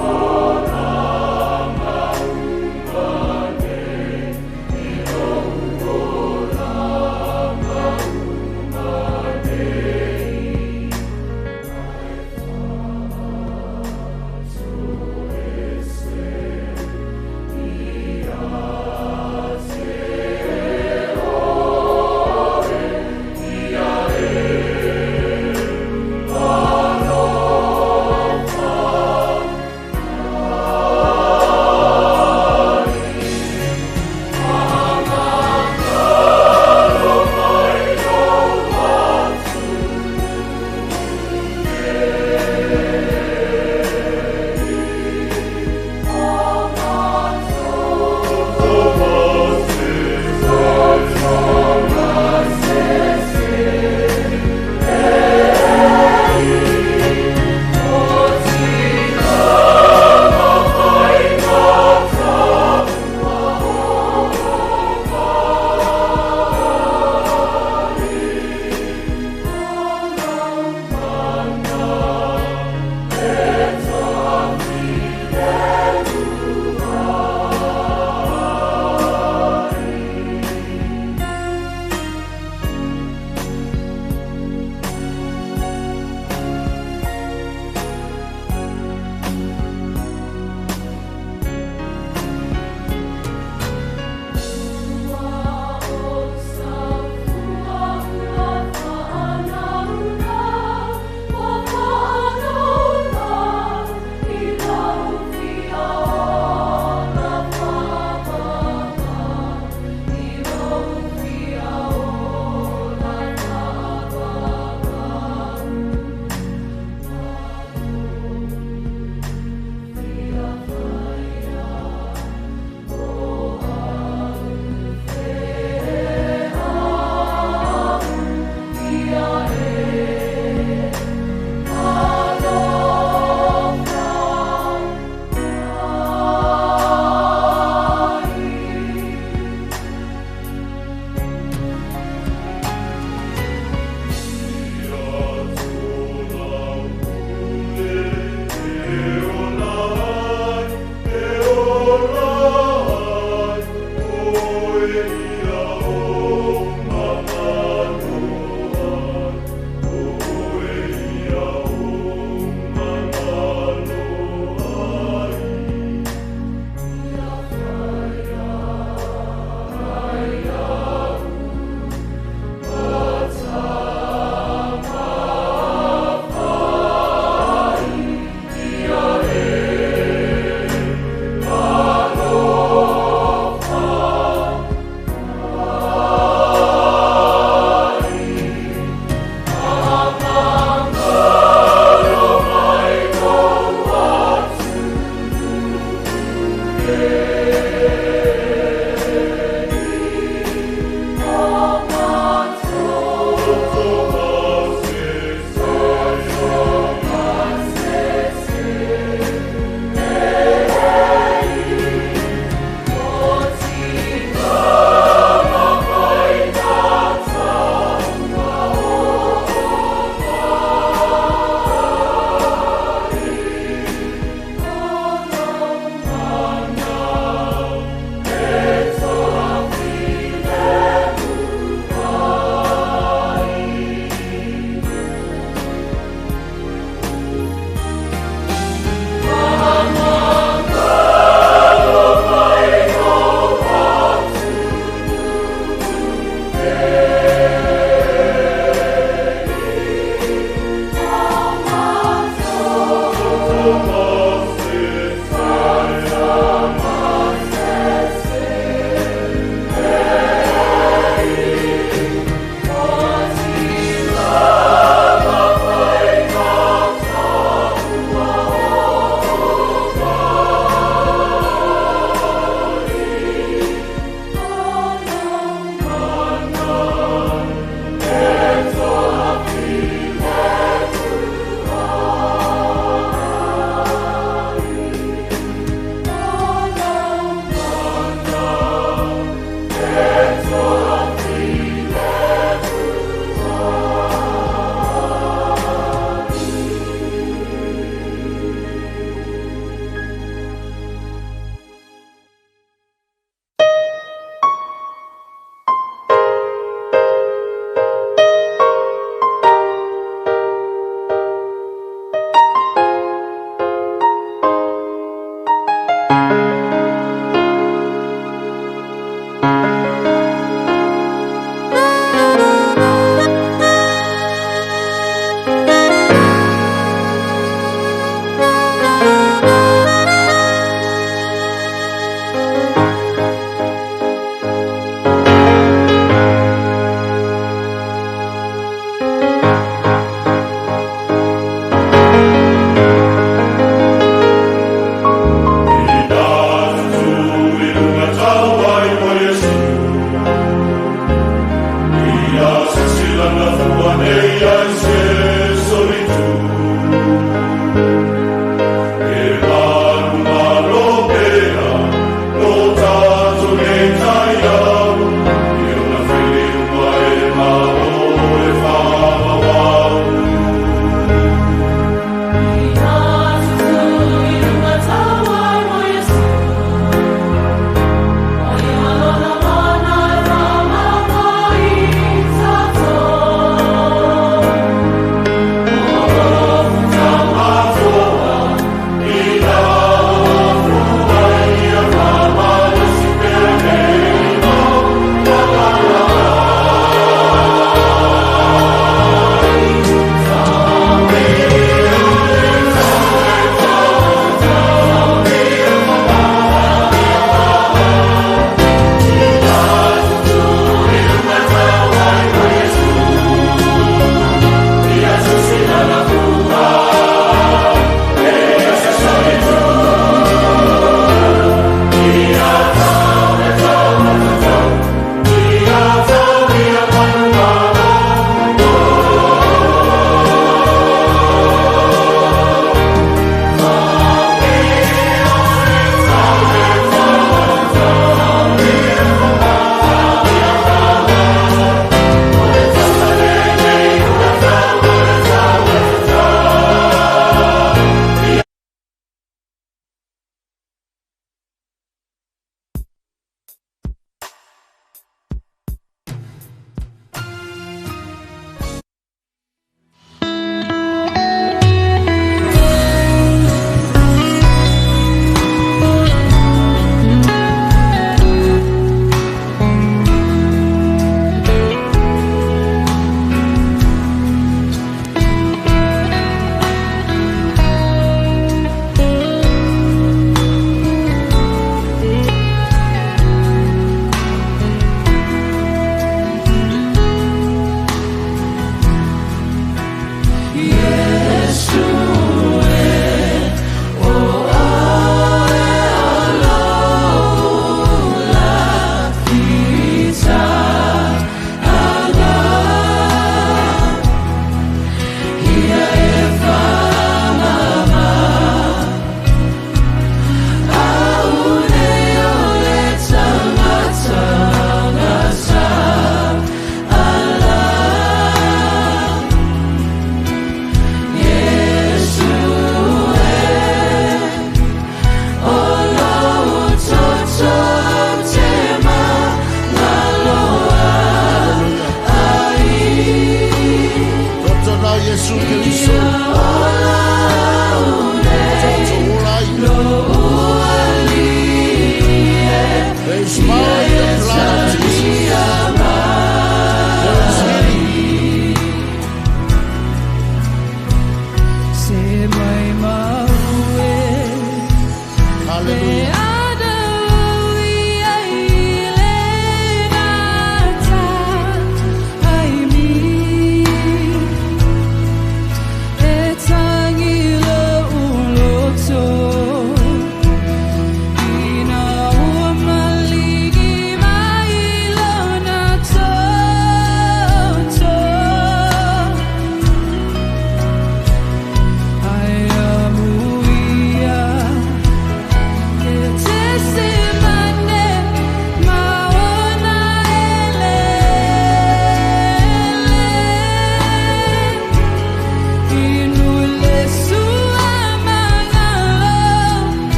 Alofa.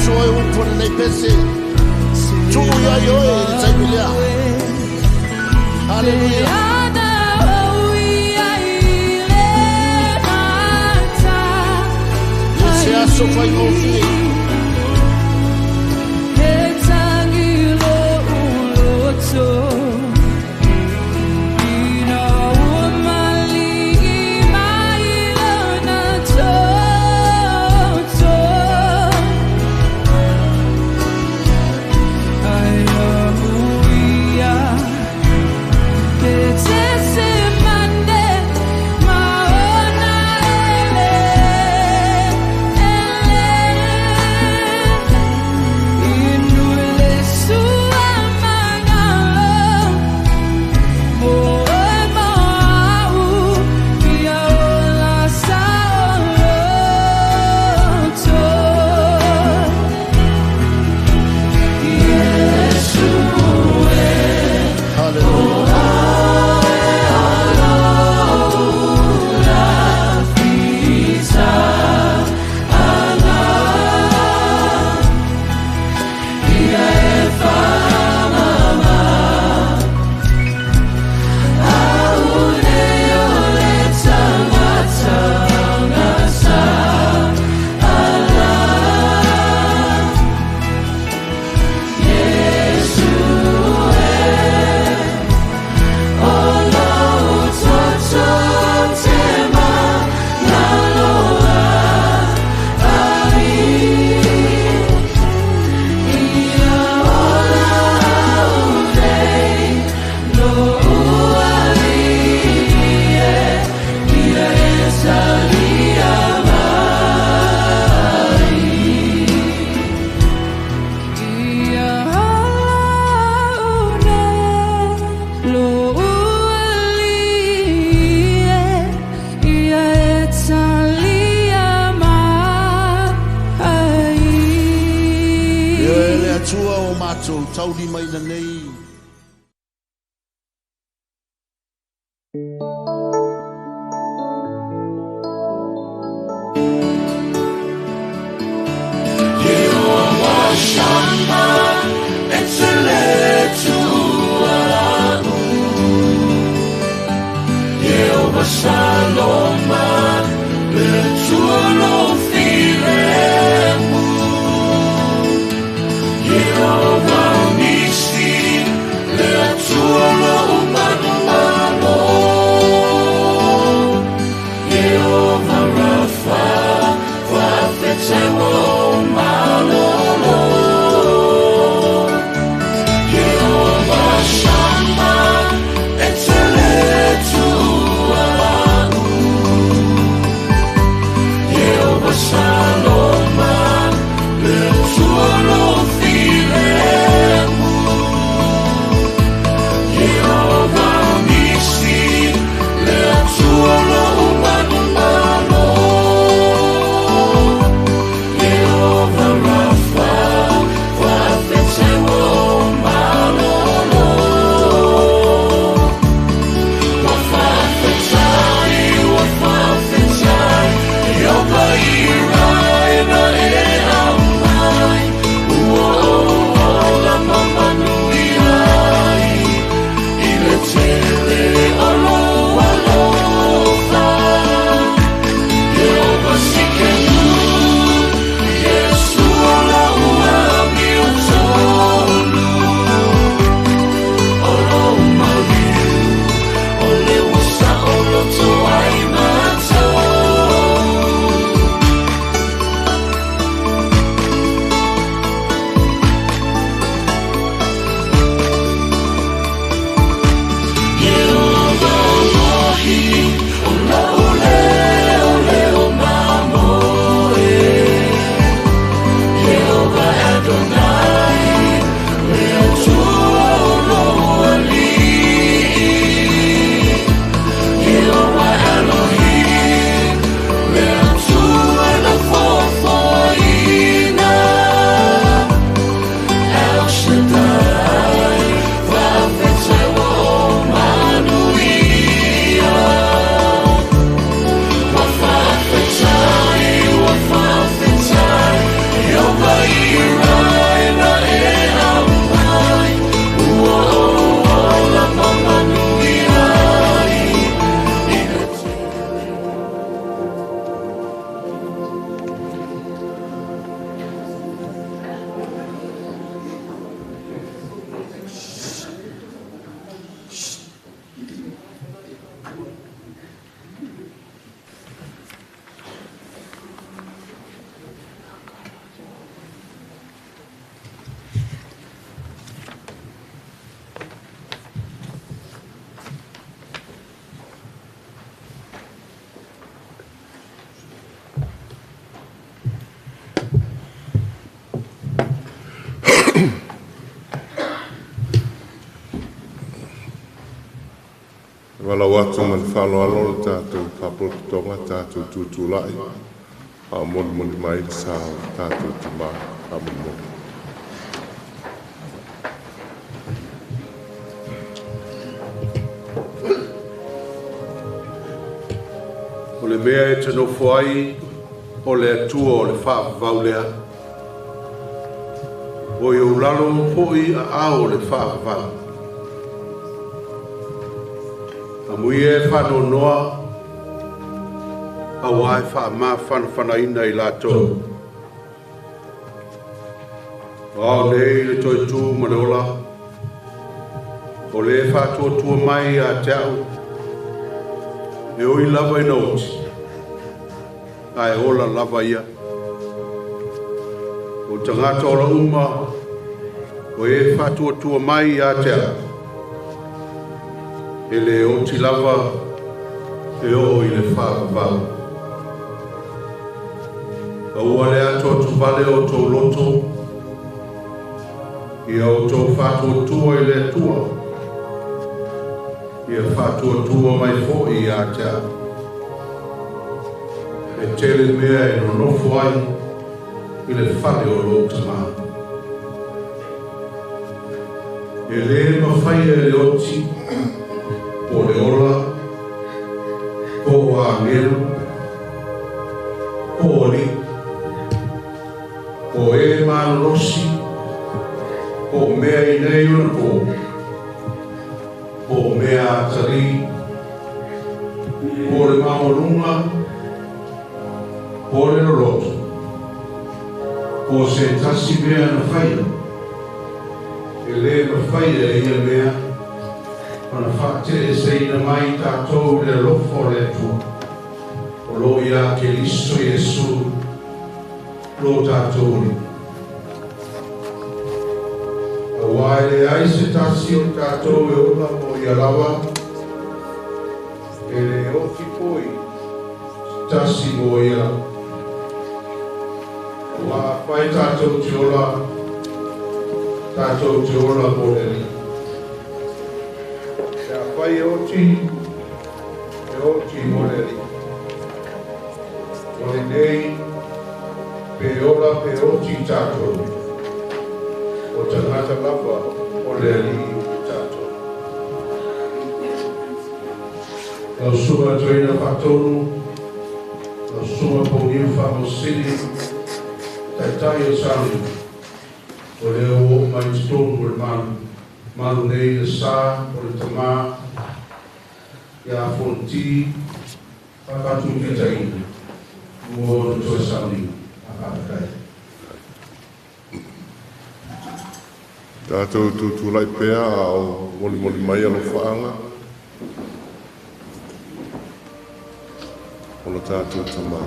atu oe upu o lenei pese. Tuu iai oe i le taimi lea. Haleluia. E se aso faigofie. Tauli mai nei. Jehovah Nissi, le Atua lo Walau atu ma le faaaloalo le tatou faalapotopotoga tatou tutulai a o molimoli mai le sa o le tatou tamā faamolemole. O le mea e te nofo ai o le Atua o le faavavau lea. O i ou lalo foi aao o le faavavau. Amuia e faanoanoa auā e faamafanafanaina i latou. O ao nei le toe tu ma le ola, o le faatuatua mai ia te au, e ui lava ina oti, ae ola lava ia. O tagata ola uma, o e faatuatua mai ia te au, e le oti lava e oo i le faavavau. Aua le atuatuvale o outou loto, ia outou faatuatua i le Atua, ia faatuatua mai foi ia te au. E tele mea e nonofo ai i le fale o lou tamā. E lē mafaia e le oti, po o le ola, po o agelu, po o alii, po o e malolosi, po o mea i nei ona pō, po o mea atalī, po o le maualuga, po o le loloto, po o se tasi mea na faia, e lē mafaia e ia mea ona faateeseina mai tatou i le alofa o le Atua, o loo iā Keriso Iesu lo tatou Alii. Auā e leai se tasi o tatou e ola mo ia lava, e lē oti foi se tasi mo ia lava. Auā afai tatou te ola, tatou te ola mo le Alii. Pe afai e oti, e oti mo le Alii. O lenei, pe ola pe oti tatou, o tagata lava o le Alii tatou. Lau Susuga Toeaina Faatonu, lau Susuga Pouniu Faamausili, Taitai o Salima, o lea ua oo mai totonu o le malu, malu nei le sa o le tamā ia Fonoti Faatupitaina mo ona toe sauniga. Faafetai. Tatou tutulai pea a o molimoli mai alofaaga o le tatou tamā.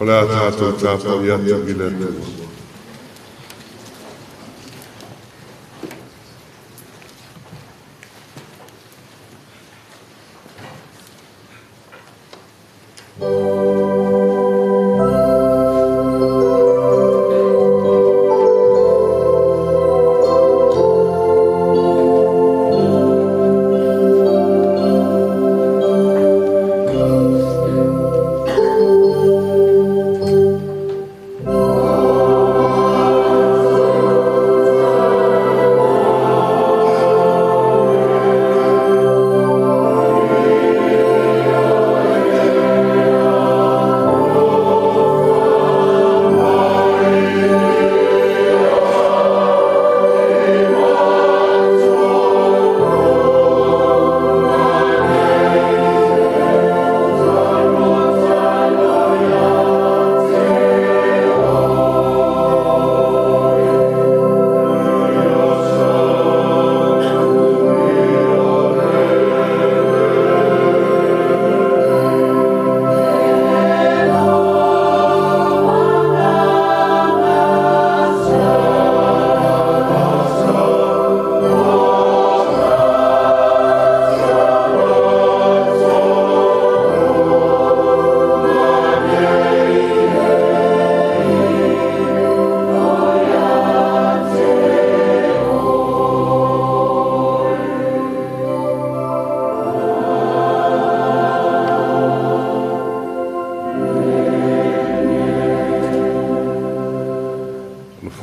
O le a tatou tapuai atu i le Atua.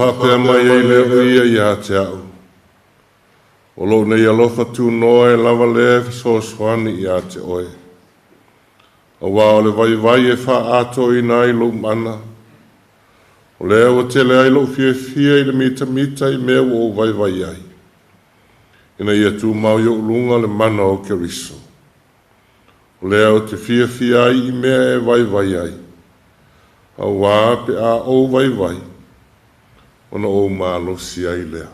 Faapea mai ai lea o ia ia te a'u, o lou nei alofa tunoa e lava lea e fesoasoani ia te oe. Auā o le vaivai e faaatoina ai lou mana. O lea ua tele ai lou fiafia i le mitamita i mea ua ou vaivai ai, ina ia tumau i ou luga le mana o Keriso. O lea ou te fiafia ai i mea e vaivai ai, auā pe a ou vaivai, ona ou malosi ai lea.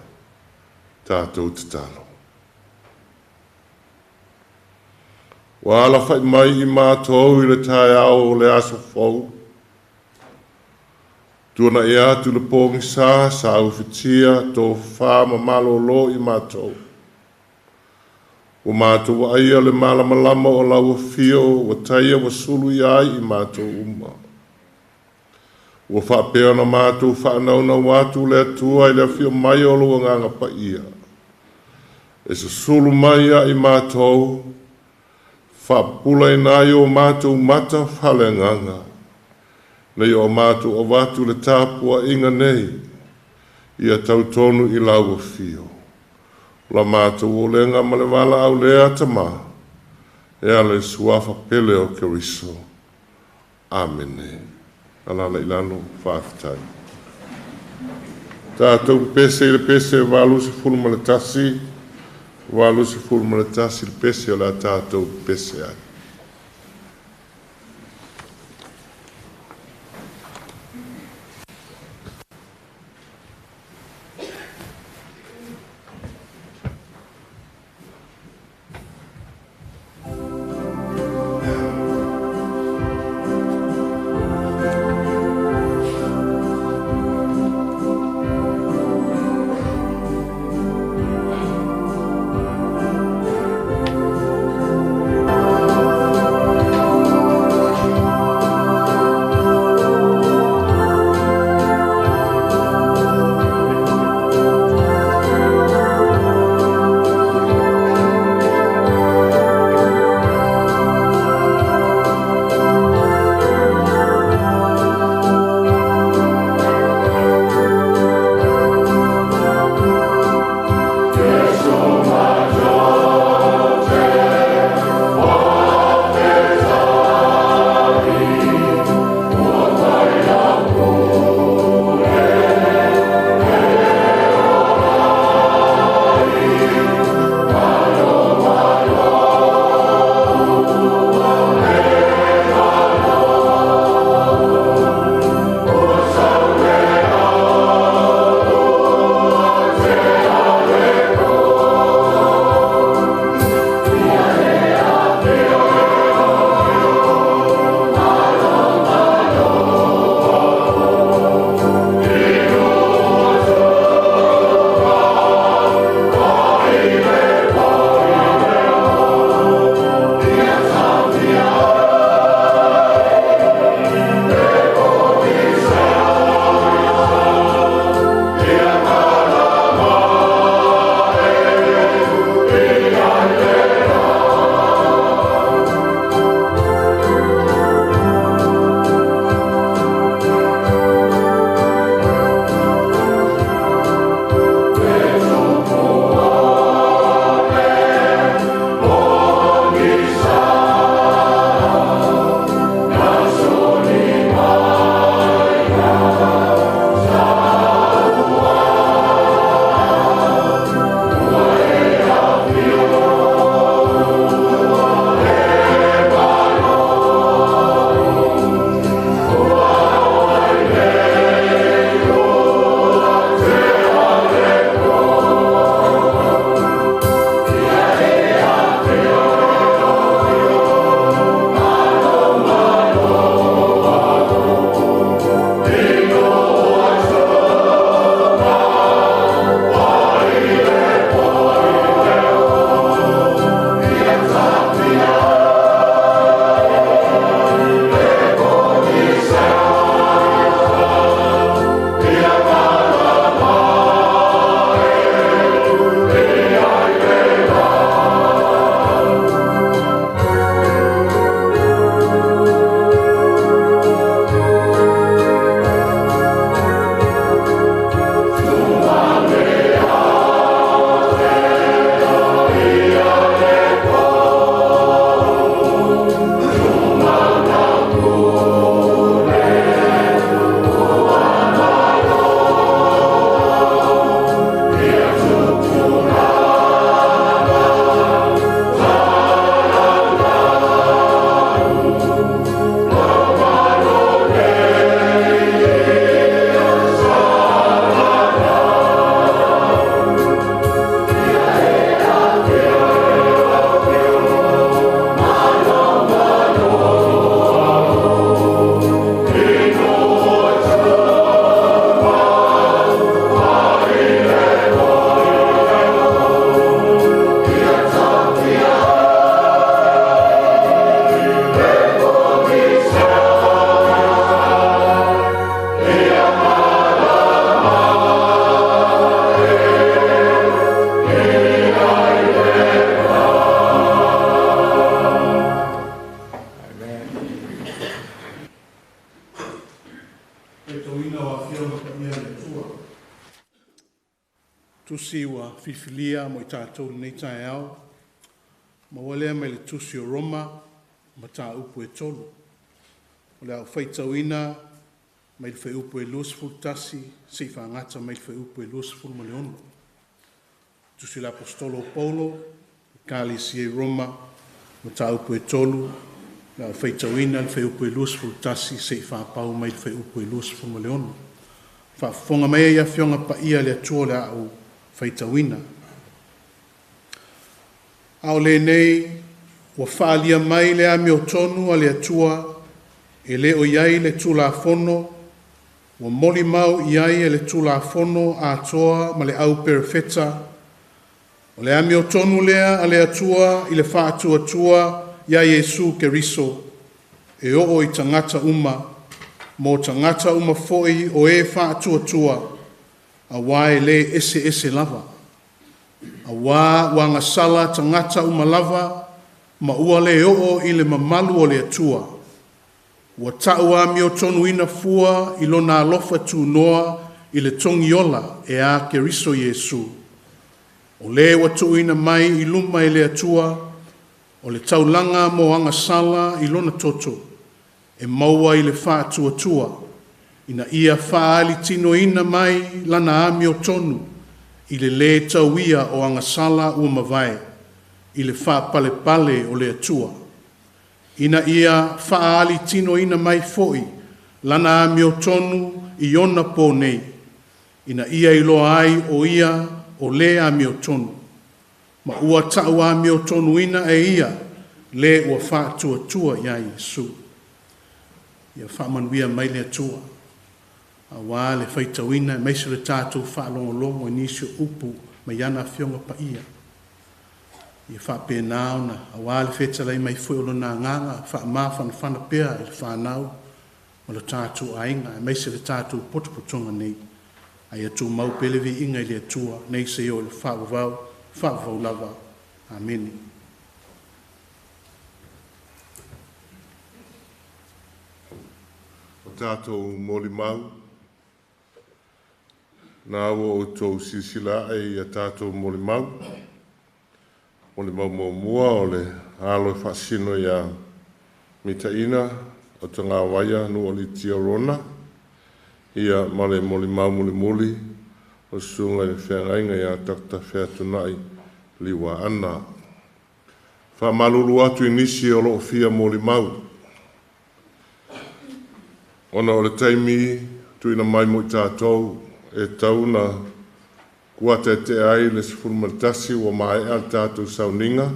Tatou tatalo. Ua alafaʻi mai i matou i le taeao o le aso fou. Tuanaʻi atu le pogisā sa ufitia tofā ma malōlō i matou. Ua matou vaaia le malamalama o lau afio ua taia ua sulu ia ai i matou uma. Ua faapea ona matou faanaunau atu le Atua i le afio mai o lou Agaga Paia. E susulu mai ia i matou, faapupulaina ai o matou mata faaleagaga, ina ia o matou avatu le tapuaiga nei, ia tautonu i lau afio. O la matou olega ma le valaau lea Tamā, e ala i le suafa pele o Keriso. Amene. Alaala i lalo, faafetai. Tatou pepese i le pese 81, 81 le pese o le a tatou pepese ai. Faitauina o Afioga Paia a le Atua. Tusi ua filifilia mo i tatou lenei taeao, maua lea mai le Tusi o Roma, mataupu e 3. O le a ou faitauina mai le fuaiupu e 21 seia faagata mai le fuaiupu e 26. Tusi le Aposetolo o Paulo, Ekalesia i Roma, mataupu e 3, o le a ou faitauina le fuaiupu e 21 seia faapau mai le fuaiupu e 26. Faafofoga mai ai Afioga Paia a le Atua o le a ou faitauina. A o lenei ua faaalia mai le amiotonu a le Atua e le o i ai le Tulafono, ua molimau i ai e le Tulafono atoa ma le au perofeta, o le amiotonu lea a le Atua i le faatuatua ia Iesu Keriso, e oo i tagata uma, mo tagata uma foi o e faatuatua, auā e lē eseese lava. Auā ua agasala tagata uma lava, ma ua lē oo i le mamalu o le Atua. Ua ta'u amiotonuina fua i lona alofa tunoa i le togiola e a Keriso Iesu. O lē ua tuuina mai i luma e le Atua, o le taulaga mo agasala i lona toto, e maua i le faatuatua, ina ia faaalitinoina mai lana amiotonu i le lē tauia o agasala ua mavae, i le faapalepale o le Atua. Ina ia faaalitinoina mai foi lana amiotonu i ona pō nei, ina ia iloa ai o ia o le amiotonu, ma ua ta'u amiotonuina e ia le ua faatuatua iā Iesu. Ia faamanuia mai le Atua, auā le faitauina aemaise o le tatou faalogologo i nisi o upu mai ana Afioga Paia. Ia faapena ona, auā le fetalai mai foi o Lona Agaga, faamafanafana pea i le fanau ma lo tatou aiga, aemaise le tatou potopotoga nei. A ia tumau pea le viiga i le Atua, nei seia oo i le faavavau, faavavau lava. Amene. O tatou molimau, na ua outou silasila ae ia tatou molimau. Molimau muamua o le alo e faasino ia Mitaina o Tagavaia Nualitia Rona, ia ma le molimau mulimuli o susuga i le feagaiga ia Dr. Featunai Liuaana. Faamalulu atu i nisi o loo fia molimau, ona o le taimi tuuina mai mo i tatou e tau na kuataetea ai le 11 ua maea le tatou sauniga.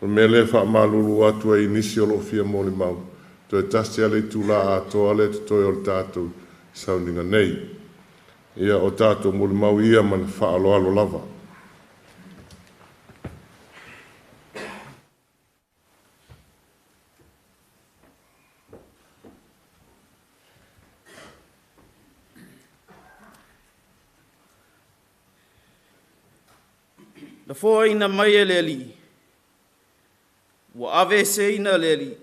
O le mea lea faamalulu atu ai i nisi o loo fia molimau, toe tasi lava le itula atoa lea totoe o le tatou sauniga nei. Ia o tatou molimau ia ma le faaaloalo lava. Na foaina mai e le Alii, ua aveeseina le Alii.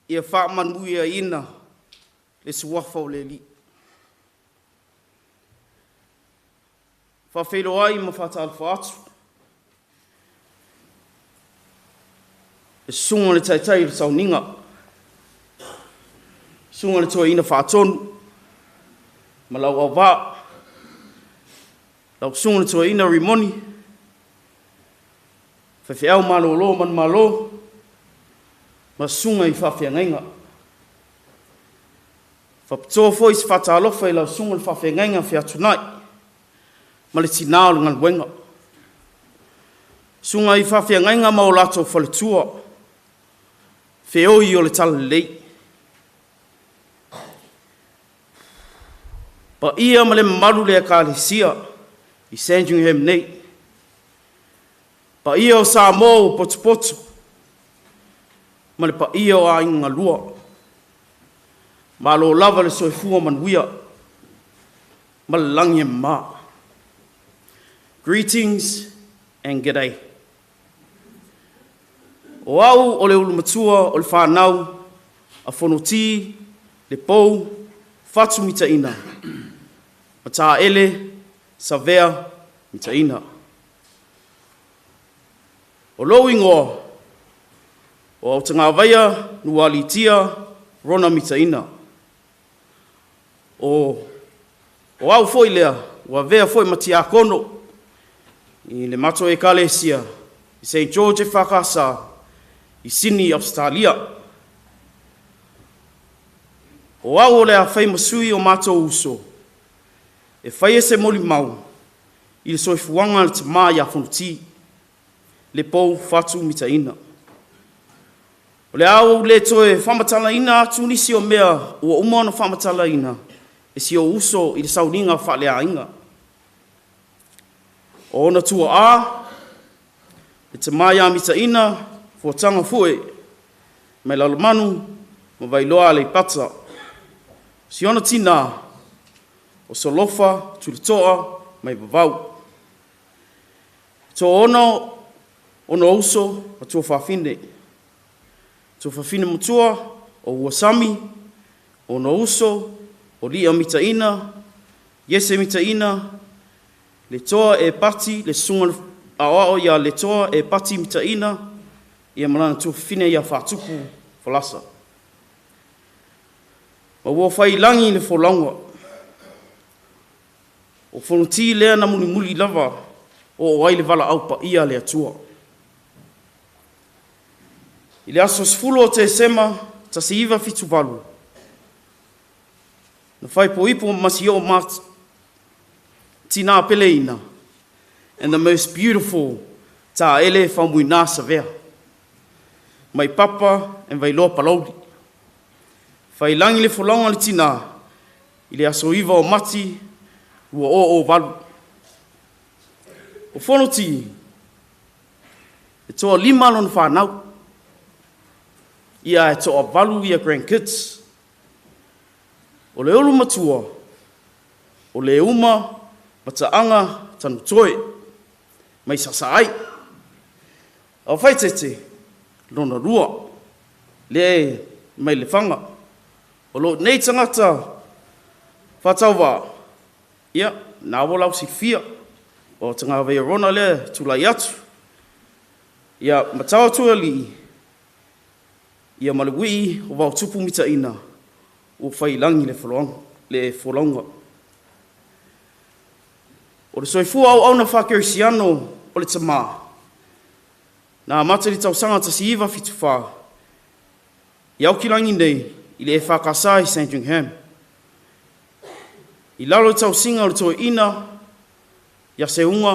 Ia faamanuiaina le suafa o le Alii. Faafeiloai ma faatalofa atu. Le susuga o le taitai o le sauniga, susuga o le toeaina faatonu, ma lau auvaa, lau susuga o le toeaina Rimoni, faifeau malolo manumalo, ma susuga i faafeagaiga. Faapitoa foi se faatalofa i lau susuga i le faafeagaiga Featunai, ma le tinā o le galuega. Susuga i faafeagaiga ma o latou faletua, feoi o le talalelei. Paia ma le mamalu le Ekalesia i Sandringham nei. Paia o Samoa ua potopoto, ma le paia o aiga galua. Malo lava le soifua manuia ma le lagi e mama. Greetings and g'day. O au o le ulumatua o le whānau, a Fonoti, le pou, Fatu Mitaina, Mataele, Savea, Mitaina. O lou ingoa, o Autagavaia, Nualitia, Rona Mitaina. O au foi lea, ua avea foi ma tiakono i le matou ekalesia i St. George e Whakasa i Sydney, Australia. O au o le a fai masui o matou uso, e fai e se moli mau i le soifuaga le tamā ia Fonoti, le pou Fatu Mitaina. O le au le toe whamatalaina atu nisi o mea ua uma ona whamatalaina e si o uso i le sauniga whaaleainga. O ona tua a, e te mai a Mitaina, fuatanga fue, mai lalomanu, ma vailoa le pata. Si ona tina, o Solofa, Tulitoa, mai vavau. Tō ono, ono uso, ma tua whawhine. Tua whawhine matua, o Uasami, ono uso, o Lia Mitaina, Iese Mitaina, le toa e pati, le sunga ao ia le toa e pati Mitaina, ia malana tua whawhine ia whātupu falasa. Ma ua whai langi le folaunga. O Fonoti lea na mulimuli lava o o ai le vala au pa ia le atua. I le aso 10 o te sema, 1978. Na whai po ipo masi o ma tina peleina. And the most beautiful ta ele whamuina savea. Mai papa and vailoa palauli. Whai langi le folaunga le tina i le aso iwa o mati ua o o valu. O Fonoti, e toa lima lona whānau. Ia e toa valu ia grandkids. O le olu matua, o le uma mataanga tanutoe, mai sasa ai. O whaitete, lona rua, le mai le whanga. O lo nei tangata whātauwa, ia, nā wala o si fia, o tanga vei rona le tūlai atu. Ia, matau atu ali, ia malewii o wau tupu mitaina, o whai langi le folaunga. O le soifua au au na whakerisiano o le tamā. Nā matari tausanga 1974, i au kilangi nei, i le e whakasa i Sandringham. I lalo tausinga o le toi ina, ia se unga,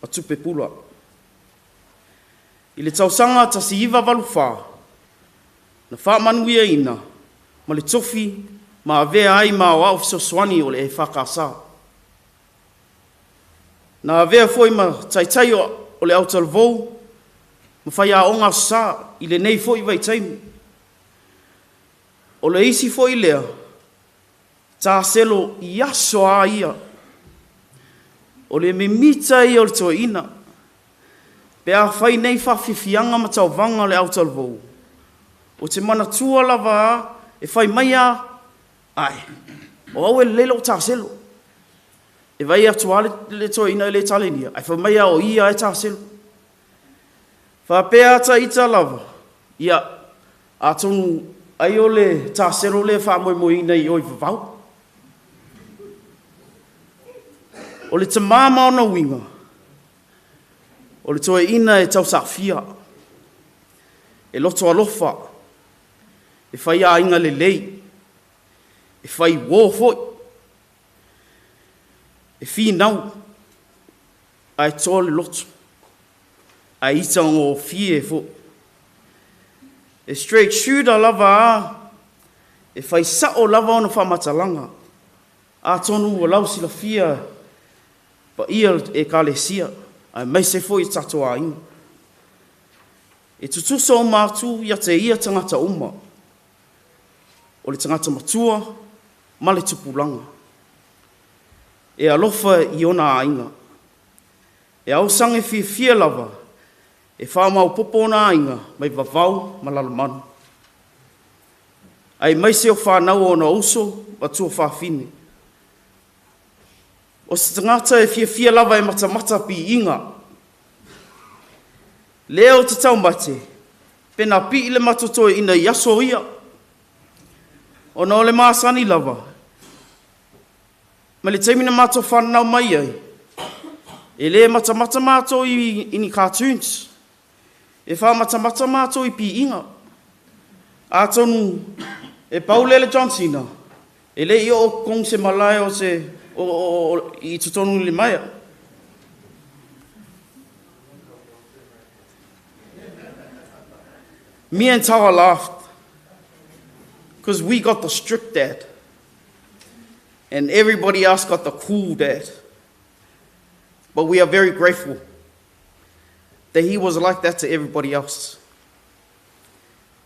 a tupe pula. I le tausanga 1984, na whaamanuia ina, ma le tofi, ma avea ai ma o au fesoasoani o le e whakasa. Na avea foi ma taitai o le autalavou, ma whai a onga sa i le nei foi vai taimu. O le isi foi lea, tā selo i aso a ia. O le mimita ia o le toeina, pe a whai nei whawhiwhianga ma tauvanga le autalavou. O te manatua lava a, e whai mai a, ai, o au e lelo o tā selo. E vai atu a le toeina e le talenia, ai whai mai a o ia e tā selo. Whapea ata ita lava, ia, a tonu ai o le tā selo le whaamoemoeina i oi vavau. O le tamama ona winga, o le toeina e tausafia, e loto alofa, e whai a inga le lei, e whai wō foi, e whinau, a e toa le loto, a ita ngō fie fo. E straight shooter lava a, e whai sao lava ona whamatalanga, a tonu o lau sila fia, pa ia e kalesia, a mei se foi tato a inga. E tutusa o mātu ia te ia tangata uma, o le tangata matua, ma le tupulanga. E alofa i ona ainga. E au sange fia fia lava, E whaamaopopo ona aiga mai Vavau ma Lalomanu. Aemaise o fanau o ona uso ma tuafafine. O se tagata e fiafia lava e matamata piiga. Lea ou te taumate, pe na pii le matou toeaina i aso ia. Ona o le masani lava, mai le taimi na matou fananau mai ai, e le matamata matou i ni cartoons. E faamatamata matou i piiga. Atonu e pau lea le John Cena, e le i oo kong se malae o se o, o, o, i totonu i le maea. Me and Tawa laughed because we got the strict dad and everybody else got the cool dad. But we are very grateful that he was like that to everybody else.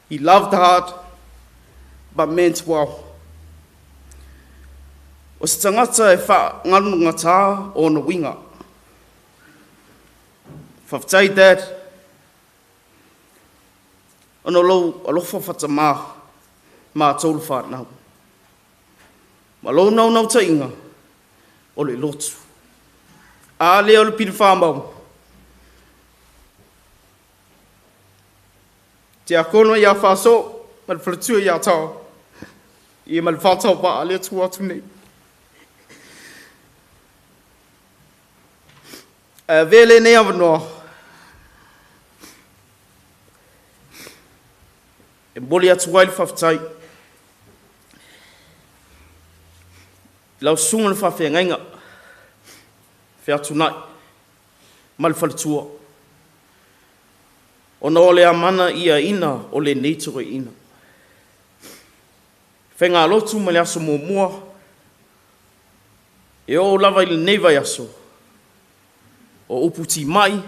He loved hard, but meant well. O se tagata e whaangalugatā ona uiga. Faafetai Dad, ona o lou alofa faatamā matou le fanau. Ma lou naunautaiga o le lotu. A lea o le pili faamau. Tiakono ia Faaso ma le faletua ia Tao. Ia ma le faatauvaa lea tua atu nei. Ae avea lenei avanoa e momoli atu ai le faafetai i lau susuga i le faafeagaiga Featunai ma le faletua ona o le amana'iaina o lenei toeaina. Faigalotu mai le aso muamua e oo lava i lenei vaiaso, o upu timai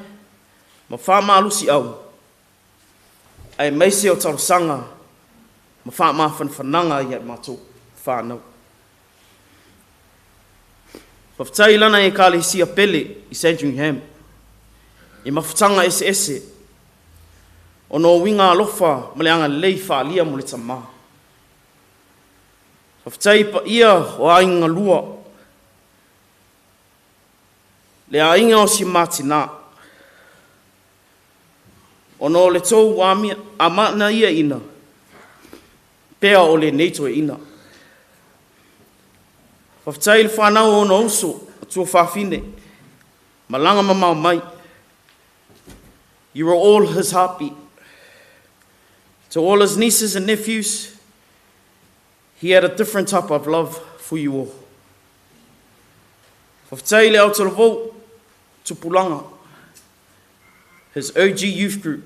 ma faamalosi'au, aemaise o talosaga ma faamafanafanaga ia i matou fanau. Faafetai i lana Ekalesia pele i Sandringham i mafutaga eseese ona o uiga alofa ma le agalelei faaalia mo le tama. Faafetai i paia o aiga galua, le aiga o si ma tinā, ona o le tou amanaiaina pea o lenei toeaina. Faafetai i le fanau o ona uso, o tuafafine, malaga mamao mai. You are all his heartbeat. To all his nieces and nephews, he had a different type of love for you all. Faafetai i le aotalavou, Tupulaga, his OG youth group.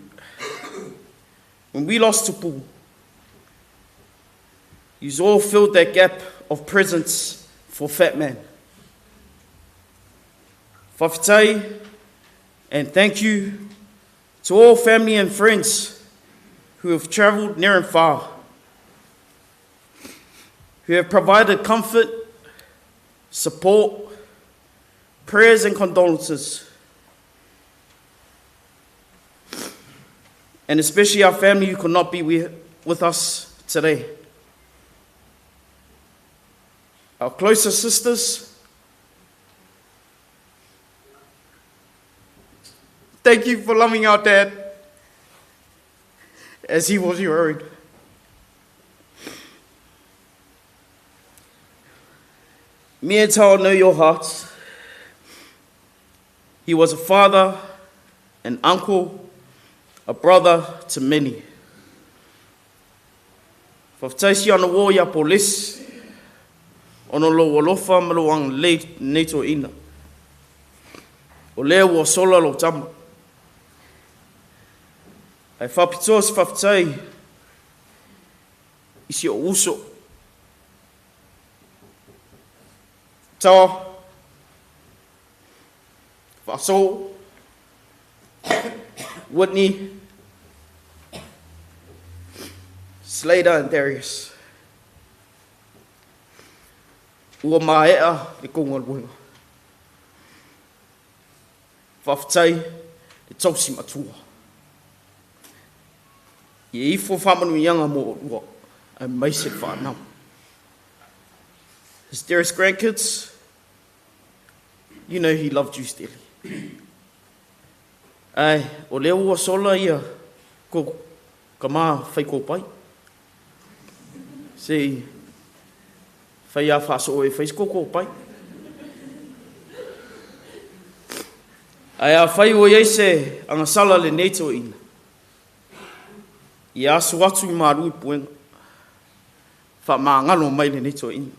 When we lost Tupu, you all filled that gap of presence for Fat Man. Faafetai, and thank you to all family and friends who have traveled near and far, who have provided comfort, support, prayers and condolences, and especially our family who could not be with us today. Our closest sisters, thank you for loving our dad as he was your own. Me and Tao know your hearts. He was a father, an uncle, a brother to many. Faafetai si ana uō iā Polesi ona o lou alofa ma lou agalelei i lenei toeaina. O lea ua sola lou tama. Ae faapitoa se faafetai i si ou uso. Tawa, Faaso, Whitney, Slater and Darius. Ua maea le kou galuega. Faafetai le tausi matua. Ia ifo faamanuiaga mo oulua aemaise le faanau. His dearest grandkids, you know he loved you dearly. Ae o lea ua sola ia ko kama whai kōpai. Se i whai a whaaso e whai ko kōpai. Ae a whai o iai se agasala le nei toeaina. Ia aso atu i malu i puega. Whaamāgalo mai lenei toeaina.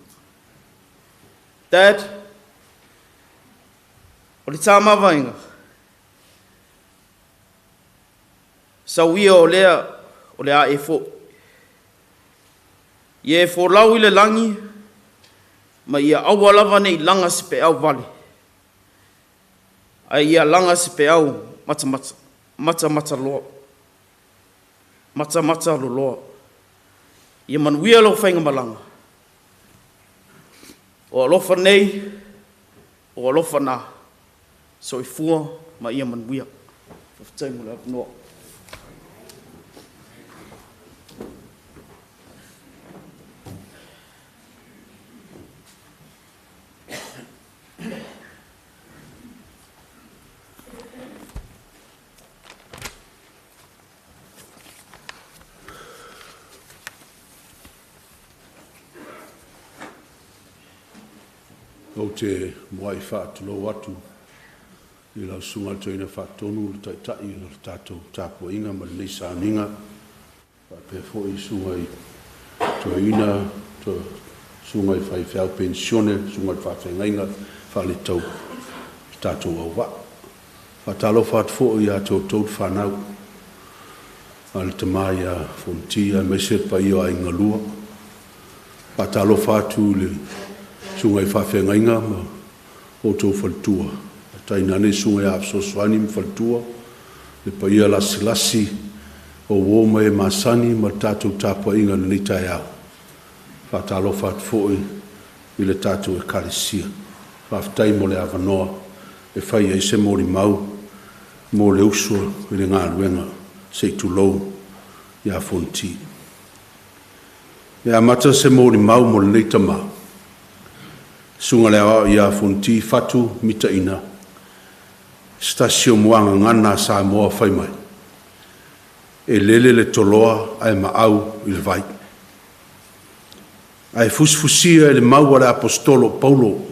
Dad, o le tāmavaega, sau ia o lea o le a e fo'i. Ia e folau i le lagi, ma ia aua lava nei laga se peau vale, ae ia laga se peau matamata, matamata loa, matamata loloa. Ia manuia lau faigamalaga. O alofa nei, o alofa na, soifua ma ia manuia. Faafetai mo le avanoa. Ou te muai faatulou atu i lau susuga i le Toeaina Faatonu, le Taitai o le tatou tapuaiga ma lenei sauniga, faapea foi susuga i toeaina, susuga i faifeau penisione, susuga i le faafeagaiga faaletau le tatou auvaa. Faatalofa atu foi ia te outou le fanau a le tama ia Fonoti aemaise le paia o aiga lua. Faatalofa atu i le susuga i faafeagaiga ma outou faletua, tainane susuga ia Fesoasoani ma faletua, le paia lasilasi o uo ma e masani ma le tatou tapuaiga i lenei taeao. Faatalofa atu foi i le tatou Ekalesia. Faafetai mo le avanoa e fai ai se molimau mo le uso i le galuega, se i tulou ia Fonoti. E amata se molimau mo lenei tama, susuga i le aoao ia Fonoti Fatu Mitaina, se tasi o muagagana a Samoa fai mai, e lele le toloa ae maau i le vai. Ae fusifusia i le mau a le Aposetolo o Paulo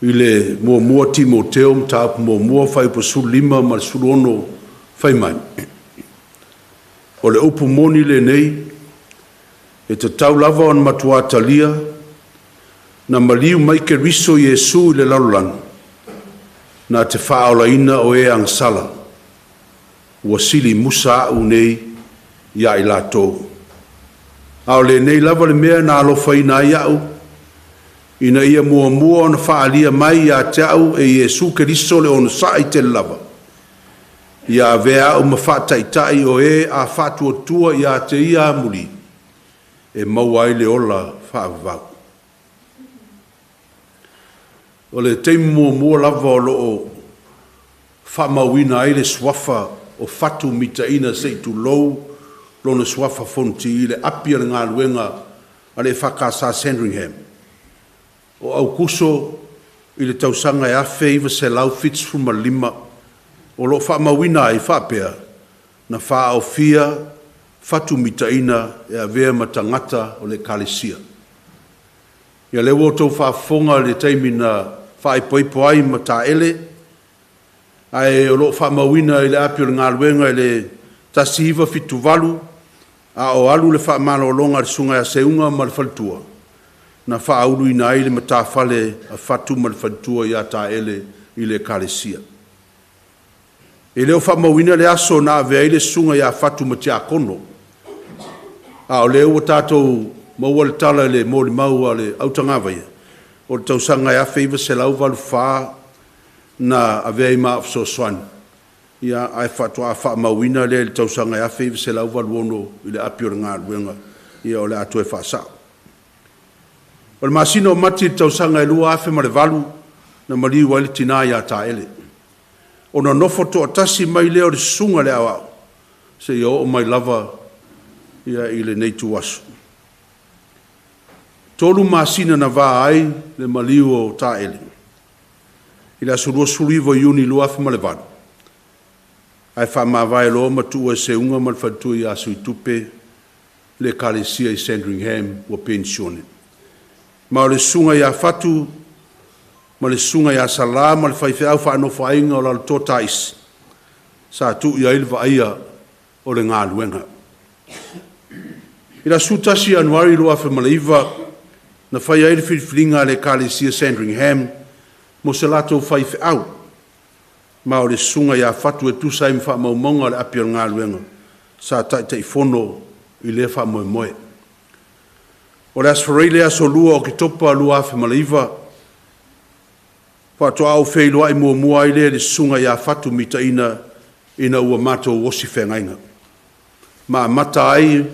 i le muamua Timoteo mataupu muamua fuaiupu 15 ma le 16 fai mai, o le upu moni lenei, e tatau lava ona matua talia, na maliu mai Keriso Iesu i le lalolagi, na te faaolaina o e agasala, ua sili musa au nei ia i latou. A o lenei lava le mea na alofaina ai au, ina ia muamua ona faaalia mai ia te au e Iesu Keriso le onosai tele lava, ia avea au ma faataitai o e a faatuatua ia te ia amuli, e maua ai le ola faavavau. O le taimi muamua lava o loo faamauina ai le suafa o Fatu Mitaina se i tulou lona suafa Fonoti i le api a le galuega a le EFKS Sandringham. O Aukuso i le tausaga e 1975 o loo faamauina ai faapea na faaofia Fatu Mitaina e avea ma tagata o le Ekalesia. Ia lea ua outou faafofoga i le taimi na faaipoipo ai ma taele, ae o loo faamauina i le api o le galuega i le 1978, a o alu le faamalologa a le susuga ia Seuga ma le faletua, na faauluina ai le matafale a Fatu ma le faletua ia Taele i le Ekalesia. E le o faamauina le aso na ave ai le susuga ia Fatu ma Tiakono, a o lea ua tatou maua le tala i le molimau a le autagavaia, o le tausaga e 1984 na avea ai ma fesoasoani, ia ae faatoa faamauina lea i le tausaga e 1986 i le api o le galuega, ia o le a toe faasao. O le masina o Mati i le tausaga e 2008 na maliu ai le tina ia Taele. Ona nofo toatasi mai lea o le susuga i le aoao seia oo mai lava ia i lenei ituaso. 3 masina na va ai le maliu o Taele i le aso 29 Iuni 2008, ae faamavae loa ma tuua e seuga ma le faletua ia Suitupe le ekalesia i Sandringham ua penisione. Ma o le susuga ia Fatu ma le susuga ia Salā ma le faifeau faanofoaiga o Lalotoa Taisi sa tuu i ai le vaaia o le galuega. I le aso 11 Ianuari 2009, na fai ai le filifiliga a le ekalesia Sandringham mo se latou faifeau, ma o le susuga ia Fatu e tusa ai ma faamaumauga o le api o le galuega sa taitaifono i lea faamoemoe. O le Aso Faraile aso 2 o Oketopa 2009, faatoa ou feiloai muamua ai lea i le susuga ia Fatu Mitaina ina ua matou osi feagaiga, ma amata ai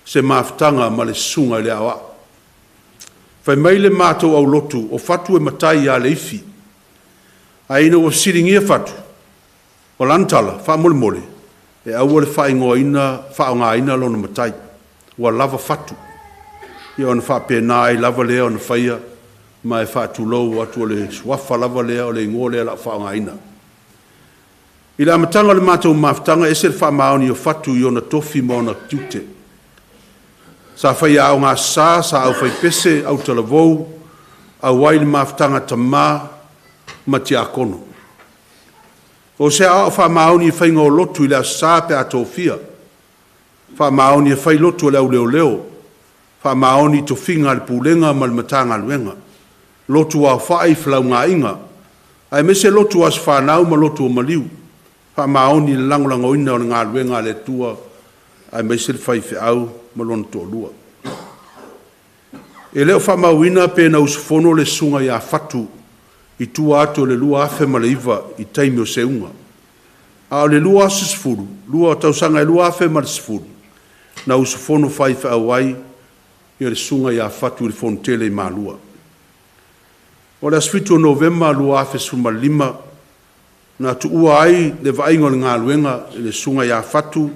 se mafutaga ma le susuga i le aoao. Fai mai le matou aulotu o Fatu e matai ia Leifi, ae ina ua fesiligia Fatu, o lana tala, faamolemole, e aua le faaigoaina faaaogaina lona matai, ua lava Fatu. Ia ona faapena ai lava lea ona faia, ma e faatulou atu o le suafa lava lea, o le igoa lea o le a ou faaaogaina. I le amataga o le matou mafutaga, e ese le faamaoni o Fatu i ona tofi ma ona tiute. Sa fai aogāsā, sa aufaipese, autalavou, auai le mafutaga tamā ma tiakono. O se aoao faamaoni i faiga o lotu i le Aso Sa pe a tofia, faamaoni e fai lotu a le auleoleo, faamaoni i tofiga a le Pulega ma le Matagaluega, lotu aofai i felaugaaiga, aemaise lotu o aso fanau ma lotu o maliu, faamaoni i le lagolagoina o le galuega a le Atua, aemaise le faifeau ma lona toalua. E le o faamauina pe na usufono le susuga ia Fatu i tua atu o le 2009 i taimi o seuga. A o le 2010, lua tausaga e 2010, na usufono faifeau ai le susuga ia Fatu i le Fonotele i Malua. O le aso 7 o Novema 2015, na tuua ai le vaaiga o le galuega i le susuga ia Fatu,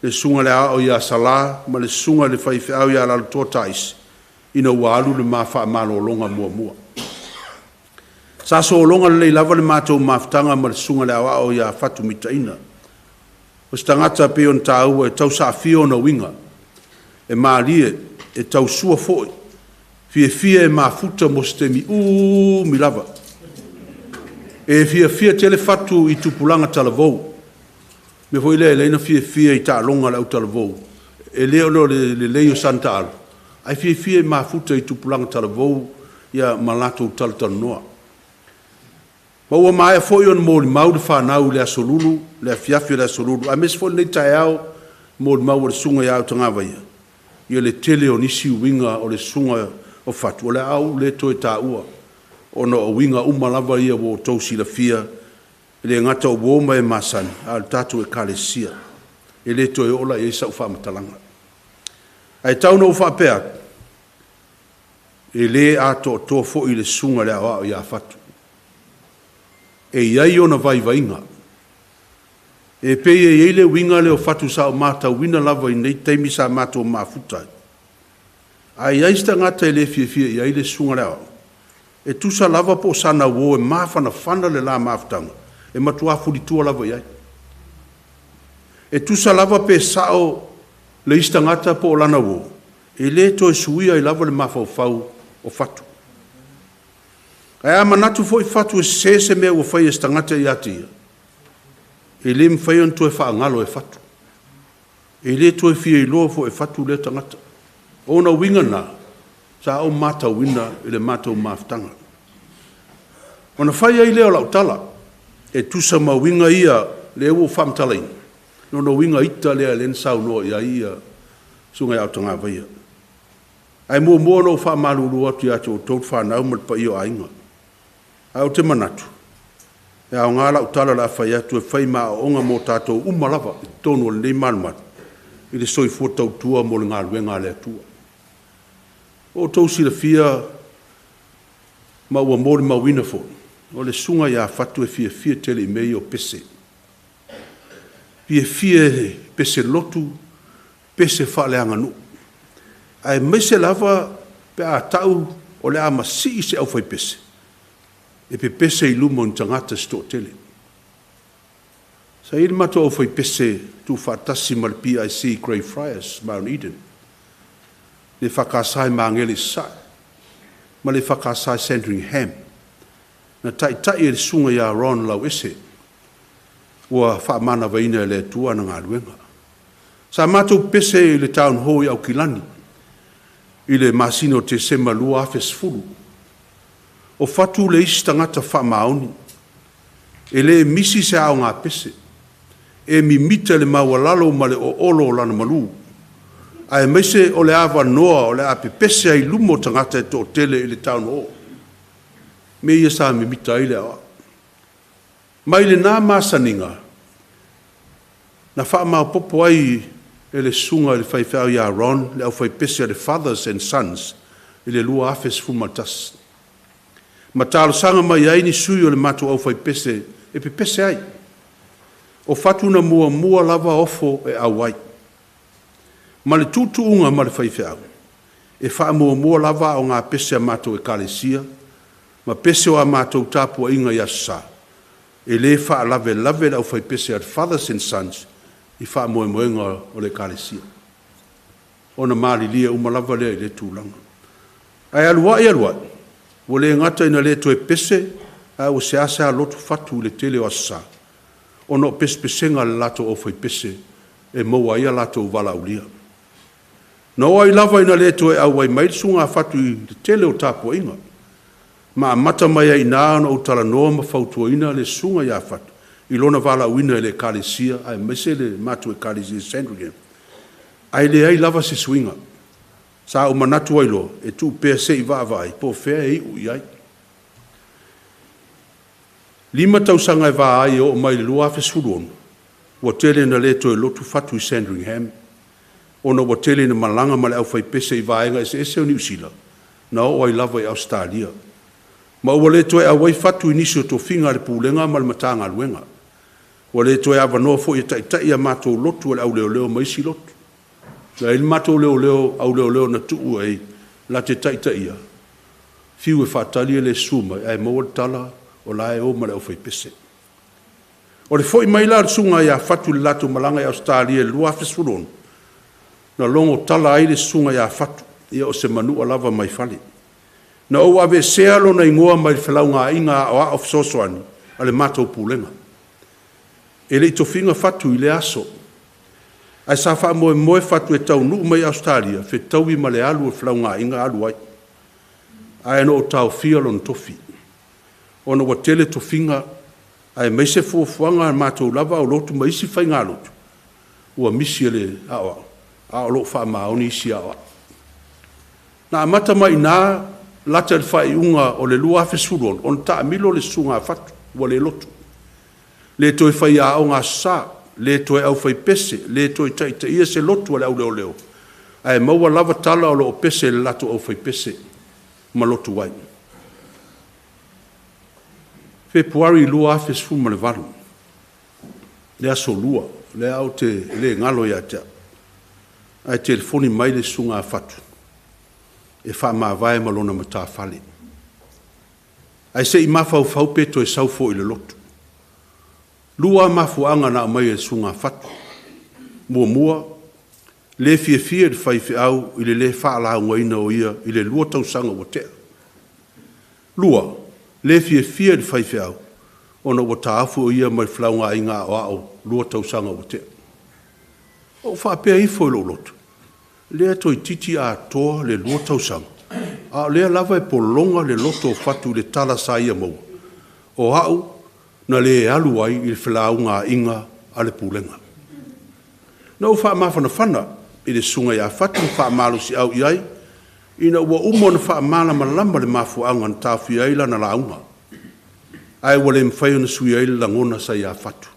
le susuga i le aoao ia Salā ma le susuga i le faifeau ia Lalotoa Taisi, ina ua alu le ma faamalologa muamua. Sa sologa lelei lava le matou mafutaga ma le susuga i le aoao ia Fatu Mitaina. O se tagata pei ona taua e tausaafia ona uiga, e malie, e tausua foi, fiafia e mafuta mo se taimi umi lava. E fiafia tele Fatu i tupulaga talavou. Mea foi lea e ala ai ona fiafia i taaloga a le autalavou, e le o le lelei o sana taalo, ae fiafia e mafuta i tupulaga talavou ia ma latou talatalanoa. Ma ua maea foi ona molimau le fanau i le Aso Lulu, le afiafi o le Aso Lulu, aemaise foi lenei taeao molimau a le susuga ia Autagavaia, ia le tele o nisi uiga o le susuga o Fatu, o le a ou le toe taua, ona o uiga uma lava ia ua outou silafia, e le gata o uo ma e masani, a o le tatou ekalesia. E le toe oo la i ai sau faamatalaga. Ae tau na ou faapea atu, e le atoatoa foi le susuga i le aoao ia Fatu. E i ai ona vaivaiga. E pei e i ai le uiga lea o Fatu sa ou matauina lava i nei taimi sa matou mafuta ai. A i ai se tagata e le fiafia i ai le susuga i le aoao, e tusa lava po o sana uo e mafanafana le la mafutaga, e matua fulitua lava i ai. E tusa lava pe sao le isi tagata po o lana uo, e le toe suia ai lava le mafaufau o Fatu. Ae a manatu foi Fatu e sese se mea ua faia e se tagata ia te ia, e le mafai ona toe faagalo e Fatu. E le toe fia iloa foi e Fatu lea tagata. O ona uiga na, sa ou matauina i le matou mafutaga. Ona fai ai lea o lau tala, e tusa ma uiga ia lea ua ou faamatalaina, lona uiga ita lea lea na saunoa i ai ia susuga ia Autagavaia. Ae muamua ona ou faamalulu atu ia te outou le fanau ma le paia o aiga. Ae ou te manatu, e aoga lau tala o le a fai atu e fai ma aoaoga mo tatou uma lava i totonu o lenei malumalu i le soifua tautua mo le galuega a le Atua. Ua outou silafia ma ua molimauina foi, o le susuga ia Fatu e fiafia tele i mea ia o pese. Fiafia e pese lotu, pese faaleaganuu. Aemaise lava pe a tau o le a masii se aufaipese, e pepese i luma o ni tagata se toatele. Sa i ai le matou aufaipese tuufaatasi ma le PIC Grey Friars, Mount Eden, le EFKS i Magele i Sasae, ma le EFKS i Sandringham, na taitai e le Susuga ia Ron Lauese, ua faamanavaina e le Atua ana galuega. Sa matou pepese i le Town Hall i Aukilani i le masina o Tesema 2010. O Fatu le isi tagata faamaoni, e le misi se aogapese, e mimita i le maualalo ma le oolo o lana malu, aemaise o le avanoa o le a pepese ai i luma o tagata e toatele i le Town Hall. Mea ia sa mimita ai le aoao. Mai lena masaniga, na faamaopoopo ai e le susuga i le faifeau ia Ron le aufaipese a le Fathers and Sons i le 2011. Ma talosaga mai ai ni sui o le matou aufaipese e pepese ai. O Fatu na muamua lava ofo e auai. Ma le tuutuuga ma le faifeau, e faamuamua lava aogapese a matou Ekalesia ma pese o a matou tapuaiga i Aso Sa. E le faalavelave le aufaipese a le Fathers and Sons i faamoemoega o le Ekalesia. Ona malilie uma lava lea i lea tulaga. Ae alu ae alu ae, ua le gata ina le toe pese, ae ua seasea lotu Fatu i le tele o Aso Sa, ona o pesepesega a le latou aufaipese e maua ai a latou valaaulia. Na oo ai lava ina le toe auai mai le susuga a Fatu i le tele o tapuaiga, ma amata mai ai i ina ona ou talanoa ma fautuaina le susuga ia Fatu i lona valaauina i le Ekalesia aemaise le matou Ekalesia i Sandringham, ae leai lava se suiga. Sa ou manatu ai loa, e tuu pea se i vaavaai po o fea e iu i ai. 5 tausaga e va ai e oo mai i le 2016, ua tele ina le toe lotu Fatu i Sandringham, ona ua tele ina malaga ma le aufaipese i vaega eseese o Niu Sila, na oo ai lava i Ausetalia. Ma ua le toe auai Fatu i nisi o tofiga a le Pulega ma le Matagaluega. Ua le toe avanoa foi e taitai a matou lotu a le auleoleo ma isi lotu. Na i ai le matou leoleo, auleoleo na tuu ai la te taitaia, fiu e faatali e le susu mai, ae maua le tala o la e o ma le aufaipese. O le foi mai la o le susuga ia Fatu i le latou malaga i Ausetalia i le 2016, na logo tala ai le susuga ia Fatu, ia o se manua lava mai fale. Na ou aveesea lona igoa mai le felaugaaiga aoao fesoasoani a le matou pulega. E le i tofiga Fatu i lea aso, ae sa faamoemoe Fatu e taunuu mai Ausetalia fetaui ma le alu o le felaugaaiga alu ai. Ae na ou taofia lona tofi, ona ua tele tofiga aemaise fuafuaga a matou lava aulotu ma isi faigalotu, ua misi e le aoao, a o lo o faamaoni isi aoao. Na amata mai i ina lata i le faaiuga o le 2016 ona taamilo le susuga a Fatu, ua le lotu. Le toe fai aoga Aso Sa, le toe aufaipese, le toe taitaia se lotu a le auleoleo, ae maua lava tala o lo o pese i le latou aufaipese ma lotu ai. Fepuari 2018, le Aso Lua, lea ou te le galo ia te au, ae telefoni mai le susuga a Fatu e faamavae ma lona matafale. Ae se i mafaufau pe toe sau foi i le lotu. 2 mafuaaga na aumai e le susuga a Fatu. Muamua, le fiafia i le faifeau i le le faalaugaina o ia i le 2 tausaga ua tea. 2, le fiafia i le faifeau ona ua taofi o ia mai le felaugaaiga aoao 2 tausaga ua tea. Ou faapea ifo i lou lotu, lea toeitiiti atoa le 2 tausaga, a o lea lava e pologa le loto o Fatu i le tala sa ia maua, o au na le alu ai i le felaugaaiga a le pulega. Na ou faamafanafana i le susuga ia Fatu ma faamalosiau i ai, ina ua uma ona faamalamalama le mafuaaga na taofia ai lana lauga, ae ua le mafai ona suia ai le lagona sa ia Fatu.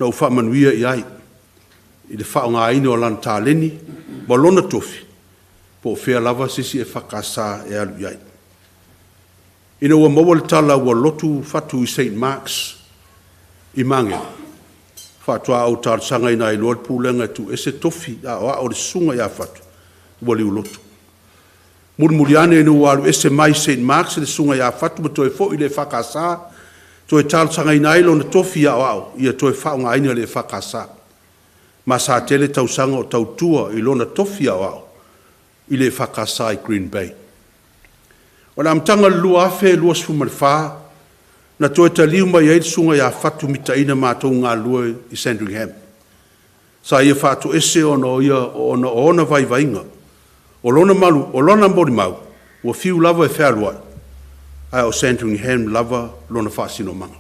Na ou faamanuia i ai i le faaaogaina o lana taleni ma lona tofi, po o fea lava se isi EFKS e alu i ai. Ina ua maua le tala ua lotu Fatu i St. Mark's i Magele, Faatoa ou talosagaina ai loa le pulega e tuuese tofi aoao o le susuga ia Fatu ua liuloto. Mulimuli ane ina ua alu ese mai St. Marks le susuga ia Fatu ma toe foi i le EFKS, toe talosagaina ai lona tofi aoao ia toe faaaogaina i le EFKS. Ma sa tele tausaga o tautua i lona tofi aoao i le EFKS i Green Bay. O le amataga o le 2024, na toe taliu mai ai le susuga ia Fatu Mitaina matou galulue i Sandringham. Sa ia faatoese ona o ona vaivaiga. O lona, malu, o lona molimau, ua fiu lava e fealuai, ae o Sandringham lava lona faasinomaga.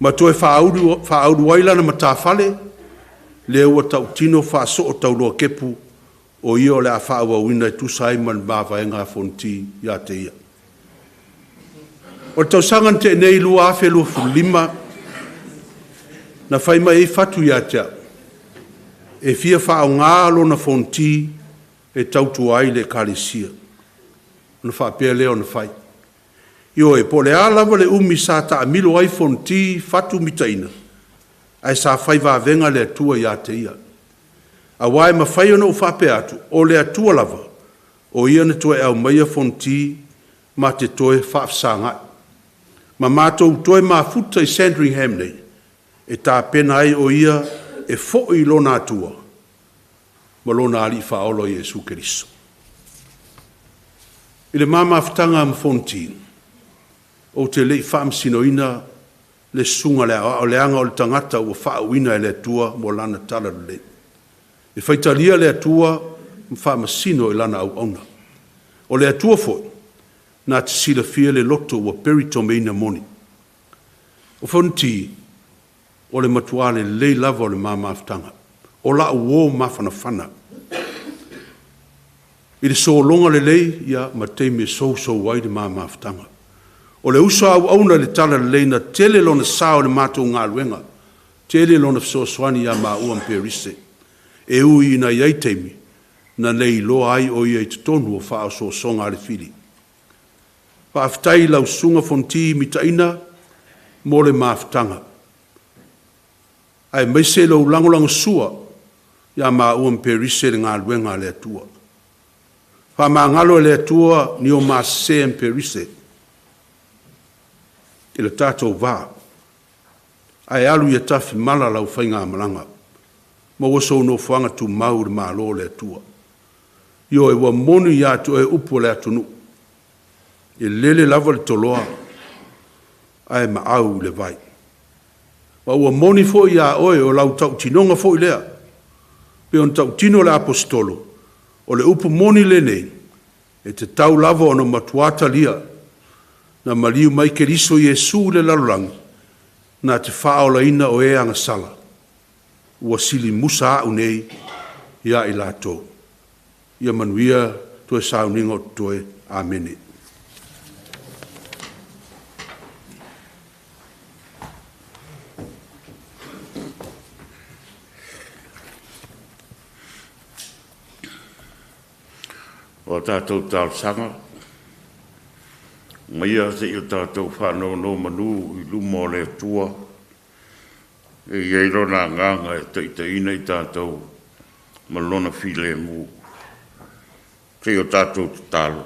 Ma toe faaulu ai lana matafale, lea ua tautino faasoo tauloa kepu, o ia o le a faaauauina e tusa ai ma le mavaega a Fonoti ia te ia. O le tausaga na tea nei 2025, na fai mai ai Fatu ia te au, e fia faaaoga lona Fonoti e tautua ai le ekalesia. Ona faapea lea ona fai. Ioe, po o le a lava le umi sa taamilo ai Fonoti Fatu Mitaina, ae sa fai vavega le Atua ia te ia. Aua e mafai ona ou faapea atu, o le Atua lava, o ia na toe aumaia Fonoti ma te toe faafesagai. Ma matou toe mafuta i Sandringham nei, e tapena ai o ia e foi i lona Atua ma lona Alii Faaola Iesu Keriso. I le ma mafutaga ma Fonoti, ou te le i faamasinoina le susuga le aoao leaga o le tagata ua faauuina e le Atua mo lana talalelei. E faitalia le Atua ma faamasino i lana auauna. O le Atua foi, na te silafia le loto ua peritomeina moni. O Fonoti, o le matua lelei lava o le ma mafutaga. O lau uō mafanafana. I le sologa lelei, ia ma taimi e sousou ai le ma mafutaga. O le uso auauna i le talalelei na tele lona sao i le matou galuega, tele lona fesoasoani ia maua ma Perise. E ui ina i ai taimi, na le iloa ai o ia i totonu o faaosoosoga a le fili. Faafetai i lau susuga Fonoti Mitaina mo le mafutaga. Aemaise lou lagolagosua ia maua ma Perise i le galuega a le Atua. Faamagalo e le Atua ni o masese ma Perise i le tatou va. Ae alu ia tafimala lau faigamalaga, ma ua sou nofoaga tumau i le Malo o le Atua. Ioe, ua moni ia te oe upu o le atunuu, e lele lava le toloa, ae maau i le vai. Ma ua moni foi iā oe o lau tautinoga foi lea, pei ona tautino le Aposetolo, o le upu moni lenei, e tatau lava ona matua talia, na maliu mai Keriso Iesu i le lalolagi, na te faaolaina o e agasala, ua silimusa a'u nei ia i latou. Ia manuia toe sauniga o totoe. Amene. O a tatou talosaga, aumaia se i o tatou faanonomanu i luma o le Atua, e i ai Lona Agaga e taitaiina i tatou ma Lona filemu. Se i o tatou tatalo.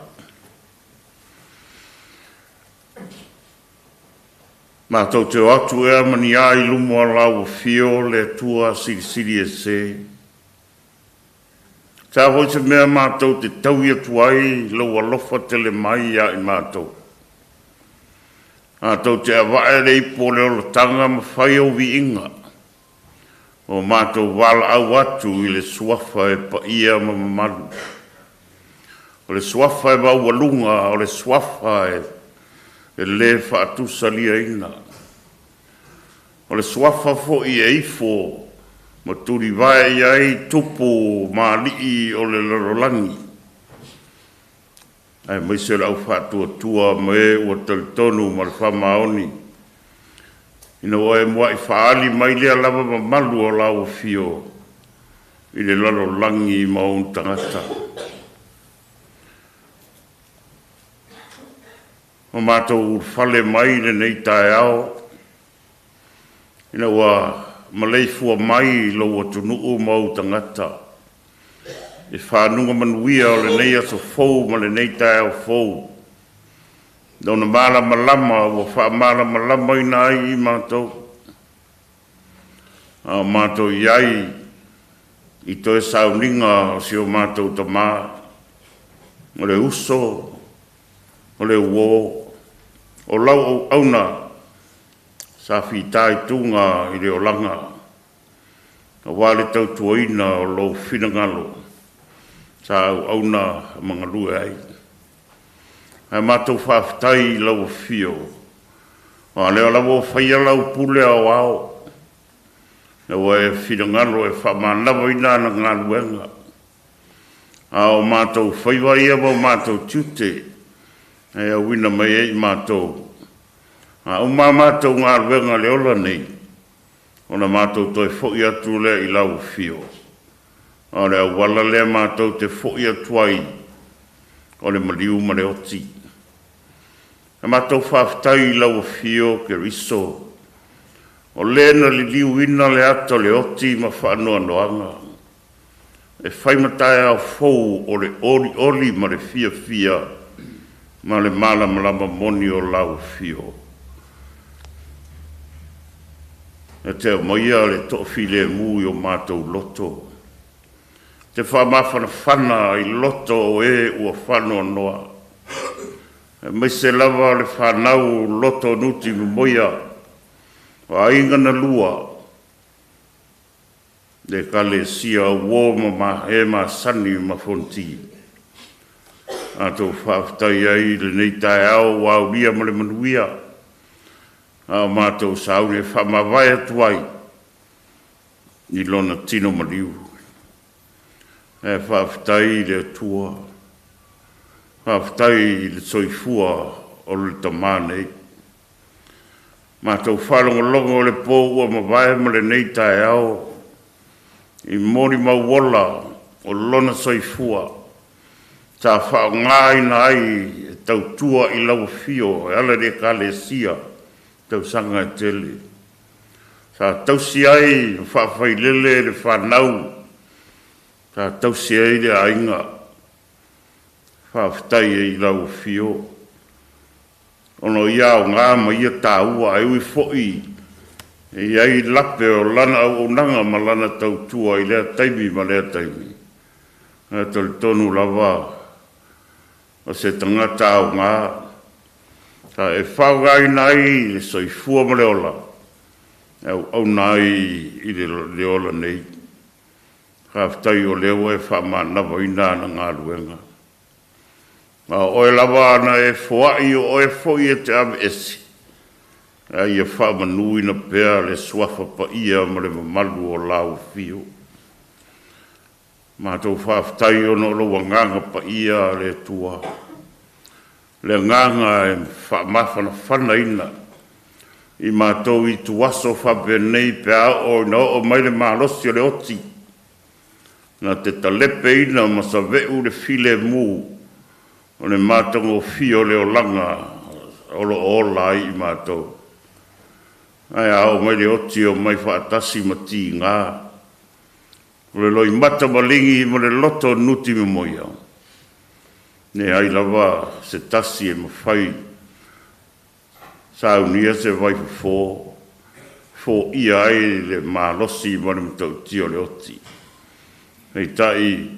Matou te o atu ea ma ni a i luma o lau afio le Atua Silisili Ese. Sa foi se mea matou te taui atu ai lou alofa tele mai ia i matou. Matou te avae le ipu o le olataga ma fai au viiga. O matou valaau atu i le suafa e paia ma mamalu. O le suafa e maualuga, o le suafa e le faatusaliaina. O le suafa foi e ifo ma tulivae i ai tupu ma alii o le lalolagi, aemaise o le aufaatuatua ma e ua talitonu ma le faamaoni, ina ua e muai faaali mai lea lava mamalu o lau afio i le lalolagi ma ona tagata. O matou ulufale mai lenei taeao, ina ua maleifua mai i lou atunuu ma ou tagata i fanuga manuia o lenei aso fou ma lenei taeao fou. Lona malamalama ua faamalamalamaina ai i matou, a o matou i ai i toe sauniga o si o matou tamā, o le uso, o le uō, o lau auauna sa fitaituga i le olaga, auā le tautuaina o lou finagalo sa auauna ma galue ai. Ae matou faafetai i lau afio, aua o lea lava ua faia lau pule aoao, ina ua e finagalo e faamanavaina ana galuega. A o matou faiva ia ma o matou tiute e auina mai ai i matou, a uma a matou galuega i le ola nei, ona matou toe foi atu lea i lau afio. A o le auala lea matou te foi atu ai, o le maliu ma le oti. E matou faafetai i lau afio Keriso, o le na liliuina le ata o le oti ma faanoanoaga, e fai ma taeao fou o le olioli ma le fiafia ma le malamalama moni o lau afio. E te aumaia le toafilemu i o matou loto, te faamafanafana i loto o e ua faanoanoa, aemaise lava o le fanau loto nuti momoia, o aiga na lua, le Ekalesia uō ma mahe masani ma Fonoti. Matou faafetai ai i lenei taeao ua aulia ma le manuia, a o matou sauni e faamavae atu ai i lona tino maliu. Ae faafetai i le Atua, faafetai i le soifua o le tamā nei. Matou faalogologo i le po ua mavae ma lenei taeao i molimau ola o lona soifua sa faaaogaina ai e tautua i lau afio e ala i le Ekalesia tausaga e tele. Sa tausi ai ma faafailele le fanau, sa tausi ai le aiga. Faafetai ai i lau afio, ona o ia aoga ma ia taua, ae ui foi e i ai lape o lana auaunaga ma lana tautua i lea taimi ma lea taimi. Ae talitonu lava o se tagata aoga sa e faaaogaina ai le soifua ma le ola e auauna ai i le ola nei. Faafetai o lea ua e faamanavaina ana galuega. A o oe lava ana e foai, o oe foi e te aveese, a ia faamanuina pea le suafa paia ma le mamalu o lau afio. Matou faafetai ona o lou agaga paia le Atua, le agaga e faamafanafanaina i matou ituaso faapenei pe a oo ina oo mai le malosi o le oti, na te talepeina ma save'u le filemu o le matagofie o le olaga o lo o ola ai i matou. Ae a oo mai le oti o mai faatasi ma tiga, o le loimata maligi ma le loto nuti momoia, leai lava se tasi e mafai saunia se vaifofo foia ai le malosi ma le matautia o le oti. Peitai,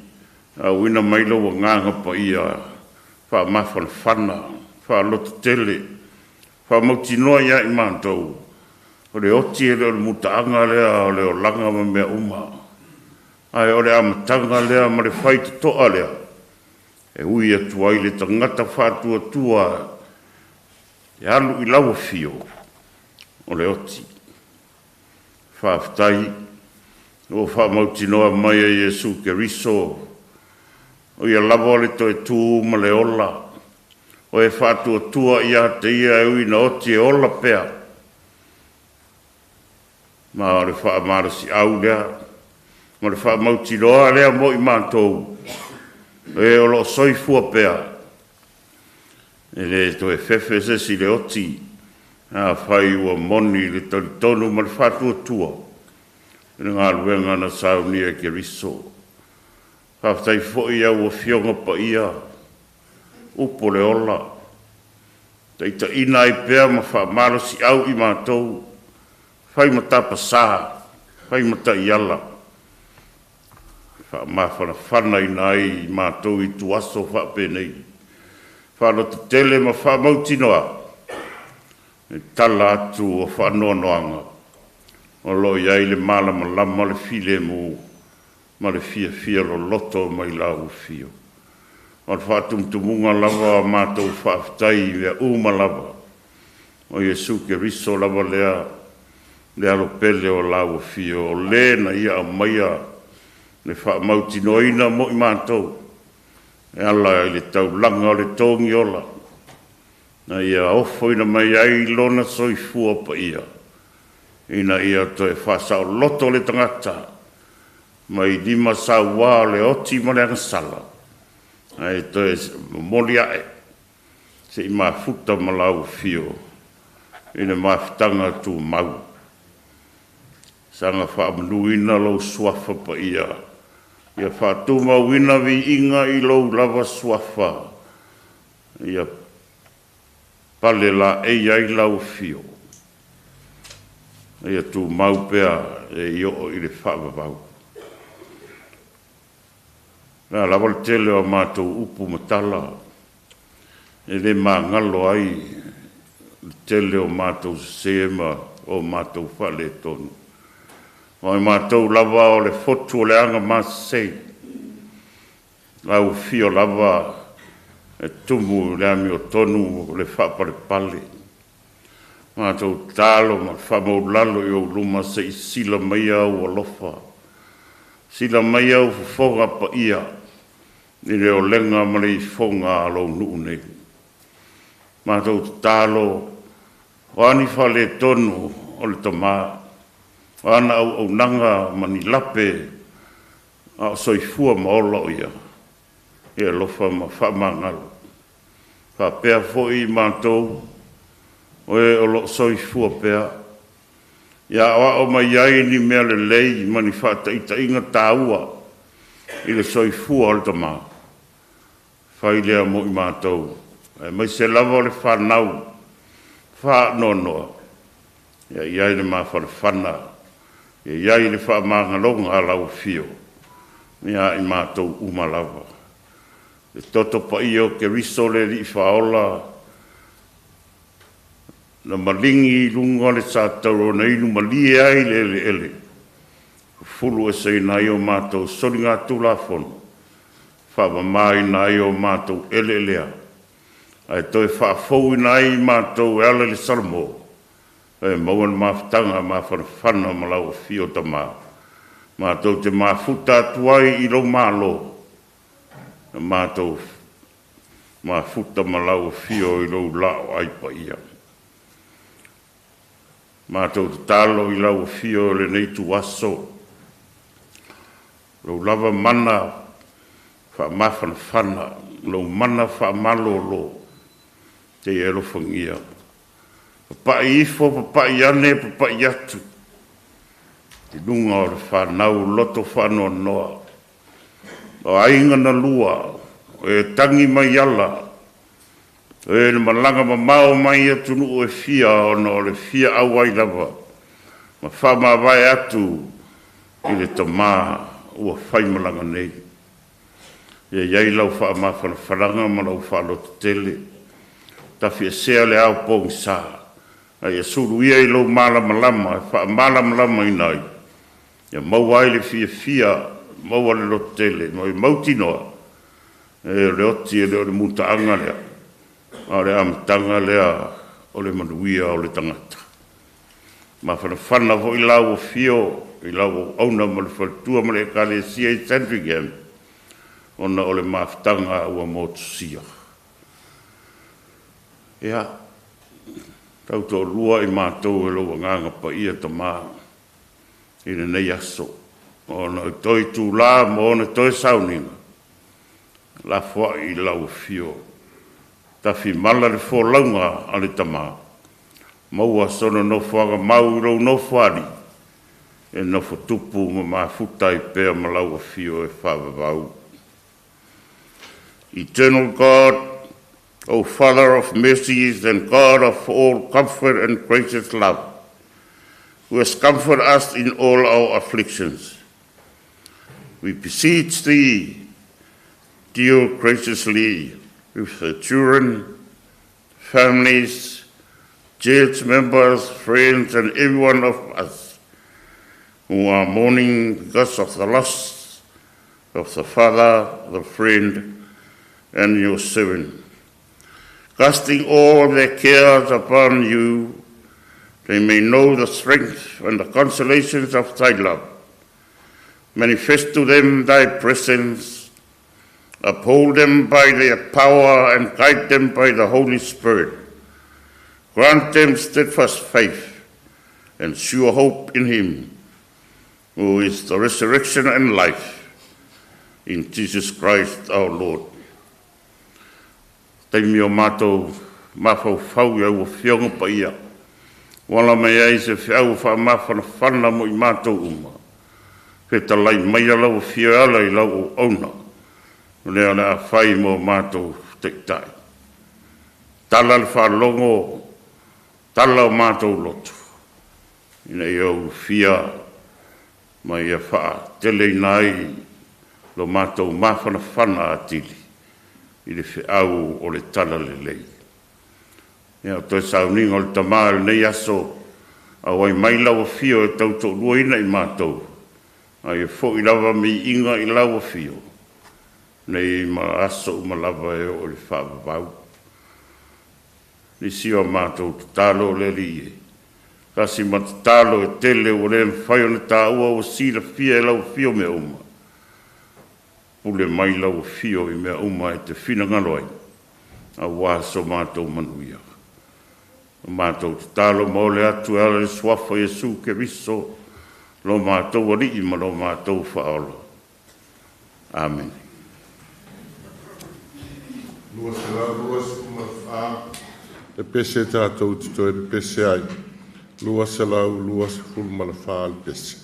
auina mai lou agaga paia faamafanafana, faalototele, faamautinoa ia i matou, o le oti e le o le mutaaga lea o le olaga ma mea uma, ae o le amataga lea ma le faitotoa lea e ui atu ai le tagata faatuatua e alu i lau afio o le oti. Faafetai ua faamautinoa mai e Iesu Keriso, o ia lava o le toe tu ma le ola, o e faatuatua ia te ia e ui ina oti e ola pea. Ma o le faamalosiau lea ma le faamautinoa lea mo i matou e o loo soifua pea, e le toe fefe se isi i le oti, afai ua moni le talitonu ma le faatuatua. I le galuega na saunia e Keriso. Faafetai foi i au Afioga paia, upu o le ola, taitaiina ai pea ma faamalosiau i matou, fai ma tapasā, fai ma taiala, faamafanafanaina ai i matou i ituaso faapenei, faalototele ma faamautinoa e tala atu o faanoanoaga o lo o i ai le malamalama, le filemu ma le fiafia loloto mai lau Afio. O le faatumutumuga lava o matou faafetai i mea uma lava, o Iesu Keriso lava lea, le alo pele o lau Afio, o lē na ia aumaia le faamautinoaina mo i matou e ala i le taulaga o le togiola, na ia ofoina mai ai lona soifua paia, ina ia toe faasaoloto le tagata mai lima sauā o le oti ma le agasala, ae toe momoli ae se'i mafuta ma lau Afio i le mafutaga tumau. Saga faamanuina lou suafa paia, ia faatumauina viiga i lou lava suafa, ia pale laei ai lau Afio, ia tumau pea e i oo i le faavavau. Le a lava le tele o matou upu ma tala, e le magalo ai le tele o matou sesē ma o matou faaletonu. O matou lava o le fotu o le aga masesei, lau Afio lava e tumu i le amiotonu o le faapalepale. Matou tatalo ma faamaulalo i ou luma se i sila maia au alofa, sila maia au fofoga paia i le olega ma le ifoga a lou nuu nei. Matou tatalo, o a ni faaletonu o le tamā, o ana auaunaga ma ni lape a o soifua ma ola o ia, e alofa ma faamagalo. Faapea foi i matou o e o loo soifua pea, ia aoao mai ai ni mea lelei ma ni faataitaiga taua i le soifua o le tamā. Fai lea mo i matou, aemaise lava o le fanau faanoanoa, ia i ai le mafanafana, ia i ai le faamagaloga a lau Afio ia i matou uma lava. Le toto paia o Keriso le Alii Faaola, na maligi i luga o le satauro na inu malie ai le eleele, fufulu eseina ai o matou soligatulafono, faamamaina ai o matou eleelea, ae toe faafouina ai matou e ala i le Salamo, e maua le mafutaga mafanafana ma lau Afio Tamā, matou te mafuta atu ai i lou malo, na matou mafuta ma lau Afio i lou lao ai paia. Matou tatalo i lau Afio o lenei tuaso, lou lava mana faamafanafana, lou mana faamalolo, te i alofagia. Papa'i ifo, papa'i ane, papa'i atu, i luga o le fanau loto faanoanoa, o aiga na lua, o e tagi mai ala, o e na malaga mamao mai atunuu e fia ona o le fia auai lava, ma faamavae atu i le tamā ua faimalaga nei. Ia i ai lau faamafanafanaga ma lau faalototele, tafiesea le ao pogisā, a ia sulu ia i lou malamalama e faamalamalamaina ai, ia maua ai le fiafia, maua le lototele, ma e mautinoa, e o le oti e le o le mutaaga lea, a o le amataga lea o le manuia o le tagata. Mafanafana foi lau Afio i lau auauna ma le faletua ma le Ekalesia i Sandringham, ona o le mafutaga ua motusia. Ia, tautoalua i matou e lou agaga paia tamā i lenei aso, ona o toe tūlā ma ona toe sauniga, lafoai i lau Afio, tafimala le folauga a le tamā, maua sona nofoaga mau i lou nofoalii, E nofotupu ma mafuta ai pea ma lau afio e faavavau. Eternal God, O Father of mercies and God of all comfort and gracious love, who has comforted us in all our afflictions, we beseech thee, deal graciously with the children, families, church members, friends, and every one of us who are mourning because of the loss of the father, the friend, and your servant. Casting all their cares upon you, they may know the strength and the consolations of thy love. Manifest to them thy presence, uphold them by their power, and guide them by the Holy Spirit. Grant them steadfast faith and sure hope in him, who is the resurrection and life, in Jesus Christ our Lord. Taimi o matou mafaufau i au afioga paia, ua ala mai ai se feau faamafanafana mo i matou uma. Fetalai maia lau afio e ala i lau auauna, o lea o le a fai mo matou taitai. Tala le faalogo, tala o matou loto, ina ia ulufia ma ia faateleina ai lo matou mafanafana atili i le feau o le talalelei. Ia, o toe sauniga o le Tama i lenei aso, auai mai lau afio e tautoaluaina i matou, a ia foi lava miiga i lau afio, nei ma aso uma lava e oo i le faavavau. Nisi o matou tatalo o le Alii e, tasi ma tatalo e tele ua le mafai ona taua ua silafia e lau afio mea uma. Pule mai lau afio i mea uma e te finagalo ai, aua so matou manuia. O matou tatalo ma ole atu e ala i le suafa o Iesu Keriso, lo matou Alii ma lo matou Faaola. Amene. 224 le pese tatou te toe pepese ai. 224 le pese.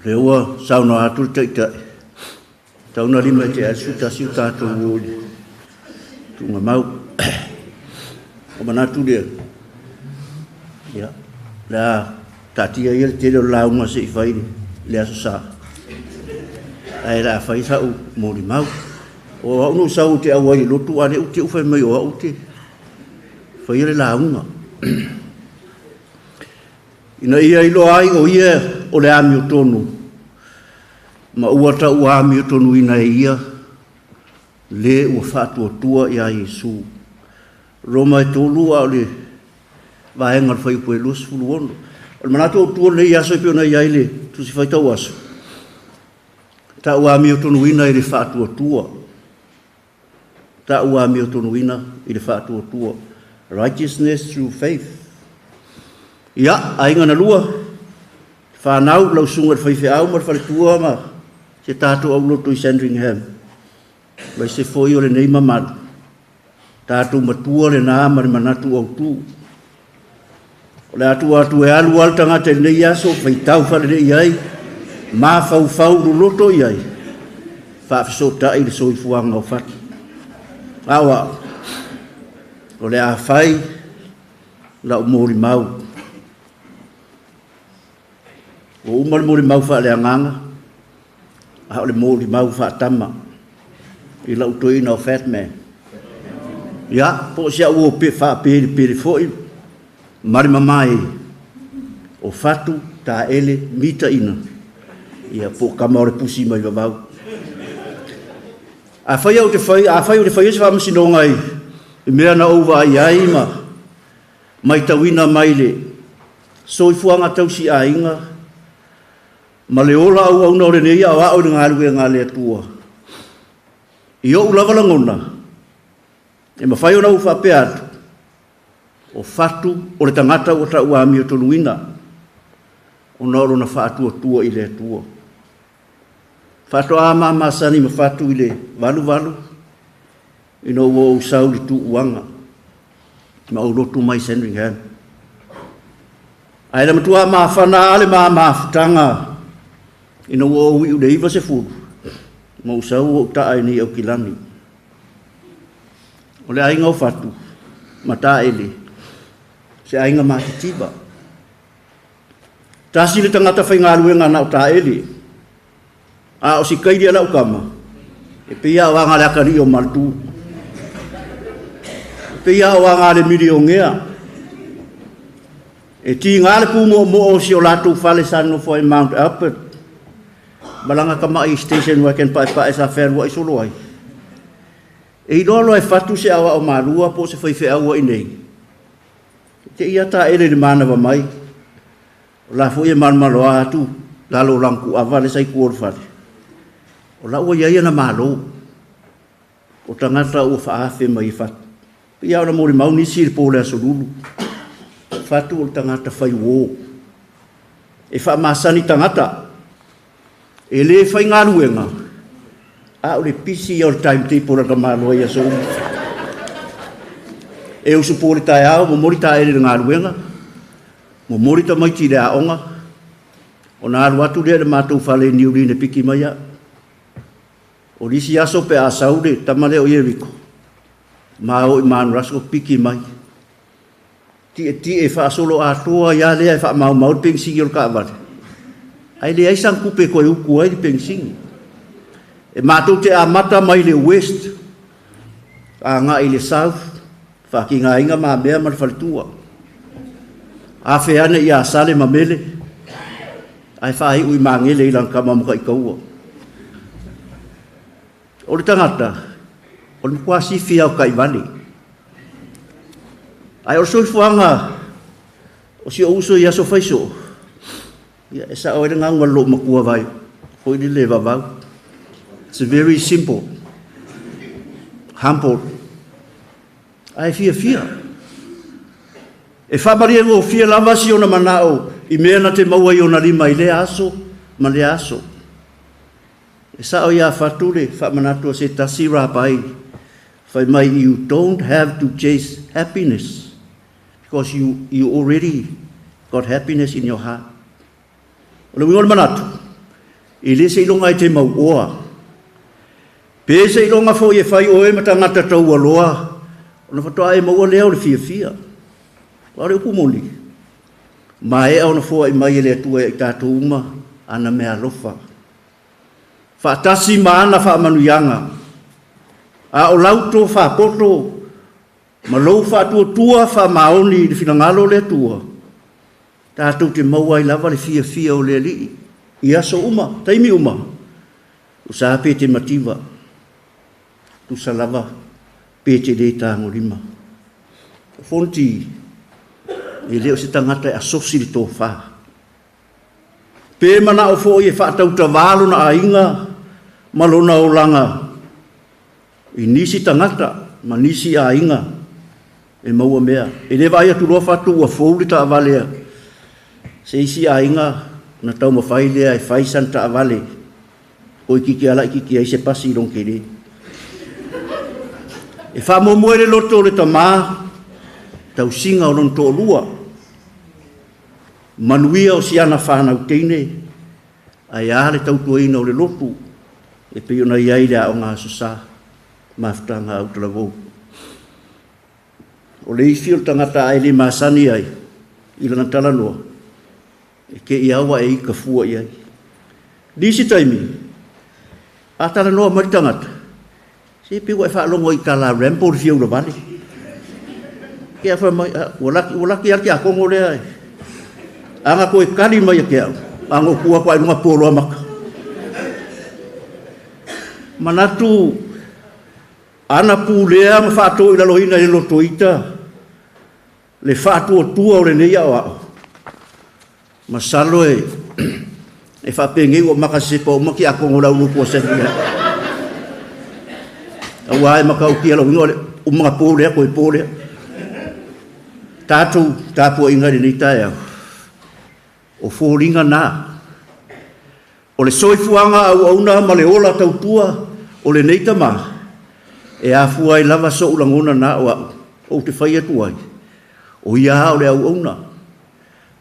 Lea ua saunoa atu le Taitai, tau na lima i te asu tasi o tatou o i le tuugamau. O manatu lea, ia, le a taatia ia le tele o le lauga se i fai le Aso Sa. Ae le a fai sa'u molimau. O au no sau te au ai i lotu, a le u te u fai mai o au te faia le lauga. Ina ia iloa ai o ia o le amiotonu, ma ua tau amiotonuina e ia le ua faatuatua ia Iesu. Roma e 3 a o le vaega o le fuaiupu e 26. O le manatu o tua lenei aso e pei ona i ai le Tusi Faitau Aso, tau amiotonuina i le faatuatua. Tau amiotonuina i le faatuatua. Righteousness through faith. Ia, aiga na lua, whanau, lau sunga le faifeau ma le faletua ma se tātou auloto i Sandringham. Mai se foi o lenei mamalu. Tātou matua le nā ma le manatu au tū. O le atu atu e alu alu tangata i lenei aso, faitau whalele i ai, ma faufau loloto i ai, whaafesotai le soifuaga o Fatu. Awa, o le a fai lau molimau. O uma le molimau faaleagaga, a o le molimau faatama i lau toeaina o Fat Man. Ia, po o si au o pe faapelepele foi ma le mamae o Fatu Taele Mitaina. Ia, po o kama o le pusi mai vavau. A fai au te fai, a fai o te fai se faamasinoga i mea na ou vaai ai ma maitauina mai le soifuaga tausiaiga ma le ola auauna o lenei aoao i le galuega a le Atua. I ou lava lagona, e mafai ona ou faapea atu, o Fatu o le tagata ua tau amiotonuina, ona o lona faatuatua i le Atua. Faatoa mamasani ma Fatu i le 88, ina ua ou sau i le tuuaga, ma ou lotu mai Sandringham. Ae na matua mafana a le mamafutaga ina ua ou iu le 90, ma ou sau ou taa i nei Aukilani. O le aiga o Fatu, ma Taele, se aiga matitiva. Tasi le tagata faigaluega na o Taele, a o si kaili a lau kama, e pei a o anga le akali o Maltu. E pei a o anga le miliongea. E ti ngā le pū mo mo o si o lātou fale sa nofo ai Mount Albert. Malanga kama i station wagon pae pae sa whenua i solo ai. E iloa loa e Fatu se awa o malua po se whaiwhe aua i nei. Te ia ta ele le manawa mai. O la fo ia malmaloa atu lalo lang ku awa le sai ku o le fale. O la ua ia na malo. O tangata ua whaafe mai i Fatu. Ia ona mori mau nisi i le pōle asolulu. Fatu o le tangata whai wō. E whaamasani tangata. E le whai ngāluenga. A o le pisi o le timetable a ka maloa ia so umu. E usu pō le tae ao, mo mori tā ele le ngāluenga. Mo mori ta maiti le aonga. O nā alu atu lea le mātou whale niuri ne piki mai a. O lisi aso pe a saure, tamale o Yeriko. Mā o i mānu rasko piki mai. Ti e ti e whaasolo atoa ia lea e wha mau mau le pensingi o le kaavale. Ai le ai sang kupe koe uku ai le pensingi. E mātou te amata mai le west, a ngā i le south, wha ki ngā inga mā mea ma le faletua. A wheane i a sale mamele, ai whahi ui mangele i lang kama muka i kaua. O le tangata, o le mkua sifi au kai vale. Ai o le soifuaga o si o uso i aso faiso, ia e sa o le nganga lo makua vai, hoi le le vavau. It's very simple, humble. Ai fia fia. E whamaria ngō fia lava si ona manao i mea na te maua i ona lima i le aso ma le aso. E sao ia Fatu le whamanatu se tasi rapai. Whai mai, you don't have to chase happiness because you already got happiness in your heart. O le wingo le manatu. E le seiloga e te mauoa. Pe seiloga foi e fai oe ma tagata taualoa, ona faatoa e maua lea o le fiafia. Aua o le upu moni, maea ona foai mai e le Atua ia i tatou uma ana meaalofa, faatasi ma ana faamanuiaga. A o lau tofa poto ma lou faatuatua faamaoni i le finagalo o le Atua, tatou te maua ai lava le fiafia o le Alii i aso uma, taimi uma, o sa pe te mativa, tusa lava pe te le tagolima. O Fonti, e le o se tagata e asosi le tofa. Pe manao foi e faatautavā lona aiga ma lona olaga i nisi tagata ma nisi aiga e maua mea. E le vaai atu loa fatu ua fou le taavale a se isi aiga ona taumafai lea e fai sana taavale toeitiiti lava laitiiti ai se pasi i lona tele. E faamoemoe le loto o le tamā tausiga o lona toalua, manuia o siana fanau teine, ae a le tautuaina o le lotu e pei ona i ai le aoga Aso Sa, mafutaga autalavou. O le ifi o le tagata a e le masani ai i lana talanoa, e te i lava ua e ita fua i ai. Nisi taimi, a talanoa mai le tagata, se pei ua e faalogo i tala a Rambo le fia ulavale. Ke a fai mai, ua laki, ua laki lava le tiakono lea e. Ana toe tali mai ia te au, ana ou tu atu lava i luga po loa maka. Manatu ana pulea ma faatoilaloina i le loto ita le faatuatua o lenei aoao, masalo e e faapenei ua maka sesepa uma tiakono o le aulotu a Sefi. Aua e matautia lau igoa o le umaga po lea toe po lea. Tatou tapuaiga i lenei taeao, o foliga na o le soifuaga auauna ma le ola tautua o lenei tama e afua ai lava so'u lagona na o a'u ou te fai atu ai, o ia lava o le auauna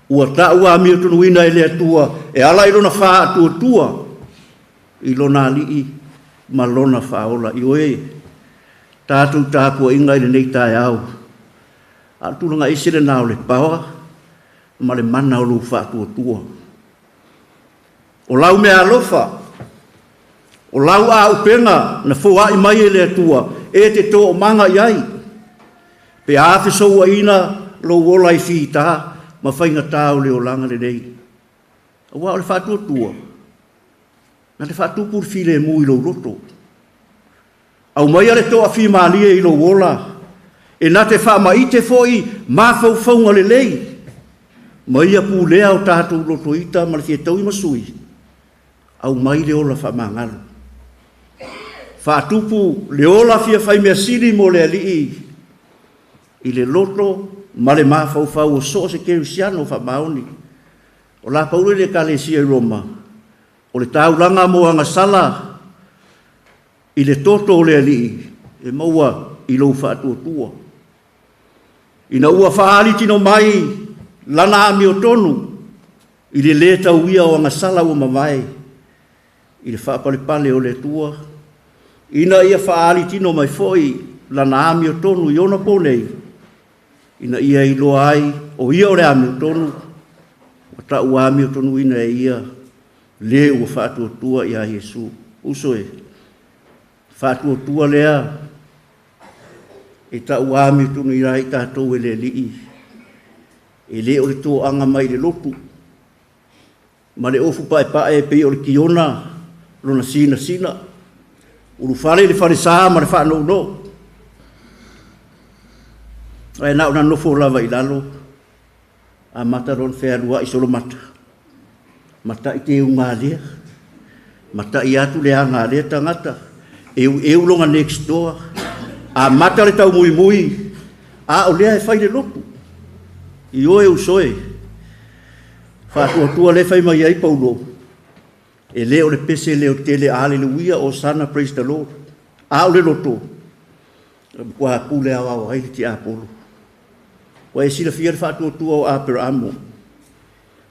ua ta'u amiotonuina e le Atua e ala i lona faatuatua i lona Alii ma lona Faaola. Ioe, tatou tapuaiga i lenei taeao, a o le tulaga ese lena o le paoa ma le mana o lou faatuatua. O lau meaalofa, o lau auupega na foai mai e le Atua e te toomaga i ai, pe a fesouaina lou ola i fita ma faigata o le olaga lenei. Aua o le faatuatua, na te faatupu le filemu i lou loto. Aumaia le toafimalie i lou ola, e na te faamaite foi mafaufauga lelei, ma ia pulea o tatou lotoita ma le fiataui ma sui, aumai le ola faamagalo. Faatupu le ola fia faimeasili mo le Alii i le loto ma le mafaufau o so o se kerisiano faamaoni. O la Paulo i le Ekalesia i Roma, o le taulaga mo agasala i le toto o le Alii e maua i lou faatuatua. Ina ua faaali tino mai lana amiotonu i le lē tauia o agasala ua mavae i le faapalepale o le Atua, ina ia faaali tino mai foi lana amiotonu i ona po nei, ina ia iloa ai o ia o le amiotonu, ua ta'u amiotonuina e ia le ua faatuatua iā Iesu. Uso e, faatuatua lea e ta'u amiotonuina ai tatou e le Alii, e lē o le toaga mai le lotu ma le ofu pa'epa'e e pei o le kiona lona sinasina, ulufale i le falesā ma le faanounoo, ae na ona nofo lava i lalo, amata loa ona fealuai solomata, matai teuga lea, matai atu le aga a lea tagata, eueu lona next door, amata le taumuimui, a o lea e fai le lotu. Ioe uso e, faatuatua lea e fai mai ai Paulo, e le o le pese leo tele, aleluia, osana, praise the Lord, a o le loto, e matua pule aoao ai le tiapolo. Ua e silafia le faatuatua o Aperaamo.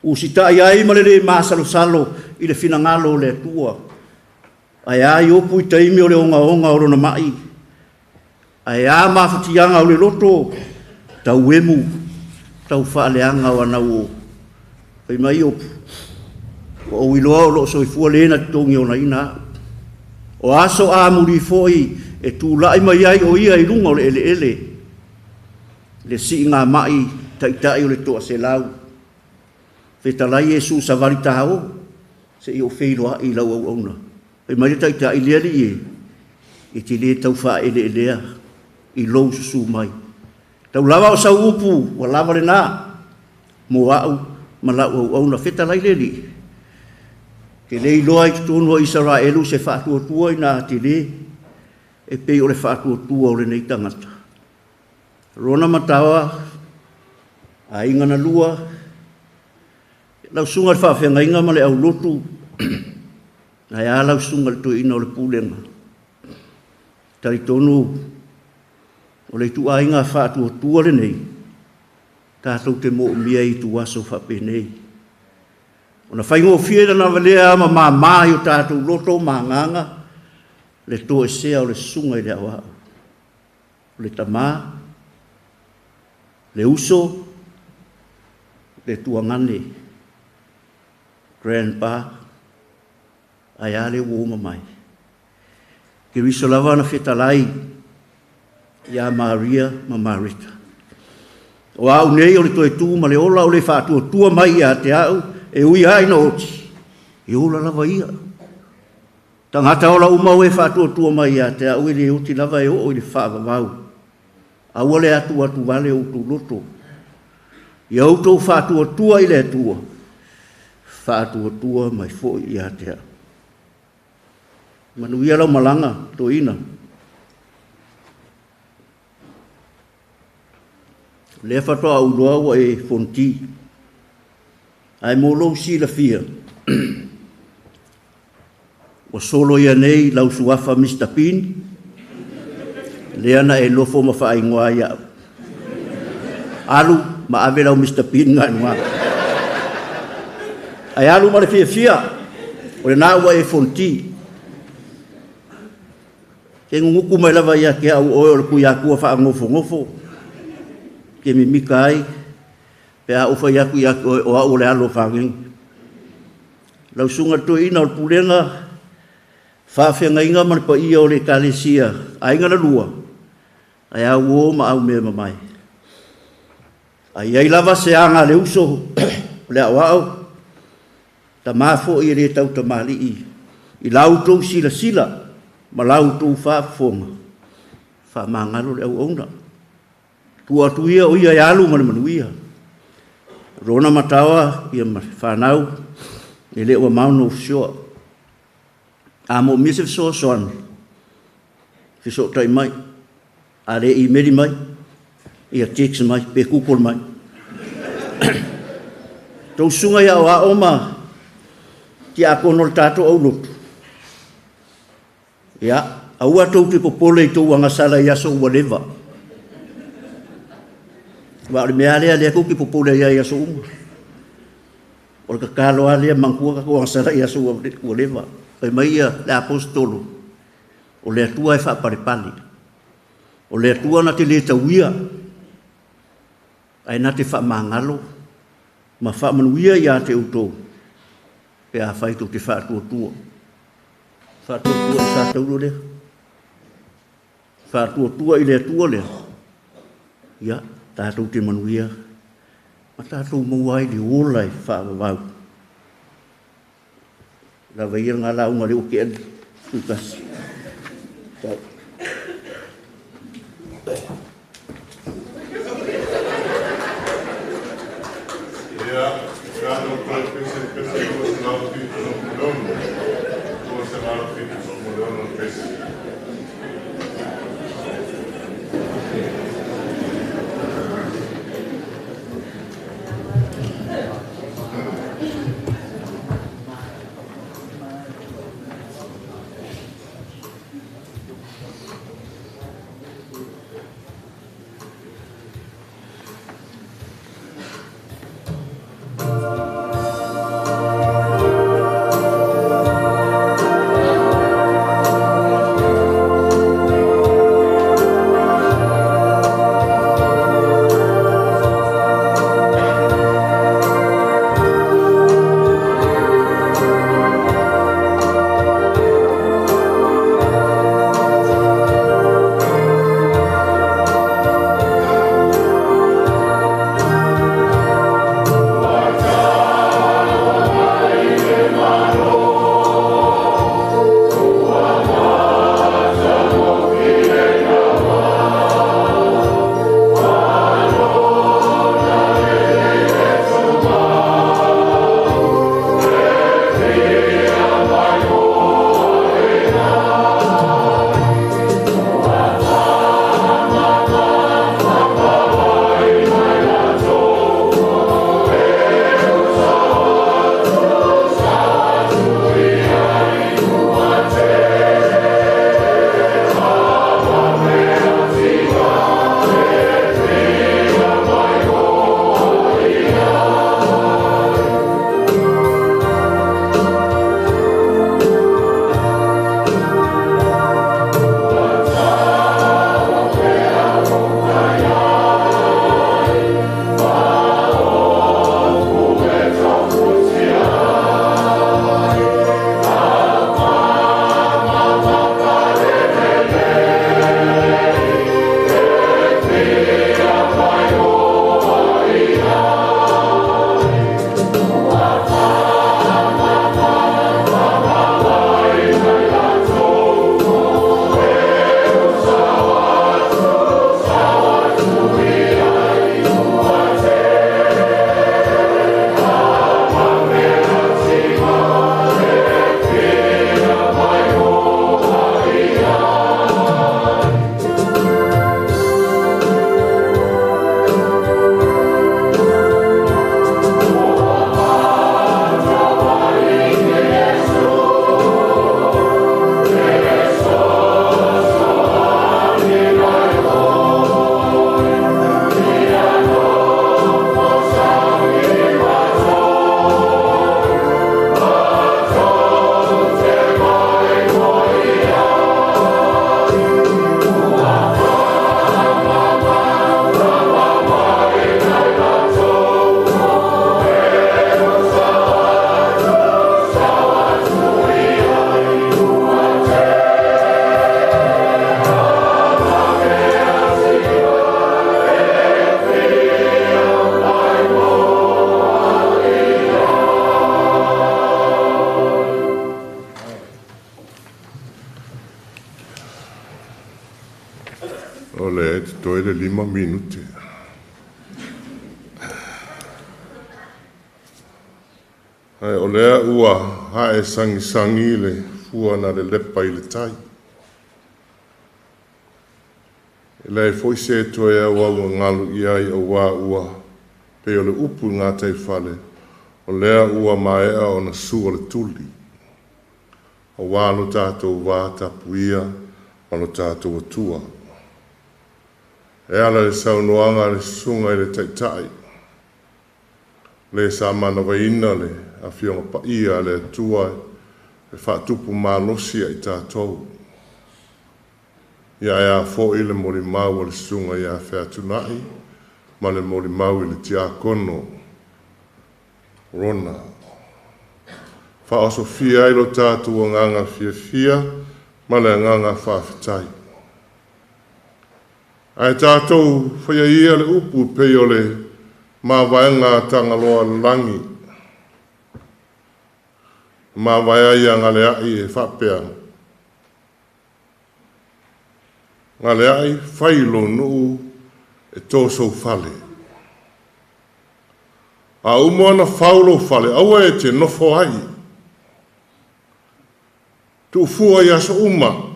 Usitai ai ma le lē masalosalo i le finagalo o le Atua. Ae a Iopu i taimi o le ogaoga o lona ma'i? Ae a mafatiaga o le loto tauemu tau faaleaga o ana uō? Fai mai Iopu, Ua ou iloa o loo soifua lē na totogi olaina a'u. O aso amuli foi e tula'i mai ai o ia i luga o le eleele, le siigamai taita'i o le toaselau. Fetalai Iesu savali tāō, seia ou feiloa'i i lau auauna. Fai mai le Taitai, Le Alii e, e te lē tau faaeleelea i lou susū mai. Tau lava o sau upu, ua lava lenā mo a'u ma la'u auauna. Fetalai le Alii, te le iloa i totonu o Isaraelu se faatuatua ina telē e pei o le faatuatua o lenei tagata. Lona mataoa, aiga na lua, lau susuga i le faafeagaiga ma le aulotu, ae a lau susuga i le toeaina o le pulega. Talitonu o le ituaiga faatuatua lenei, tatou te moomia i ituaso faapenei. Ona faigofie lana valea ma māmā i o tatou loto ma agaga le toesea o le susuga i le aoao, o le tamā, le uso, le tuagane, grandpa, ae a le uō mamae. Keriso lava na fetalai iā Maria ma Mareta. O a'u nei o le toe tū ma le ola o le faatuatua mai ia te a'u e ui lava ina oti, e ola lava ia. Tagata ola uma o e faatuatua mai ia te a'u e le oti lava e oo i le faavavau. Aua le atuatu vale o outou loto. Ia outou faatuatua i le Atua, faatuatua mai foi ia te a'u. Manuia lau malaga, toeaina. O lea faatoa ou iloa ua e fonoti. Ae mo lou silafia, ua solo ia nei lau suafa Mister Bean, lea na e nofo ma faaigoa ai a'u. Alu ma ave lau Mister Bean na i luga. Ae alu ma le fiafia, o lenā ua e fonoti. Ke guguku mai lava ia te a'u oe o le Tuiatua faagofogofo, ke mimika ai, pe a ou fai atu ia te oe o a'u o le alo o Fagege. Lau susuga i le toeaina o le pulega, faafeagaiga ma le paia o le Ekalesia, aiga na lua, ae a uō ma au mea mamae. A i ai lava se aga a le uso o le aoao, tamā foi e le tautamalii i la outou silasila ma la outou faafofoga, faamagalo le auauna. Tuu atu ia o ia e alu ma le manuia. Lona mataoa ia ma fanau e le o mamao ona ufisoa. A moomia se fesoasoani, fesootai mai, a le imeli mai, ia text mai, pe google mai. Tou susuga i aoao ma tiakono o le tatou aulotu, ia, aua tou te popole i tou agasala i aso ua leva. Aua o le mea lava lea, lea tou te popole ai i aso uma. O le tatalo lava lea, manatua tatou agasala i aso ua leva. Fai mai ia le Aposetolo, o le Atua e faapalepale. O le Atua na te le tauia, ae na te faamagalo ma faamanuia ia te outou pe afai tou te faatuatua. Faatuatua i sa taulo lea. Faatuatua i le Atua lea. Ia, tatou te manuia ma tatou maua ai le ola e faavavau. Lava ia lena lauga lea ua tea le 11. Tau. Ia, tatou toe pesepese 276, 276 pese. 5 minute. Ae o lea ua hae sangisangi le fua na le lepa i le tai. E leai foi se toe auauagalu i ai auā ua pei o le upu i gataifale, o lea ua maea ona sua le tuli, auā lo tatou va tapuia ma lo tatou Atua. E ala i le saunoaga a le susuga i le Taitai, le sa manavaina le Afioga Paia a le Atua e faatupu malosi ia i tatou. Ia ae a foi le molimau a le susuga ia Featunai ma le molimau i le Tiakono Rona. Faaosofia ai lo tatou agaga fiafia ma le agaga faafetai. Ae tatou faia ia le upu pei o le mavaega a Tagaloa o le lagi. Mavae ai ia Galeai e faapea, Galeai, fai lou nuu e to sou fale. A uma ona fau lou fale, aua e te nofo ai. Tuufua i aso uma.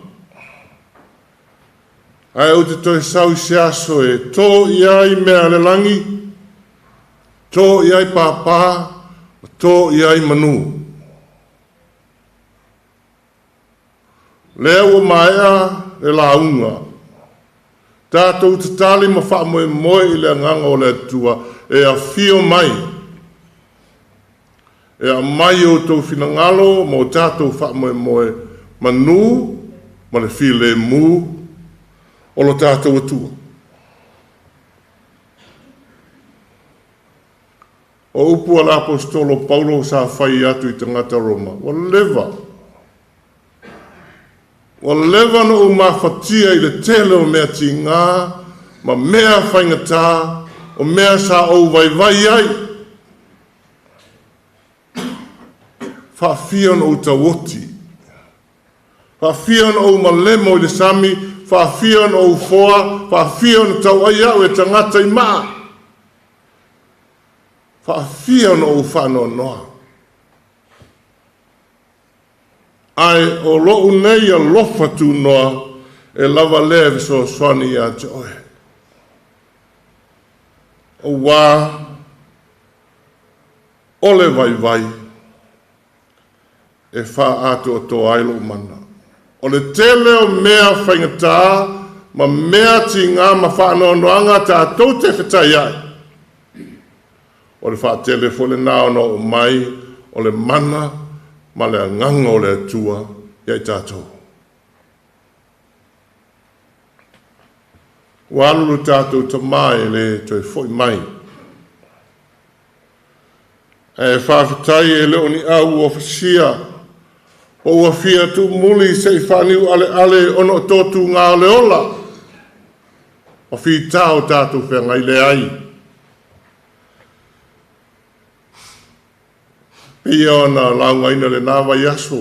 Ae ou te toe sau i se aso e tō i ai mea a le lagi, tō i ai pāpā, ma tō i ai manu. Lea ua maea le lauga. Tatou tatali ma faamoemoe i le agaga o le Atua e afio mai, e aumai o outou finagalo ma o tatou faamoemoe manu ma le filemu o lo tatou Atua. O upu a le Aposetolo Paulo sa fai atu i tagata Roma, ua leva. Ua leva ona ou mafatia i le tele o mea tigā ma mea faigata, o mea sa ou vaivai ai. Faafia ona ou tauoti, faafia ona ou malemo i le sami, faafia ona ou foa, faafia ona tauai au e tagata i maa, faafia ona ou faanoanoa. Ae o lou nei alofa tunoa e lava lea e fesoasoani ia te oe. Auā o le vaivai e faaatoatoa ai lou mana. O le tele o mea faigata ma mea tigā ma faanoanoaga tatou te fetaiai, o le faatele foi lenā ona oo mai o le mana ma le agaga o le Atua ia i tatou. Ua alu lo tatou tamā e le toe foi mai. Ae faafetai e le o ni au ua fasia, po ua fia tuumuli se i faaniualeale ona o totuga o le ola ma fitā o tatou feagai leai. Pei ona laugaina lenā vaiaso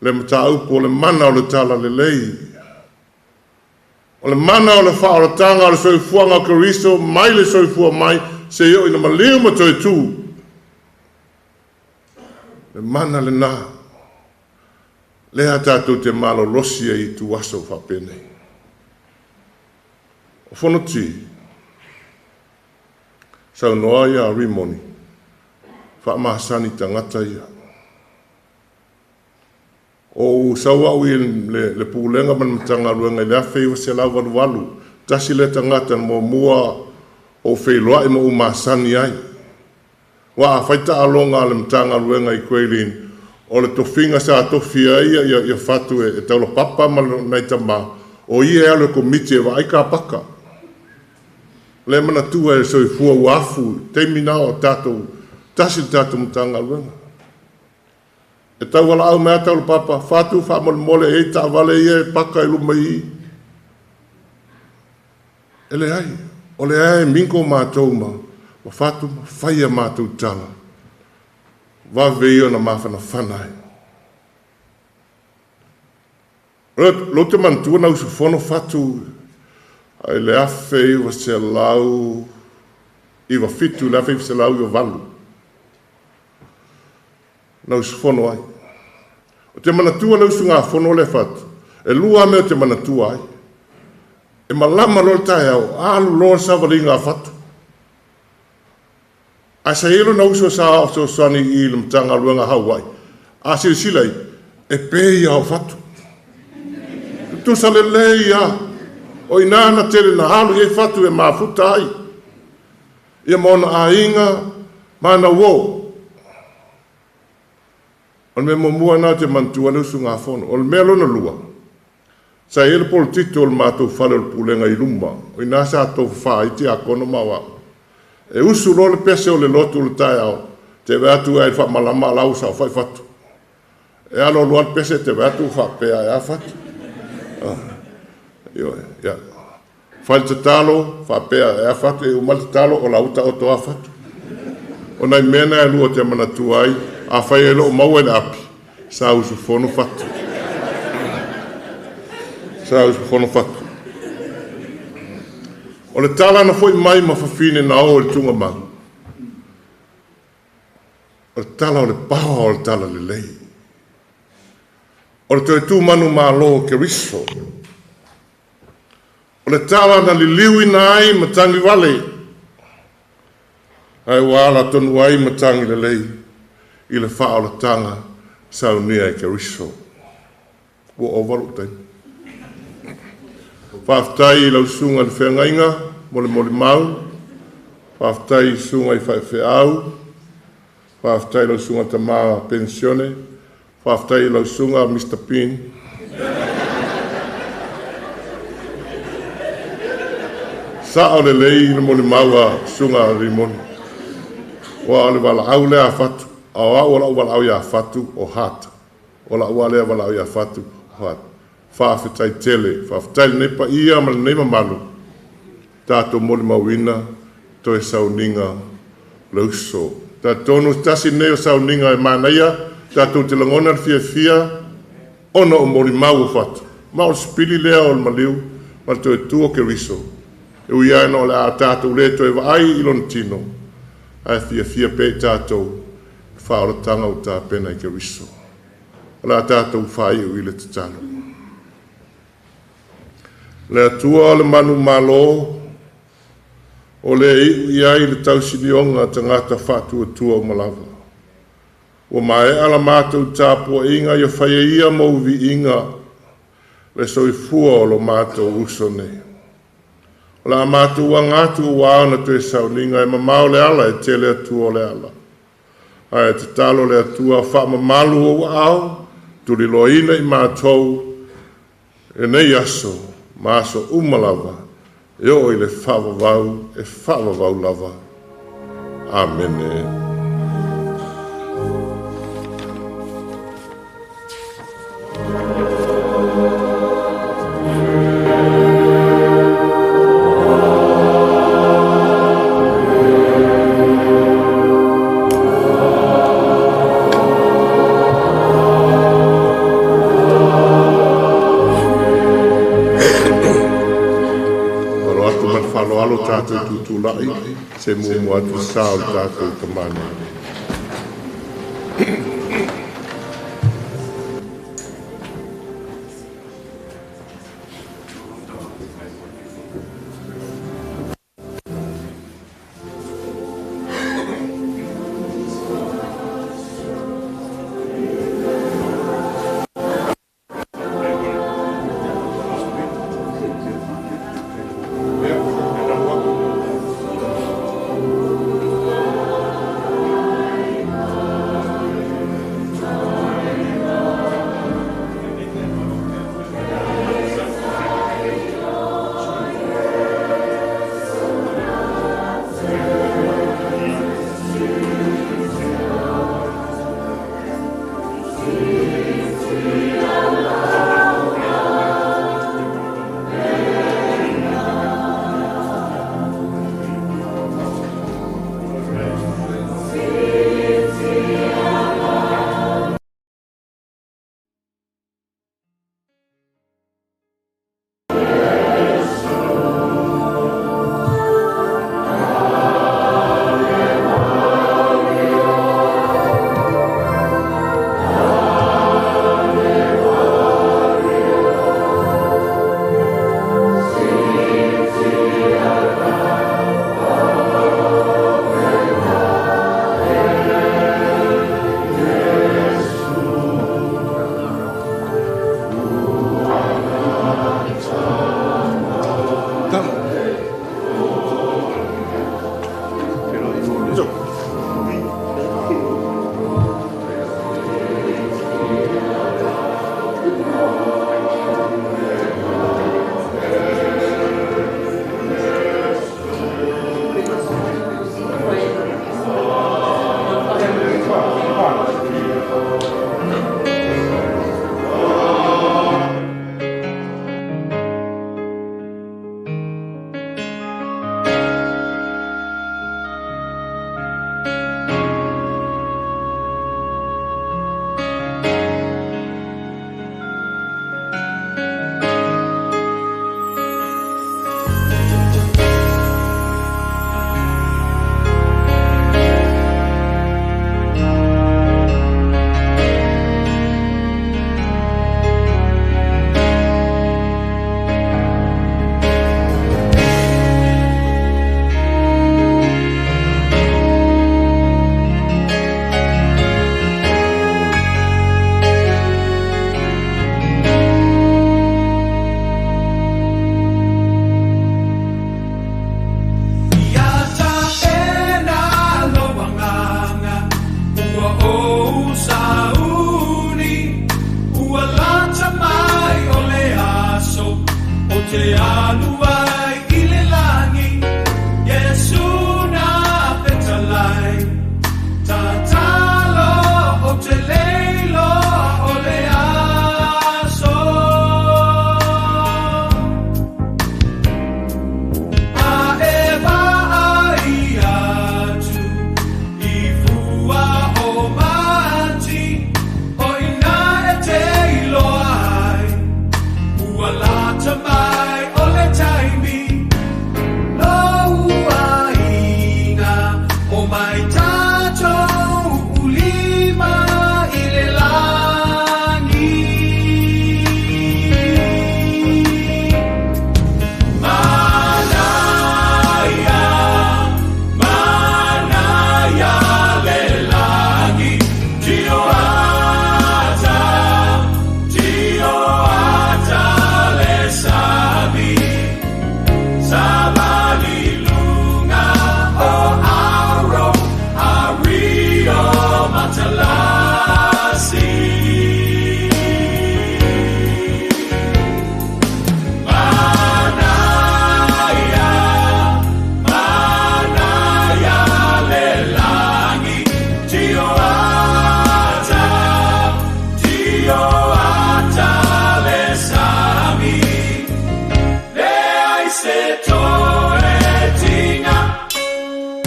le mataupu o le mana o le talalelei. O le mana o le faaolataga o le soifuaga o Keriso mai le soifua mai seia oo ina maliu ma toe tu. Le mana lenā, lea tatou te malolosi ai i ituaso faapenei. O Fonoti, saunoa ia Rimoni, faamasani tagata ia. O ou sau au i le Pulega ma le Matagaluega i le 1988, tasi lea tagata na muamua ou feiloai ma ou masani ai. Aua a fai taaloga a le Matagaluega i Kueilin, o le tofiga sa tofi ai ia Fatu e taulapapa ma nai tama, o ia e alu e komiti e vaai kapaka. Lea e manatua e le soifua ua afu i taimi na o tatou, tasi le tatou Matagaluega. E taualaau mai lava taulapapa, Fatu faamolemole e i ai taavale ia e paka i luma i i. E leai, o lea e mingle matou ma Fatu ma fai a matou tala, vave ia ona mafanafana ai. Lou te manatua na usufono Fatu Ai le 1997 le 1998. Na usufono ai. O te manatua le usugafono le fatu, e lua mea o te manatua ai. E malama loa le taeao, alu loa le savaliga a fatu. Ae sa i ai lona uso sa fesoasoani i le Matagaluega Hawaii, a silasila i, e pe ia o fatu. Tutusa lelei lava. O i ina na tele na alu i ai fatu e mafuta ai. Ia ma ona aiga ma ana uo. O le mea muamua lena ou te manatua ai le usugafono. O le mea lona lua, sa i ai le polotito o le matou fale o le pulega i luma, o i ina sa tofafa ai tiakono ma aoao. E usu loa le pese o le lotu i le taeao, te vaai atu ai i le faamalama a la ua saofai fatu. E alo alo lava le pese te vaai atu ua faapea ai lava fatu. Ioe, ia. Fai le tatalo, faapea ai lava fatu, e uma le tatalo, o la ua taoto lava fatu. O nai mea na e lua ou te manatua ai, afai e le o maua i le api, sa usufono fatu. Sa usufono fatu. O le tala na foi mai ma fafine na o i le tugamau, o le tala o le paoa o le tala lelei. O le toe tumanu malo o Keriso. O le tala na liliuina ai matagi vale, ae ua ala tonu ai matagi lelei i le faaolataga saunia e Keriso. Ua ova lou taimi. Faafetai i lau susuga i le feagaiga mo le molimau. Faafetai i susuga i faifeau. Faafetai i lau susuga tama penisione. Faafetai i lau susuga Mr. Pin. Sao lelei le molimau a susuga Rimoni. Ua o le valaau lea a Fatu. A o au o lau valaau ia Fatu o Hata. O lau lava lea valaau ia Fatu o Hata. Faafetai tele. Faafetai lenei paia ma lenei mamalu. Tatou molimauina toe sauniga le uso. Talitonu tasi lenei o sauniga e manaia, tatou te lagona le fiafia ona o molimau o Fatu. Ma o le sipili lea o le maliu ma le toe tu o Keriso. E ui lava ina o le a tatou le toe vaai i lona tino, ae fiafia pea i tatou i le faaolataga ua tapena i Keriso. O le a tatou faaiu i le tatalo. Le Atua o le manumalo, o le iu i ai le tausinioga a tagata faatuatua uma lava. Ua maea la matou tapuaiga ia faia ia mou viiga le soifua o lo matou uso nei. O le a matou aga atu ua ona toe sauniga e mamao le ala e tele atua o le ala. Ae tatalo le Atua faamamalu ou aao, tuliloaina i matou lenei aso, ma aso uma lava, e oo i le faavavau, e faavavau lava. Amene. Alo atu ma le faaaloalo tatou tutulai se muamua atu sa o le tatou tamana.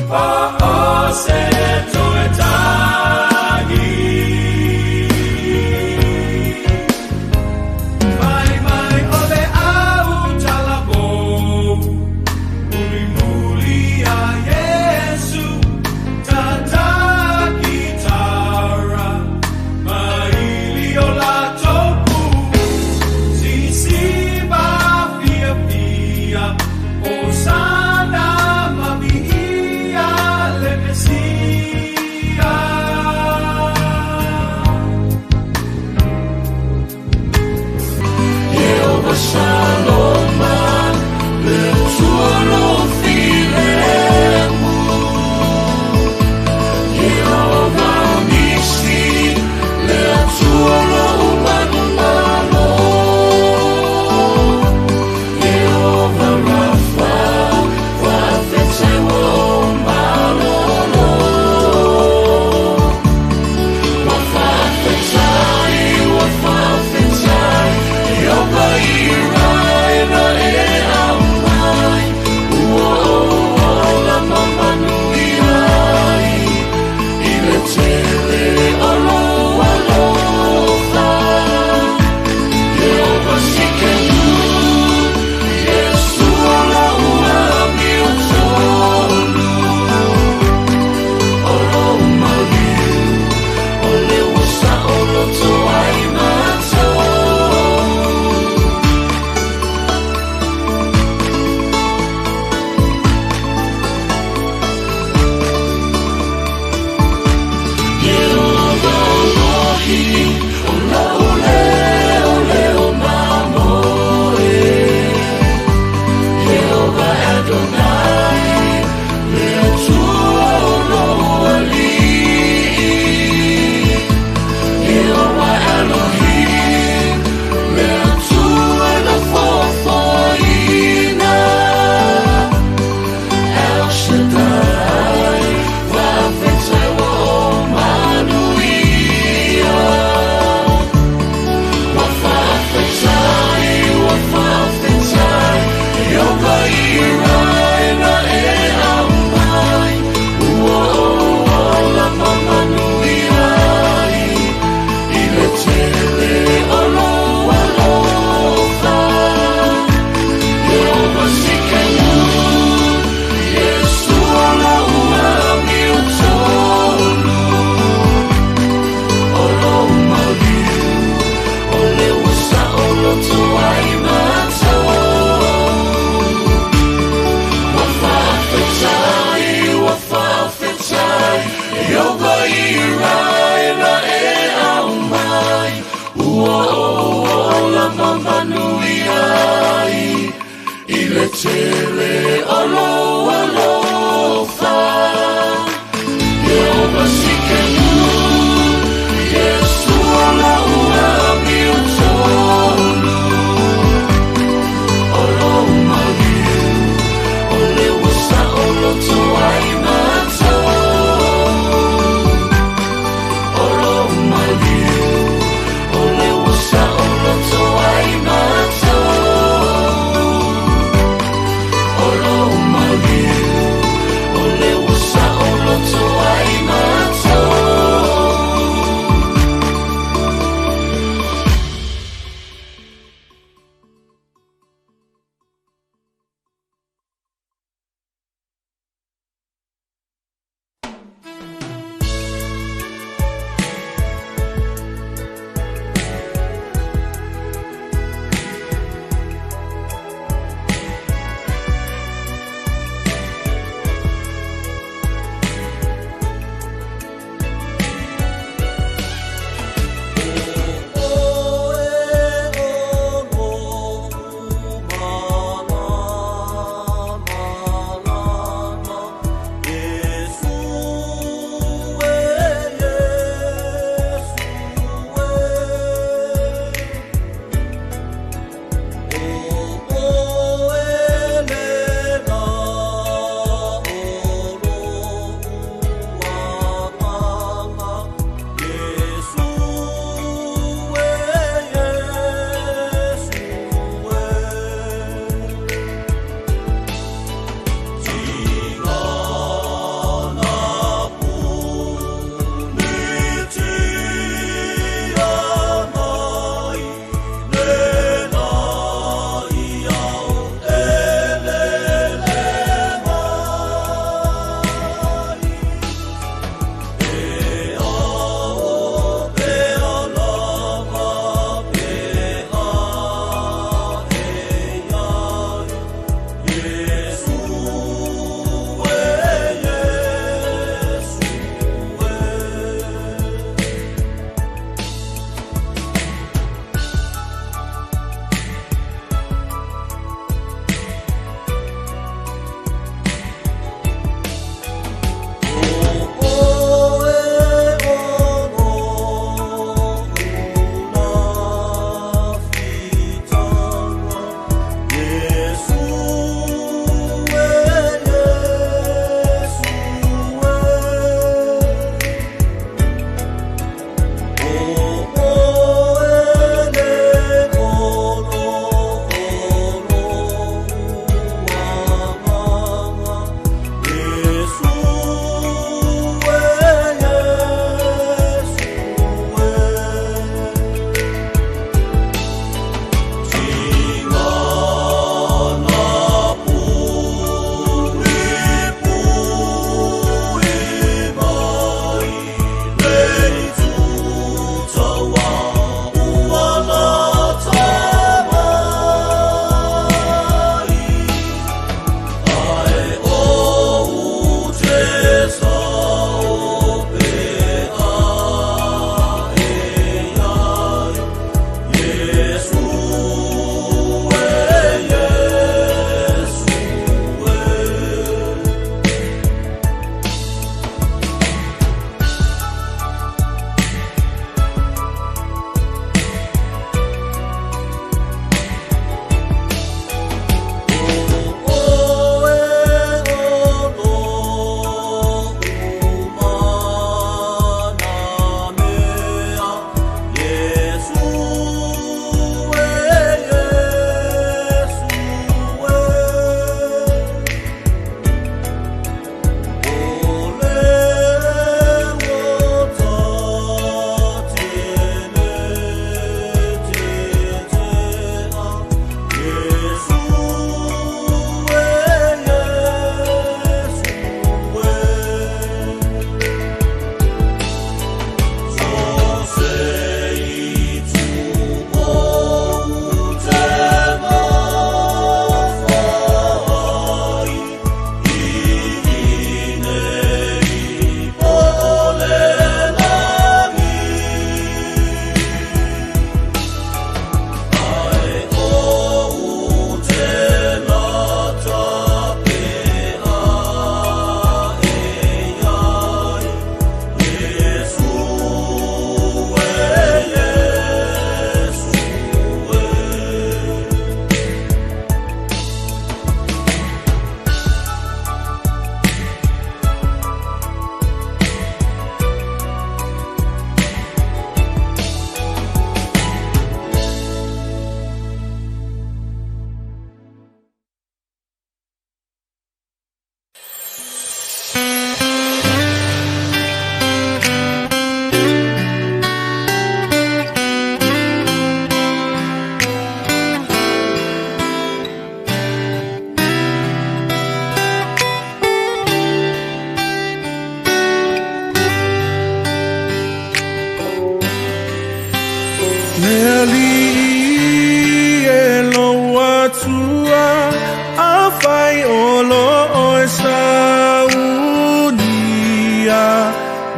O se toe tagi. Fai mai o le au talavou, mulimuli a Iesu, tata kitara, maili o latou pu, sisiva fiafia, Hosana ma viia le Mesia.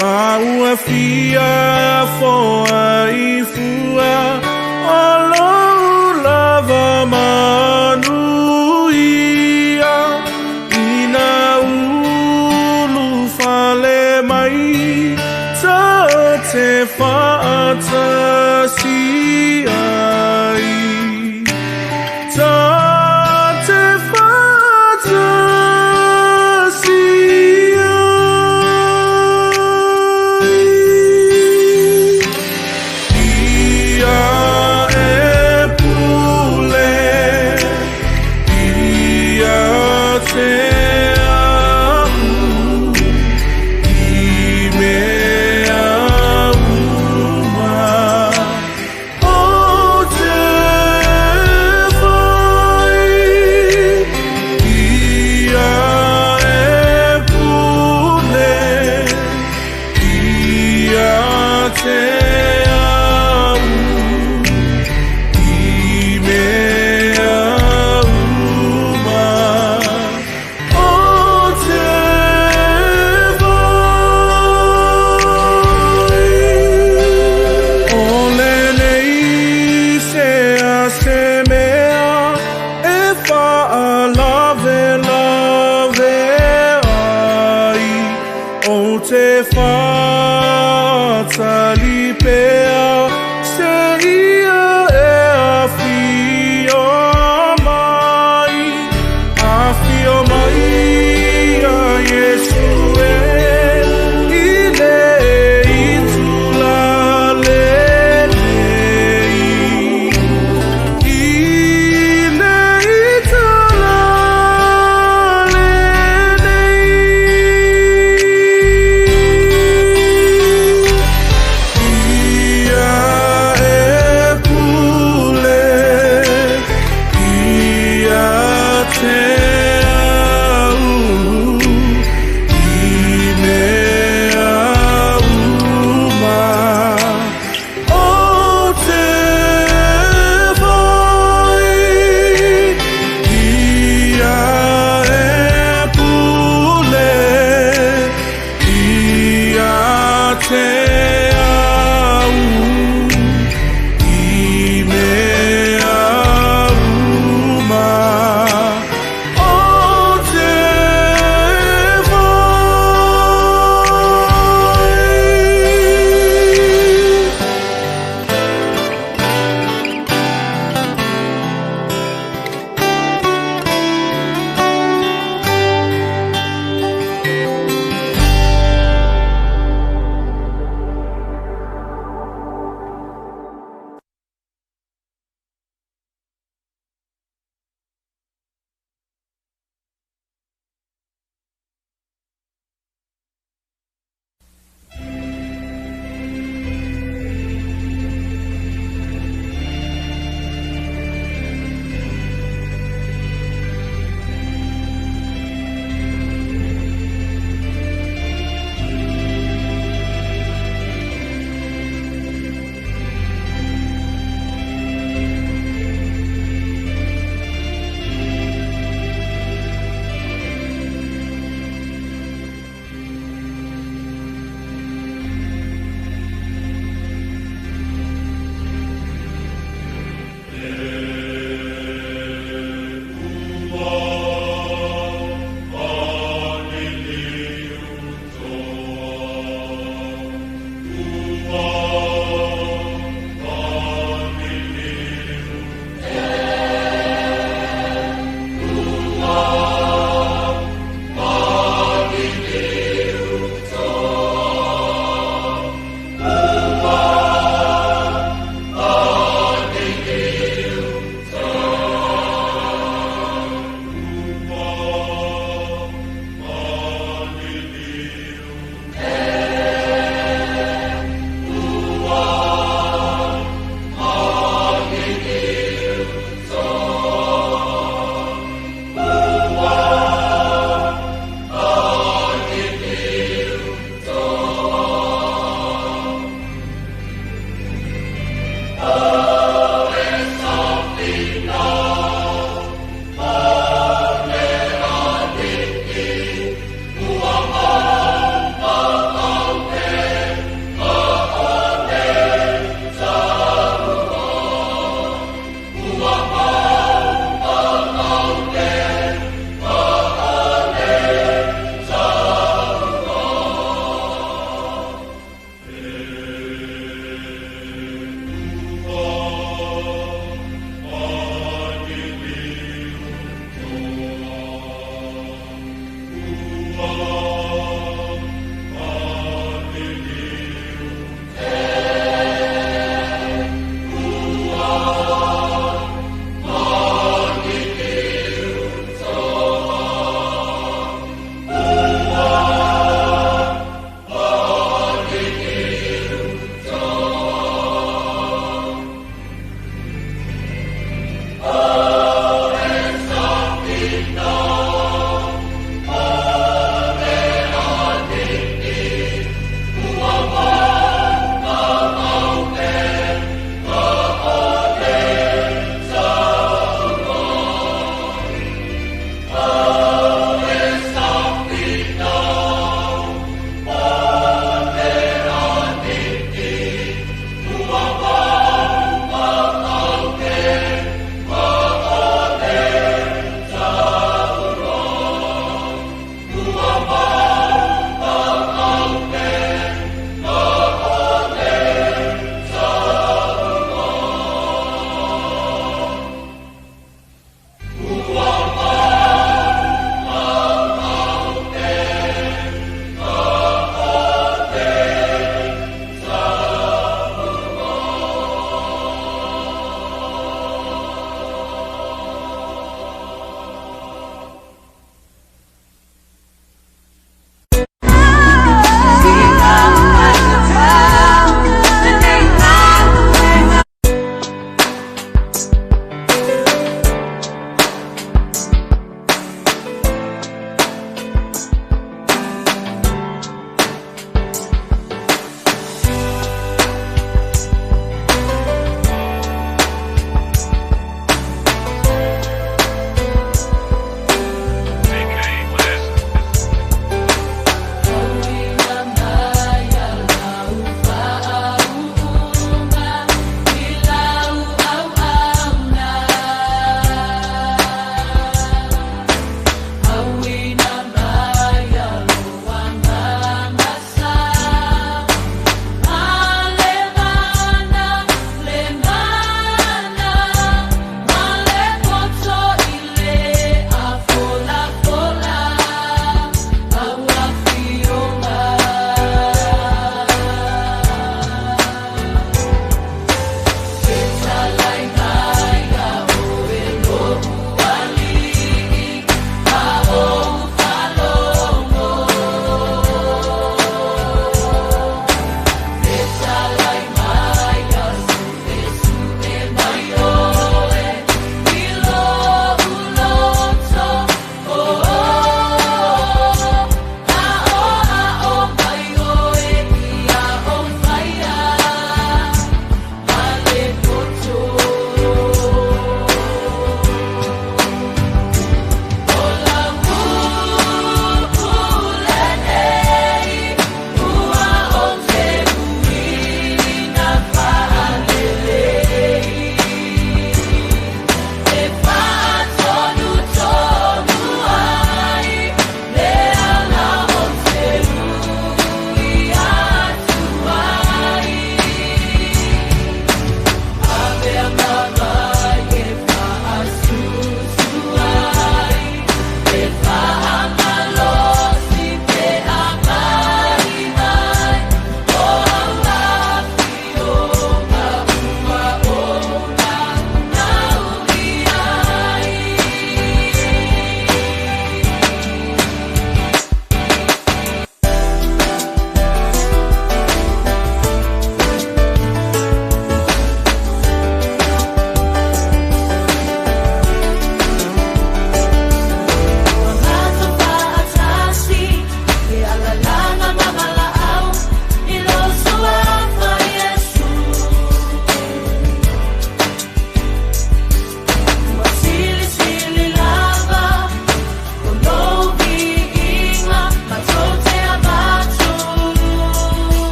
Ma ua fia foa i fua o lou lava manuia ina ulu fale mai ta te faatasi ai ta te faatasi ai. Ia e pule ia te au i mea uma o te fai. Ia e pule ia te au i mea uma o te fai. O lenei se a se mea e faalavelave ai o te faatali pea se ia e afio mai, afio mai ia Iesu e i le itula lenei, i le itula lenei.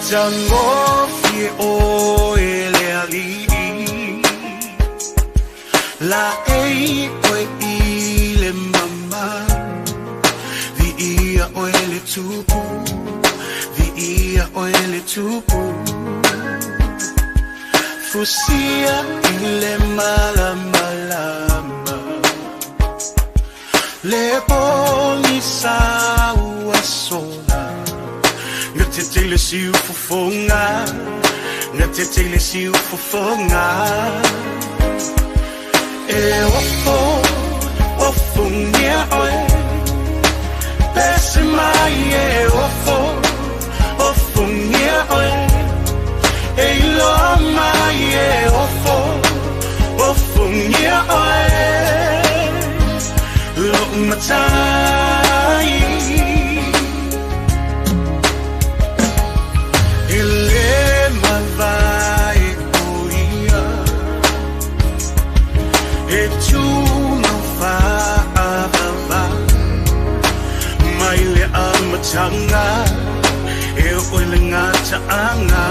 Matagofie oe le alii Laei oe i le mama Viia oe le tupu Viia oe le tupu Fusia i le malamalama Le pogisa ua sola Gatetele siufofoga Gatetele siufofoga E ofo ofogia oe Pese mai e ofo ofogia oe E iloa mai e ofo ofogia oe Lou matai E lē mavae o ia E tumau faavavau Mai le amataga E oo i le gataaga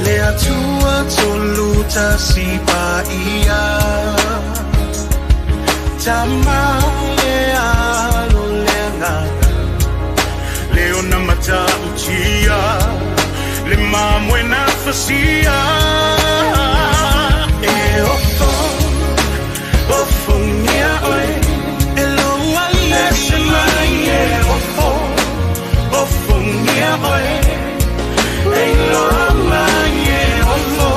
Le Atua tolu tasi paia Tama le Alo le Agaga Le ona matautia Le mamoe na fasia E ofo ofogia oe E lou alii ese mai e ofo ofogia oe E iloa mai e ofo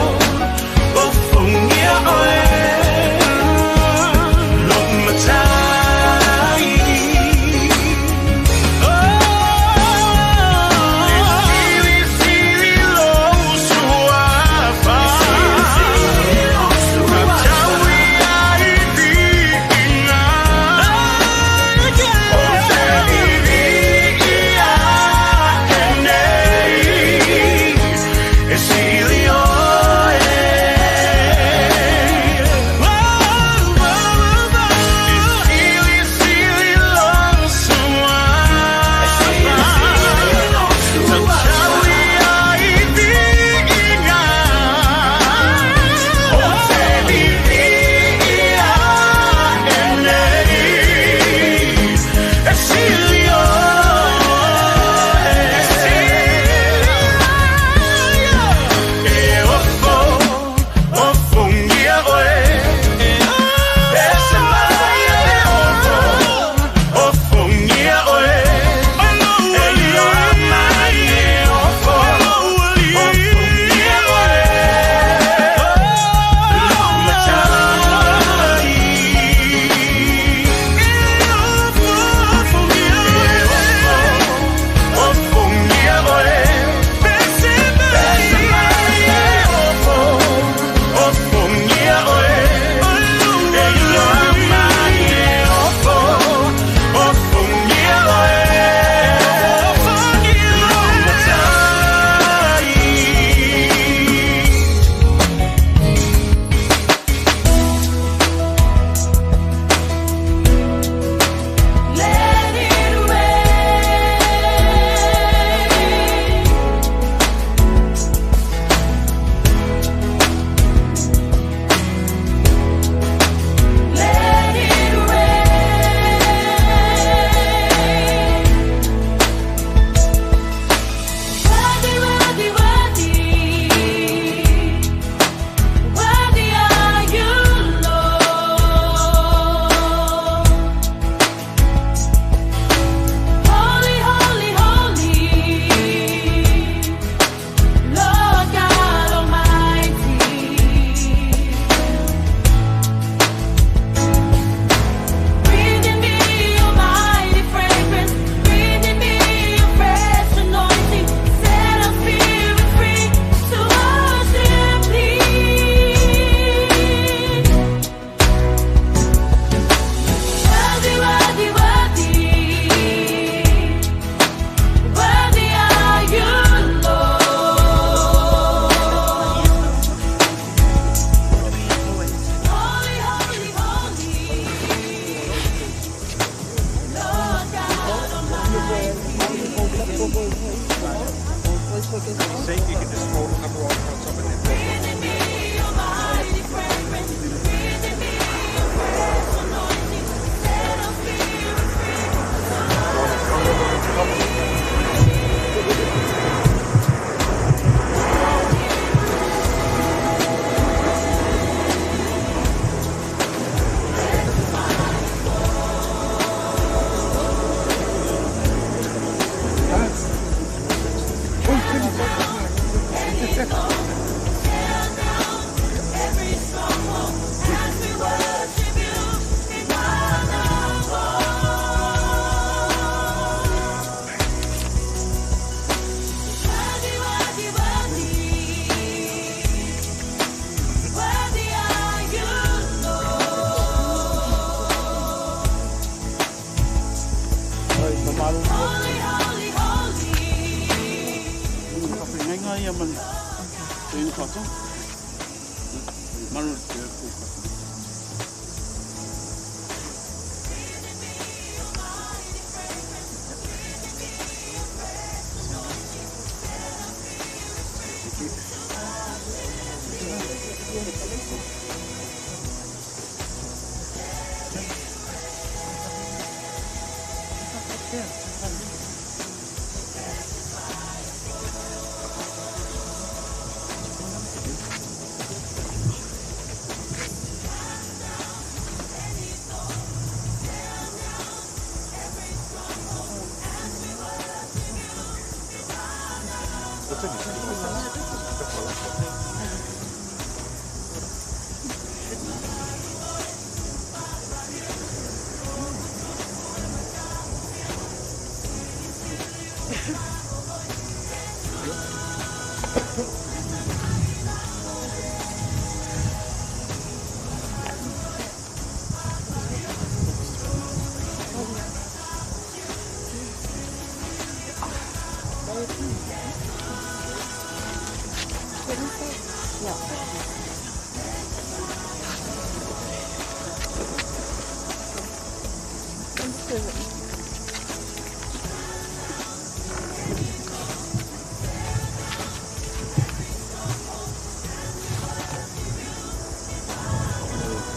ofogia oe Lou matai E filifili lou suafa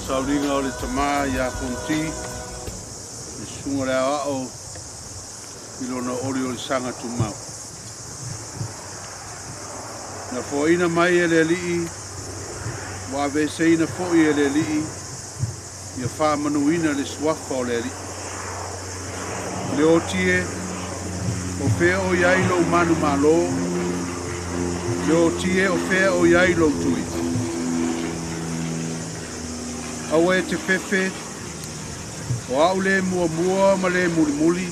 Sauliga o le tamā ia Fonti, le susuga le aoao i lona oliolisaga tumau. Na foaina mai e le alii, ua aveeseina fo'i e le alii, ia faamanuina le suafa o le alii. Le oti e, o fea o i ai lou manumalo, le oti e o fea o i ai lou tui. Aua e te fefe, o au le muamua ma le mulimuli,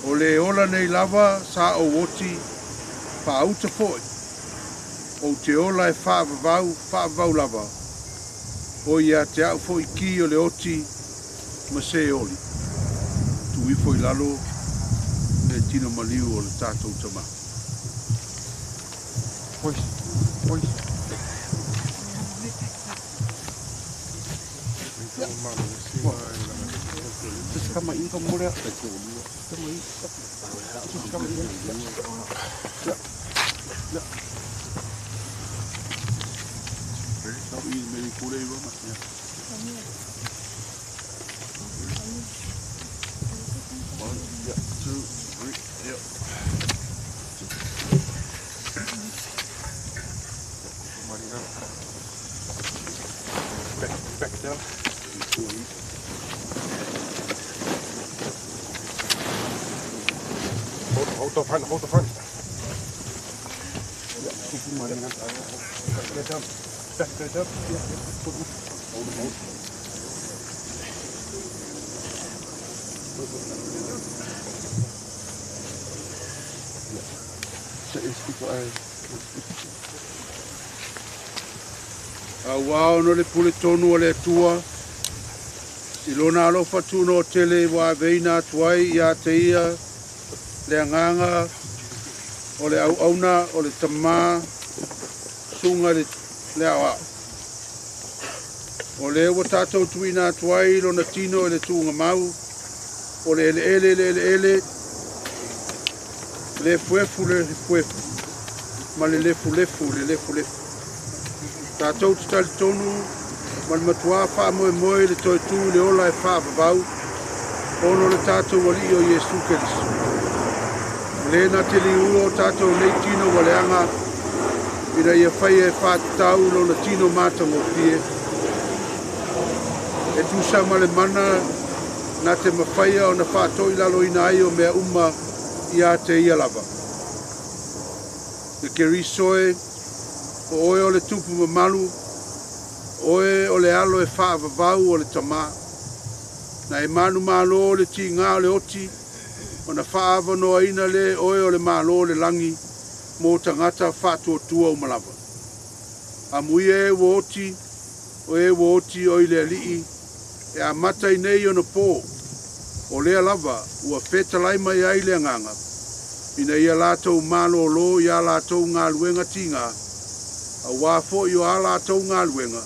o le ola nei lava sa ou oti, faauta fo'i, ou te ola e faavavau, faavavau lava, o ia te au fo'i ki o le oti ma se oli. Tu ifo i lalo le tino maliu o le tātou tamā. Oi, oi. Back down. Hold the front, hold the front. Go down. Back, go down. Yeah, hold it, hold. Auā ona le pule tonu o le Atua, i lona alofa tuno o tele ua aveina atu ai ia te ia le agaga o le auauna o le tamā suga le aoao. O le ua tātou tuuina atu ai lona tino i le tuugamau, o le eleele le eleele, le efuefu le efuefu, ma le lefulefu le lefulefu. Tātou te talitonu ma le matuā faamoemoe le toe tū i le ola e faavavau, ona o le tātou alii o Iesu Keriso. Le na te liua o tātou nei tino ua leaga, ina ia faia e faatatau lona tino matagofie. E tusa ma le mana na te mafaia ona faatoilaloina ai o mea uma ia te ia lava. Le Keriso e, o oe o le tupu mamalu, oe o le alo e faavavau o le tamā. Na e manumalo le tigā o le oti, ona faaavanoaina le oe o le malo o le lagi mo tagata faatuatua uma lava. Amuia e ua oti, o e ua oti o i le alii, e amata i nei ona pō, o lea lava ua fetalai mai ai le agaga, ina ia latou malōlō ia latou galuega tigā, Auā foʻi o a latou galuega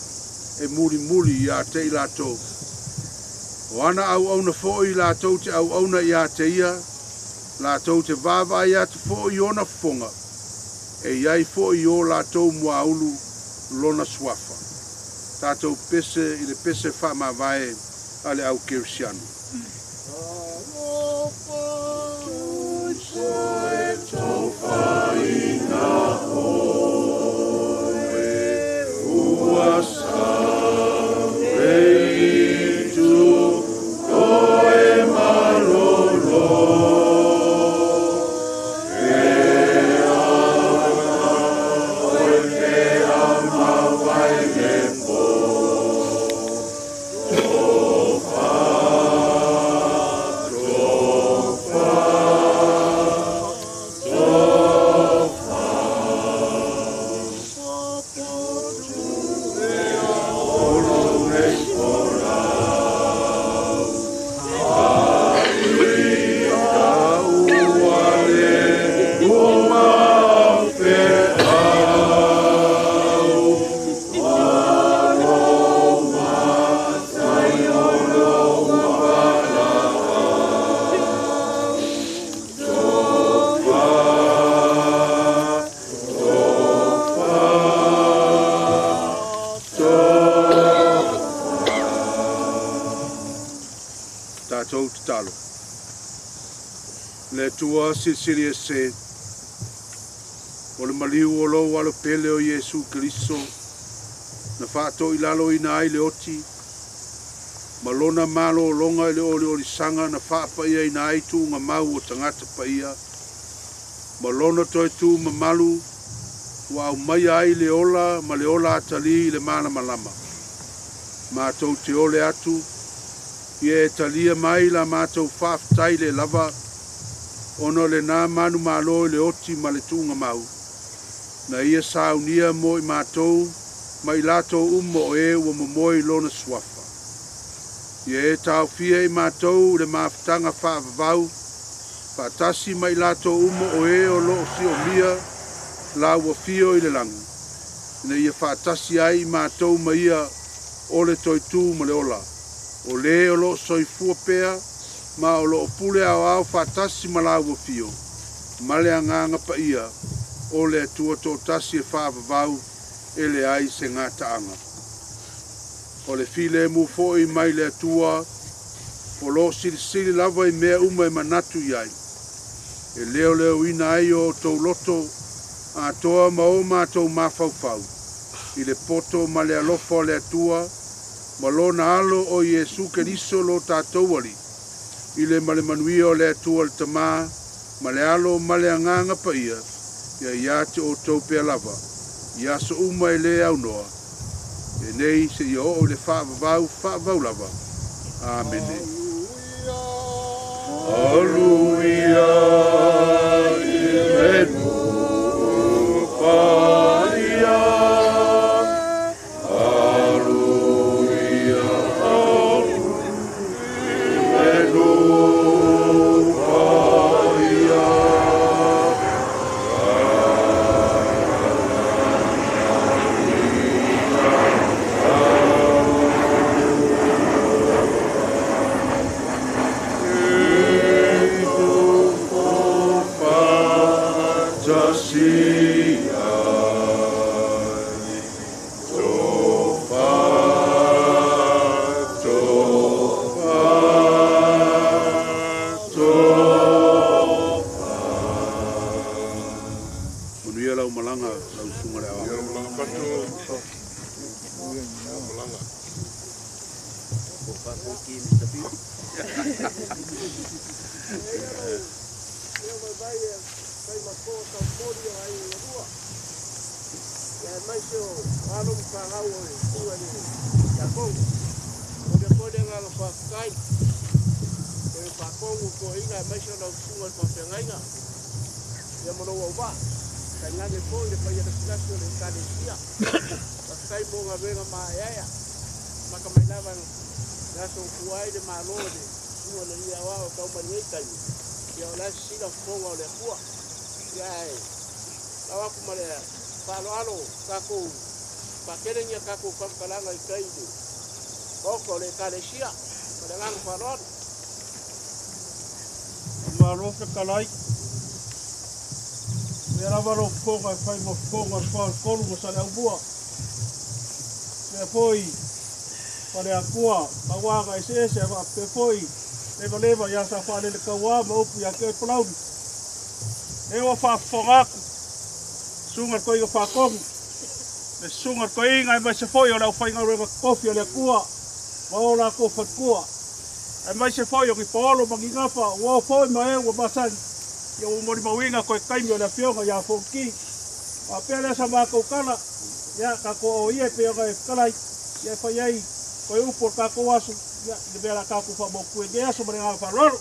e mulimuli iā te i latou. O ana auauna foʻi latou te auauna iā te ia, latou te vaavaai atu foʻi i ona fofoga, e iai foʻi i o latou muaulu lona suafa. Tatou pese i le pese faamavae a le au kerisiano. Tatou tatalo. Le Atua silisili ese, o le maliu o lou alo pele o Iesu Keriso, na faatoʻilaloina ai le oti, ma lona malōloga i le oliolisaga na faapaʻiaina ai tuugamau o tagata paia, ma lona toe tu mamalu, ua aumaia ai le ola ma le ola atalī i le malamalama. Matou te ole atu, ia e talia mai la matou faafetai le lava, ona o lenā manumalo i le oti ma le tuugamau, na ia saunia mo i matou ma i latou uma o e ua momoe i lona suafa. Ia e taofia i matou i le mafutaga faavavau, faatasi ma i latou uma o e o loo siomia la ua fio i le lagi, ina ia faatasi ai i matou ma ia o le toetū ma le ola, o lē o loo soifua pea ma o loo pule aoao faatasi ma la ua fio, ma le agaga paia o le Atua toatasi e faavavau e leai se gataaga. O le filemu foʻi mai le Atua o loo silisili lava i mea uma e manatu i ai, e leoleoina ai o outou loto atoa ma o matou mafaufau i le poto ma le alofa o le Atua ma lona alo o Iesu Keriso lo tatou Alii, i le ma le manuia o le Atua le Tamā ma le Alo ma le Agaga Paia, ia iā te outou pea lava i aso uma e lē aunoa, lenei seia oo i le faavavau faavavau lava. Amene. Aluia i le nuu paia. Aluia i le nuu paia. Manuia lau malaga lau susuga le aoao. Faaaloalo tatou faatelegia tatou faamatalaga i tai i le maota o le Ekalesia. Ma le agaga faaaloalo. Malo fetalai. Lea lava lou fofoga e fai ma fofoga o le Fa o le Tolu ma Saleaaumua. Lea foi Faleatua, tauaga eseese ae faapea foi levaleva ia sa faalele tauā ma upu ia te oe Palauli. Lea ua faafofoga atu, susuga i le Toeaina Faatonu, le susuga i le Toeaina aemaise foi o le aufaigaluega totofi a le Atua ma o latou faletua, aemaise foi o ni paolo ma ni gafa ua o foi ma e ua masani, ia ua molimauina toe taimi o le Afioga ia Fonoti. Faapea lea sa matou tala, ia tatou oo ia e pei ona e fetalai, ia e fai ai toe upu o le tatou aso, ia i le mea o le a tatou faamautu i lenei aso ma le agaga faaaloalo.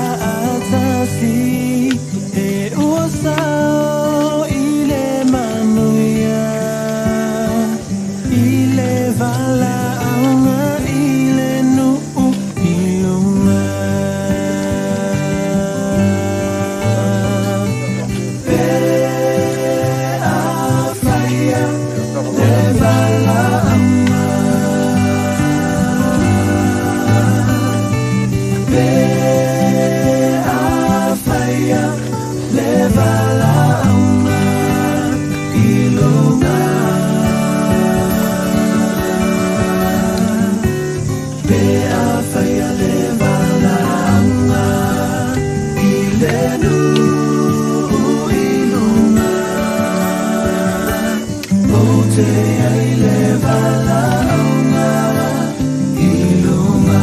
Fa'atasi e ua sao i le manuia i le valaauga i le nuu i luga. Pe afaia le valaauga. Pe afaia le valaauga i luga. Pe afaia le valaauga i le nuu i luga. O te ai le valaauga i luga.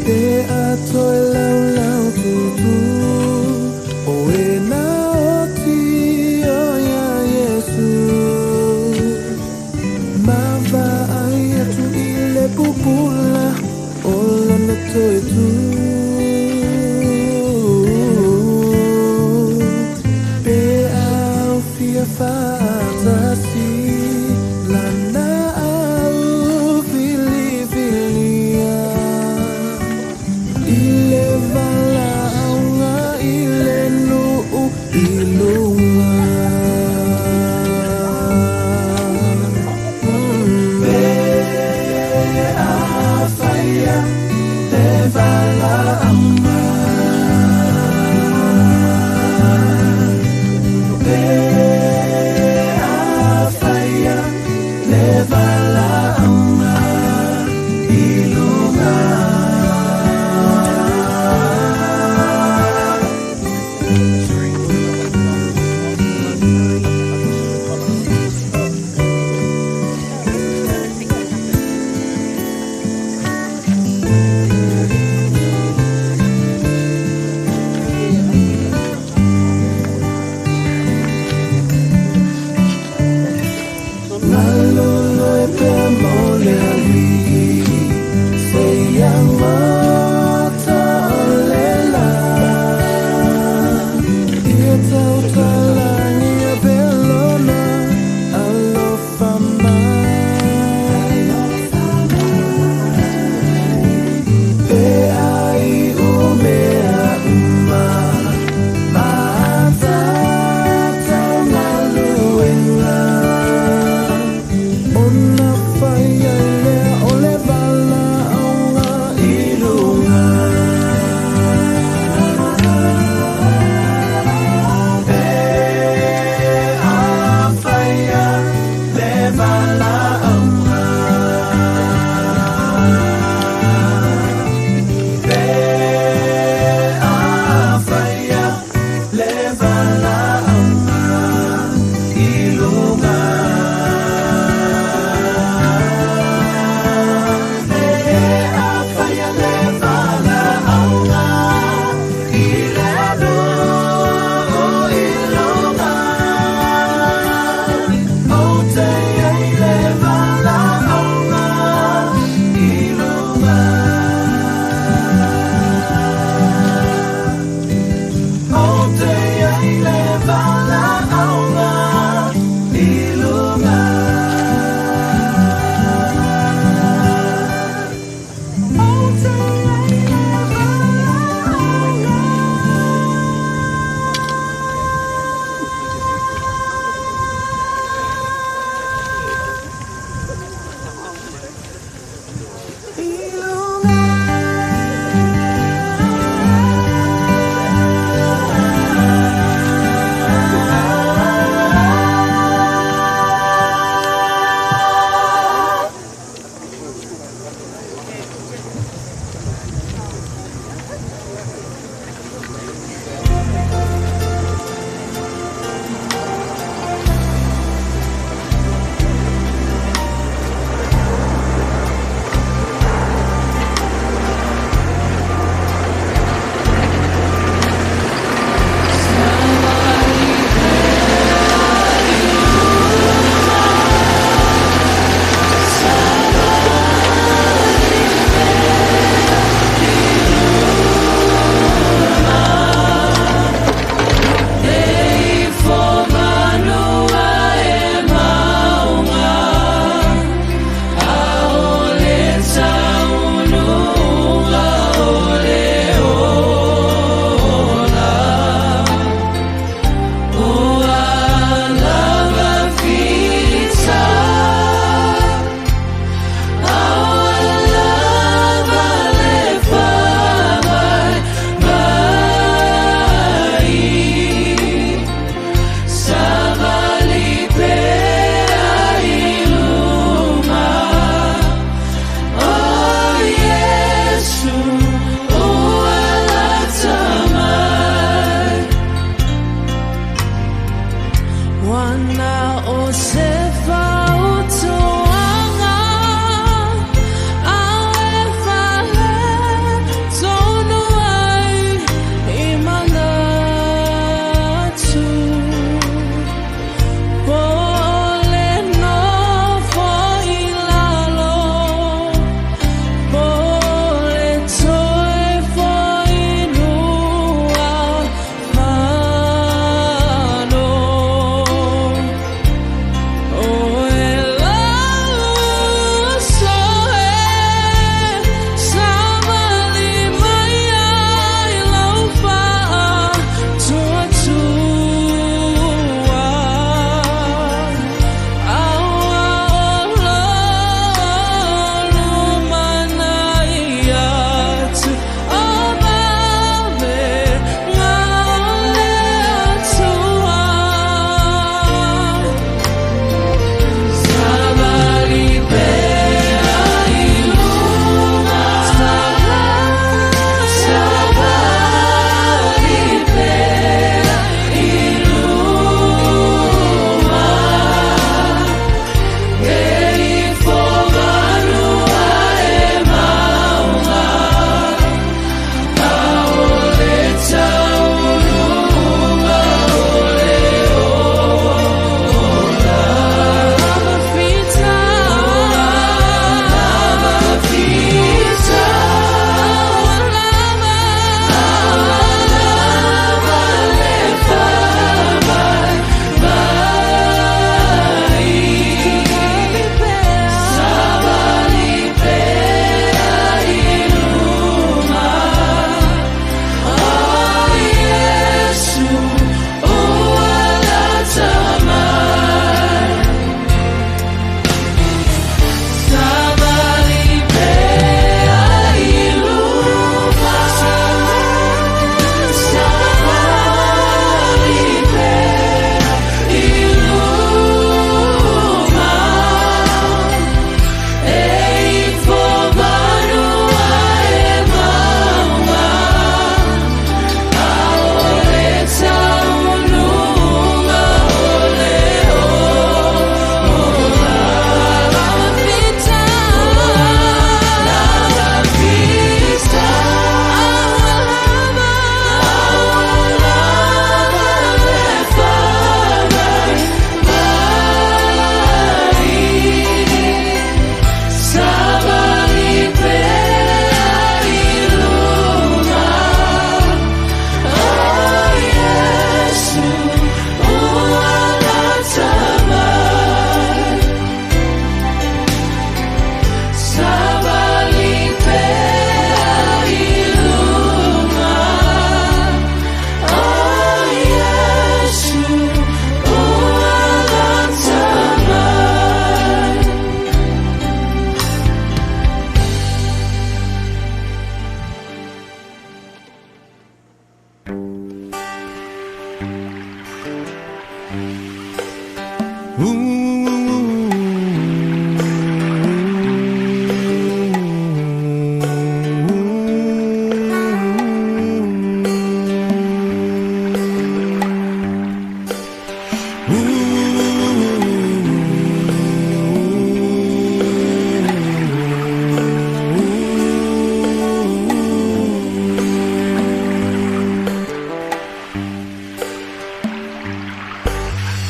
Pe atoe laulau tutu o e na oti o ia Iesu. Mava ai atu i le pupula o lona toe tu. Pe au fia fa'atasi lana au filifilia. I le valaauga i le nuu i luga. Pe afaia le valaauga.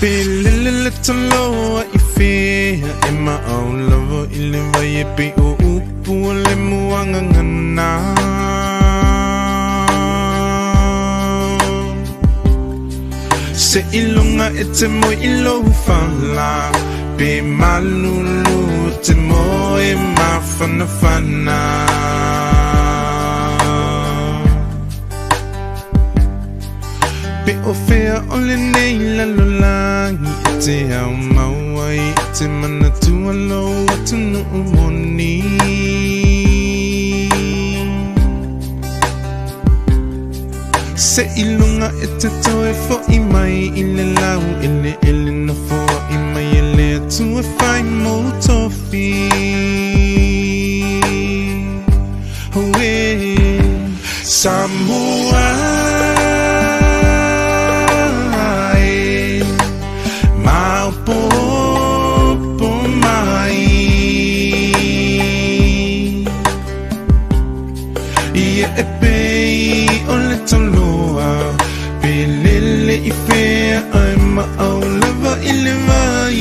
Pelele le taloa i fea e maau lava i le vai e pe o upu o le muagagana. Se iloga e te moe i lou fala, pe malulu te moe mafanafana. Pe o fea o lenei lalolagi e te au mau ai e te manatua lou atunuu moni. Se iloga e te toe fo'i mai i le lau eleele na foa'i mai e le Atua e fai mou tofi. Oe Samoa e maopopo mai. Ia e pei o le taloa, pe lele i fea ai maau lava i le vai.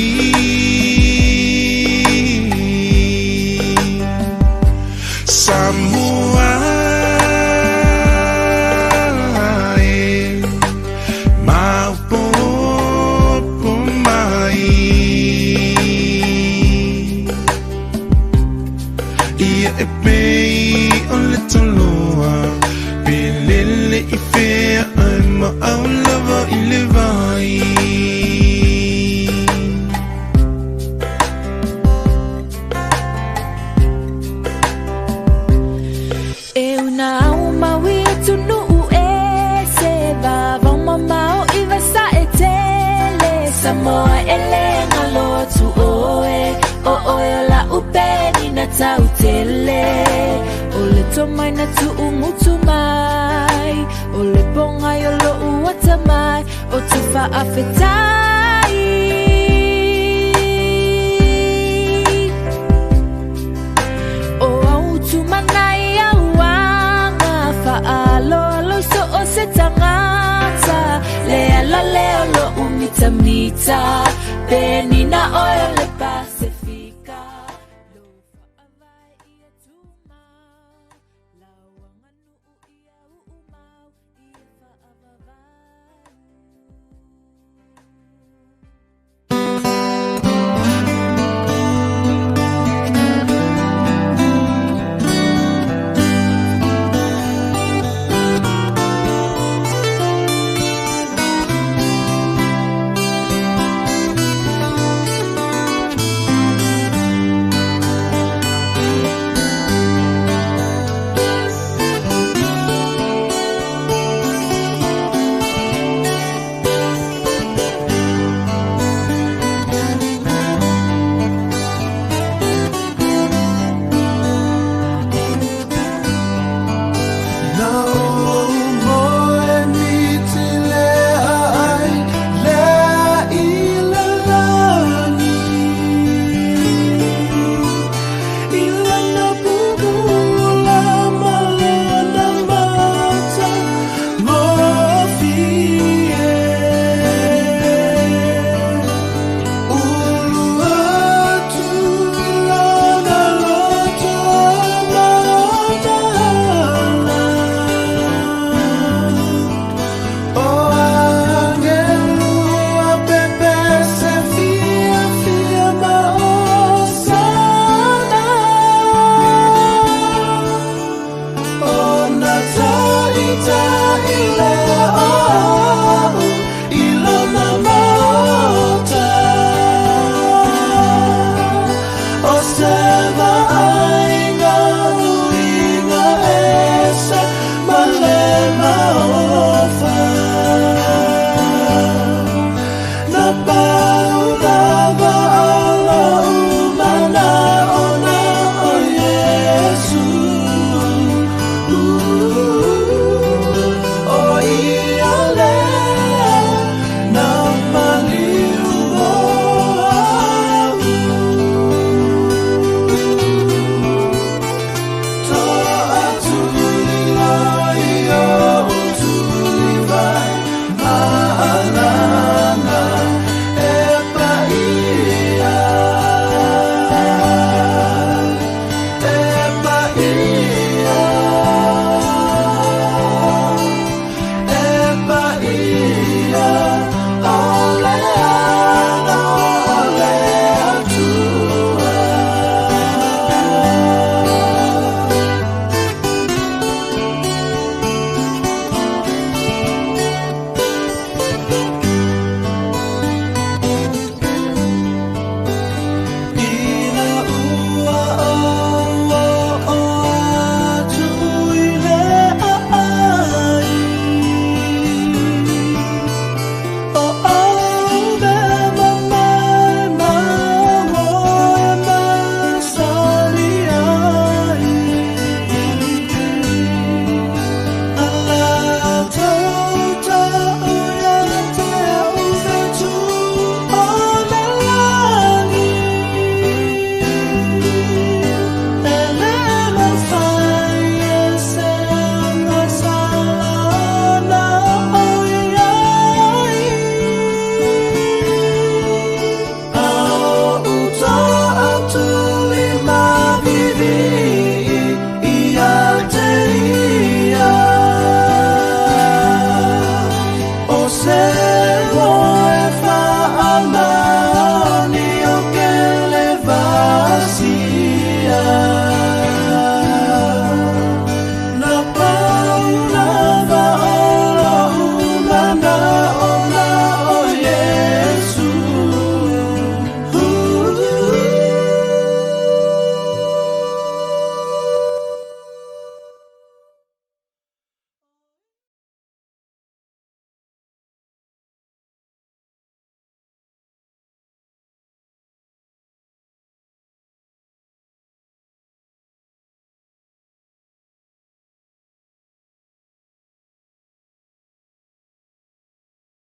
Samoa e maopopo mai. Ia e pei o le taloa, pe lele i fea ai maau lava i le vai. E una au maui e tunuu e se vavau mamao i vasa e tele. Samoa e le ngalo atu oe, o oe o la upeni na tau tele. O le tomai na tuu ngutu mai, o le pongai o lo uata mai, o te faafetai. O au tumanai auanga, faaloalo i so o se tangata. Le ala leo lo umitamita, pe nina oe o le pasi.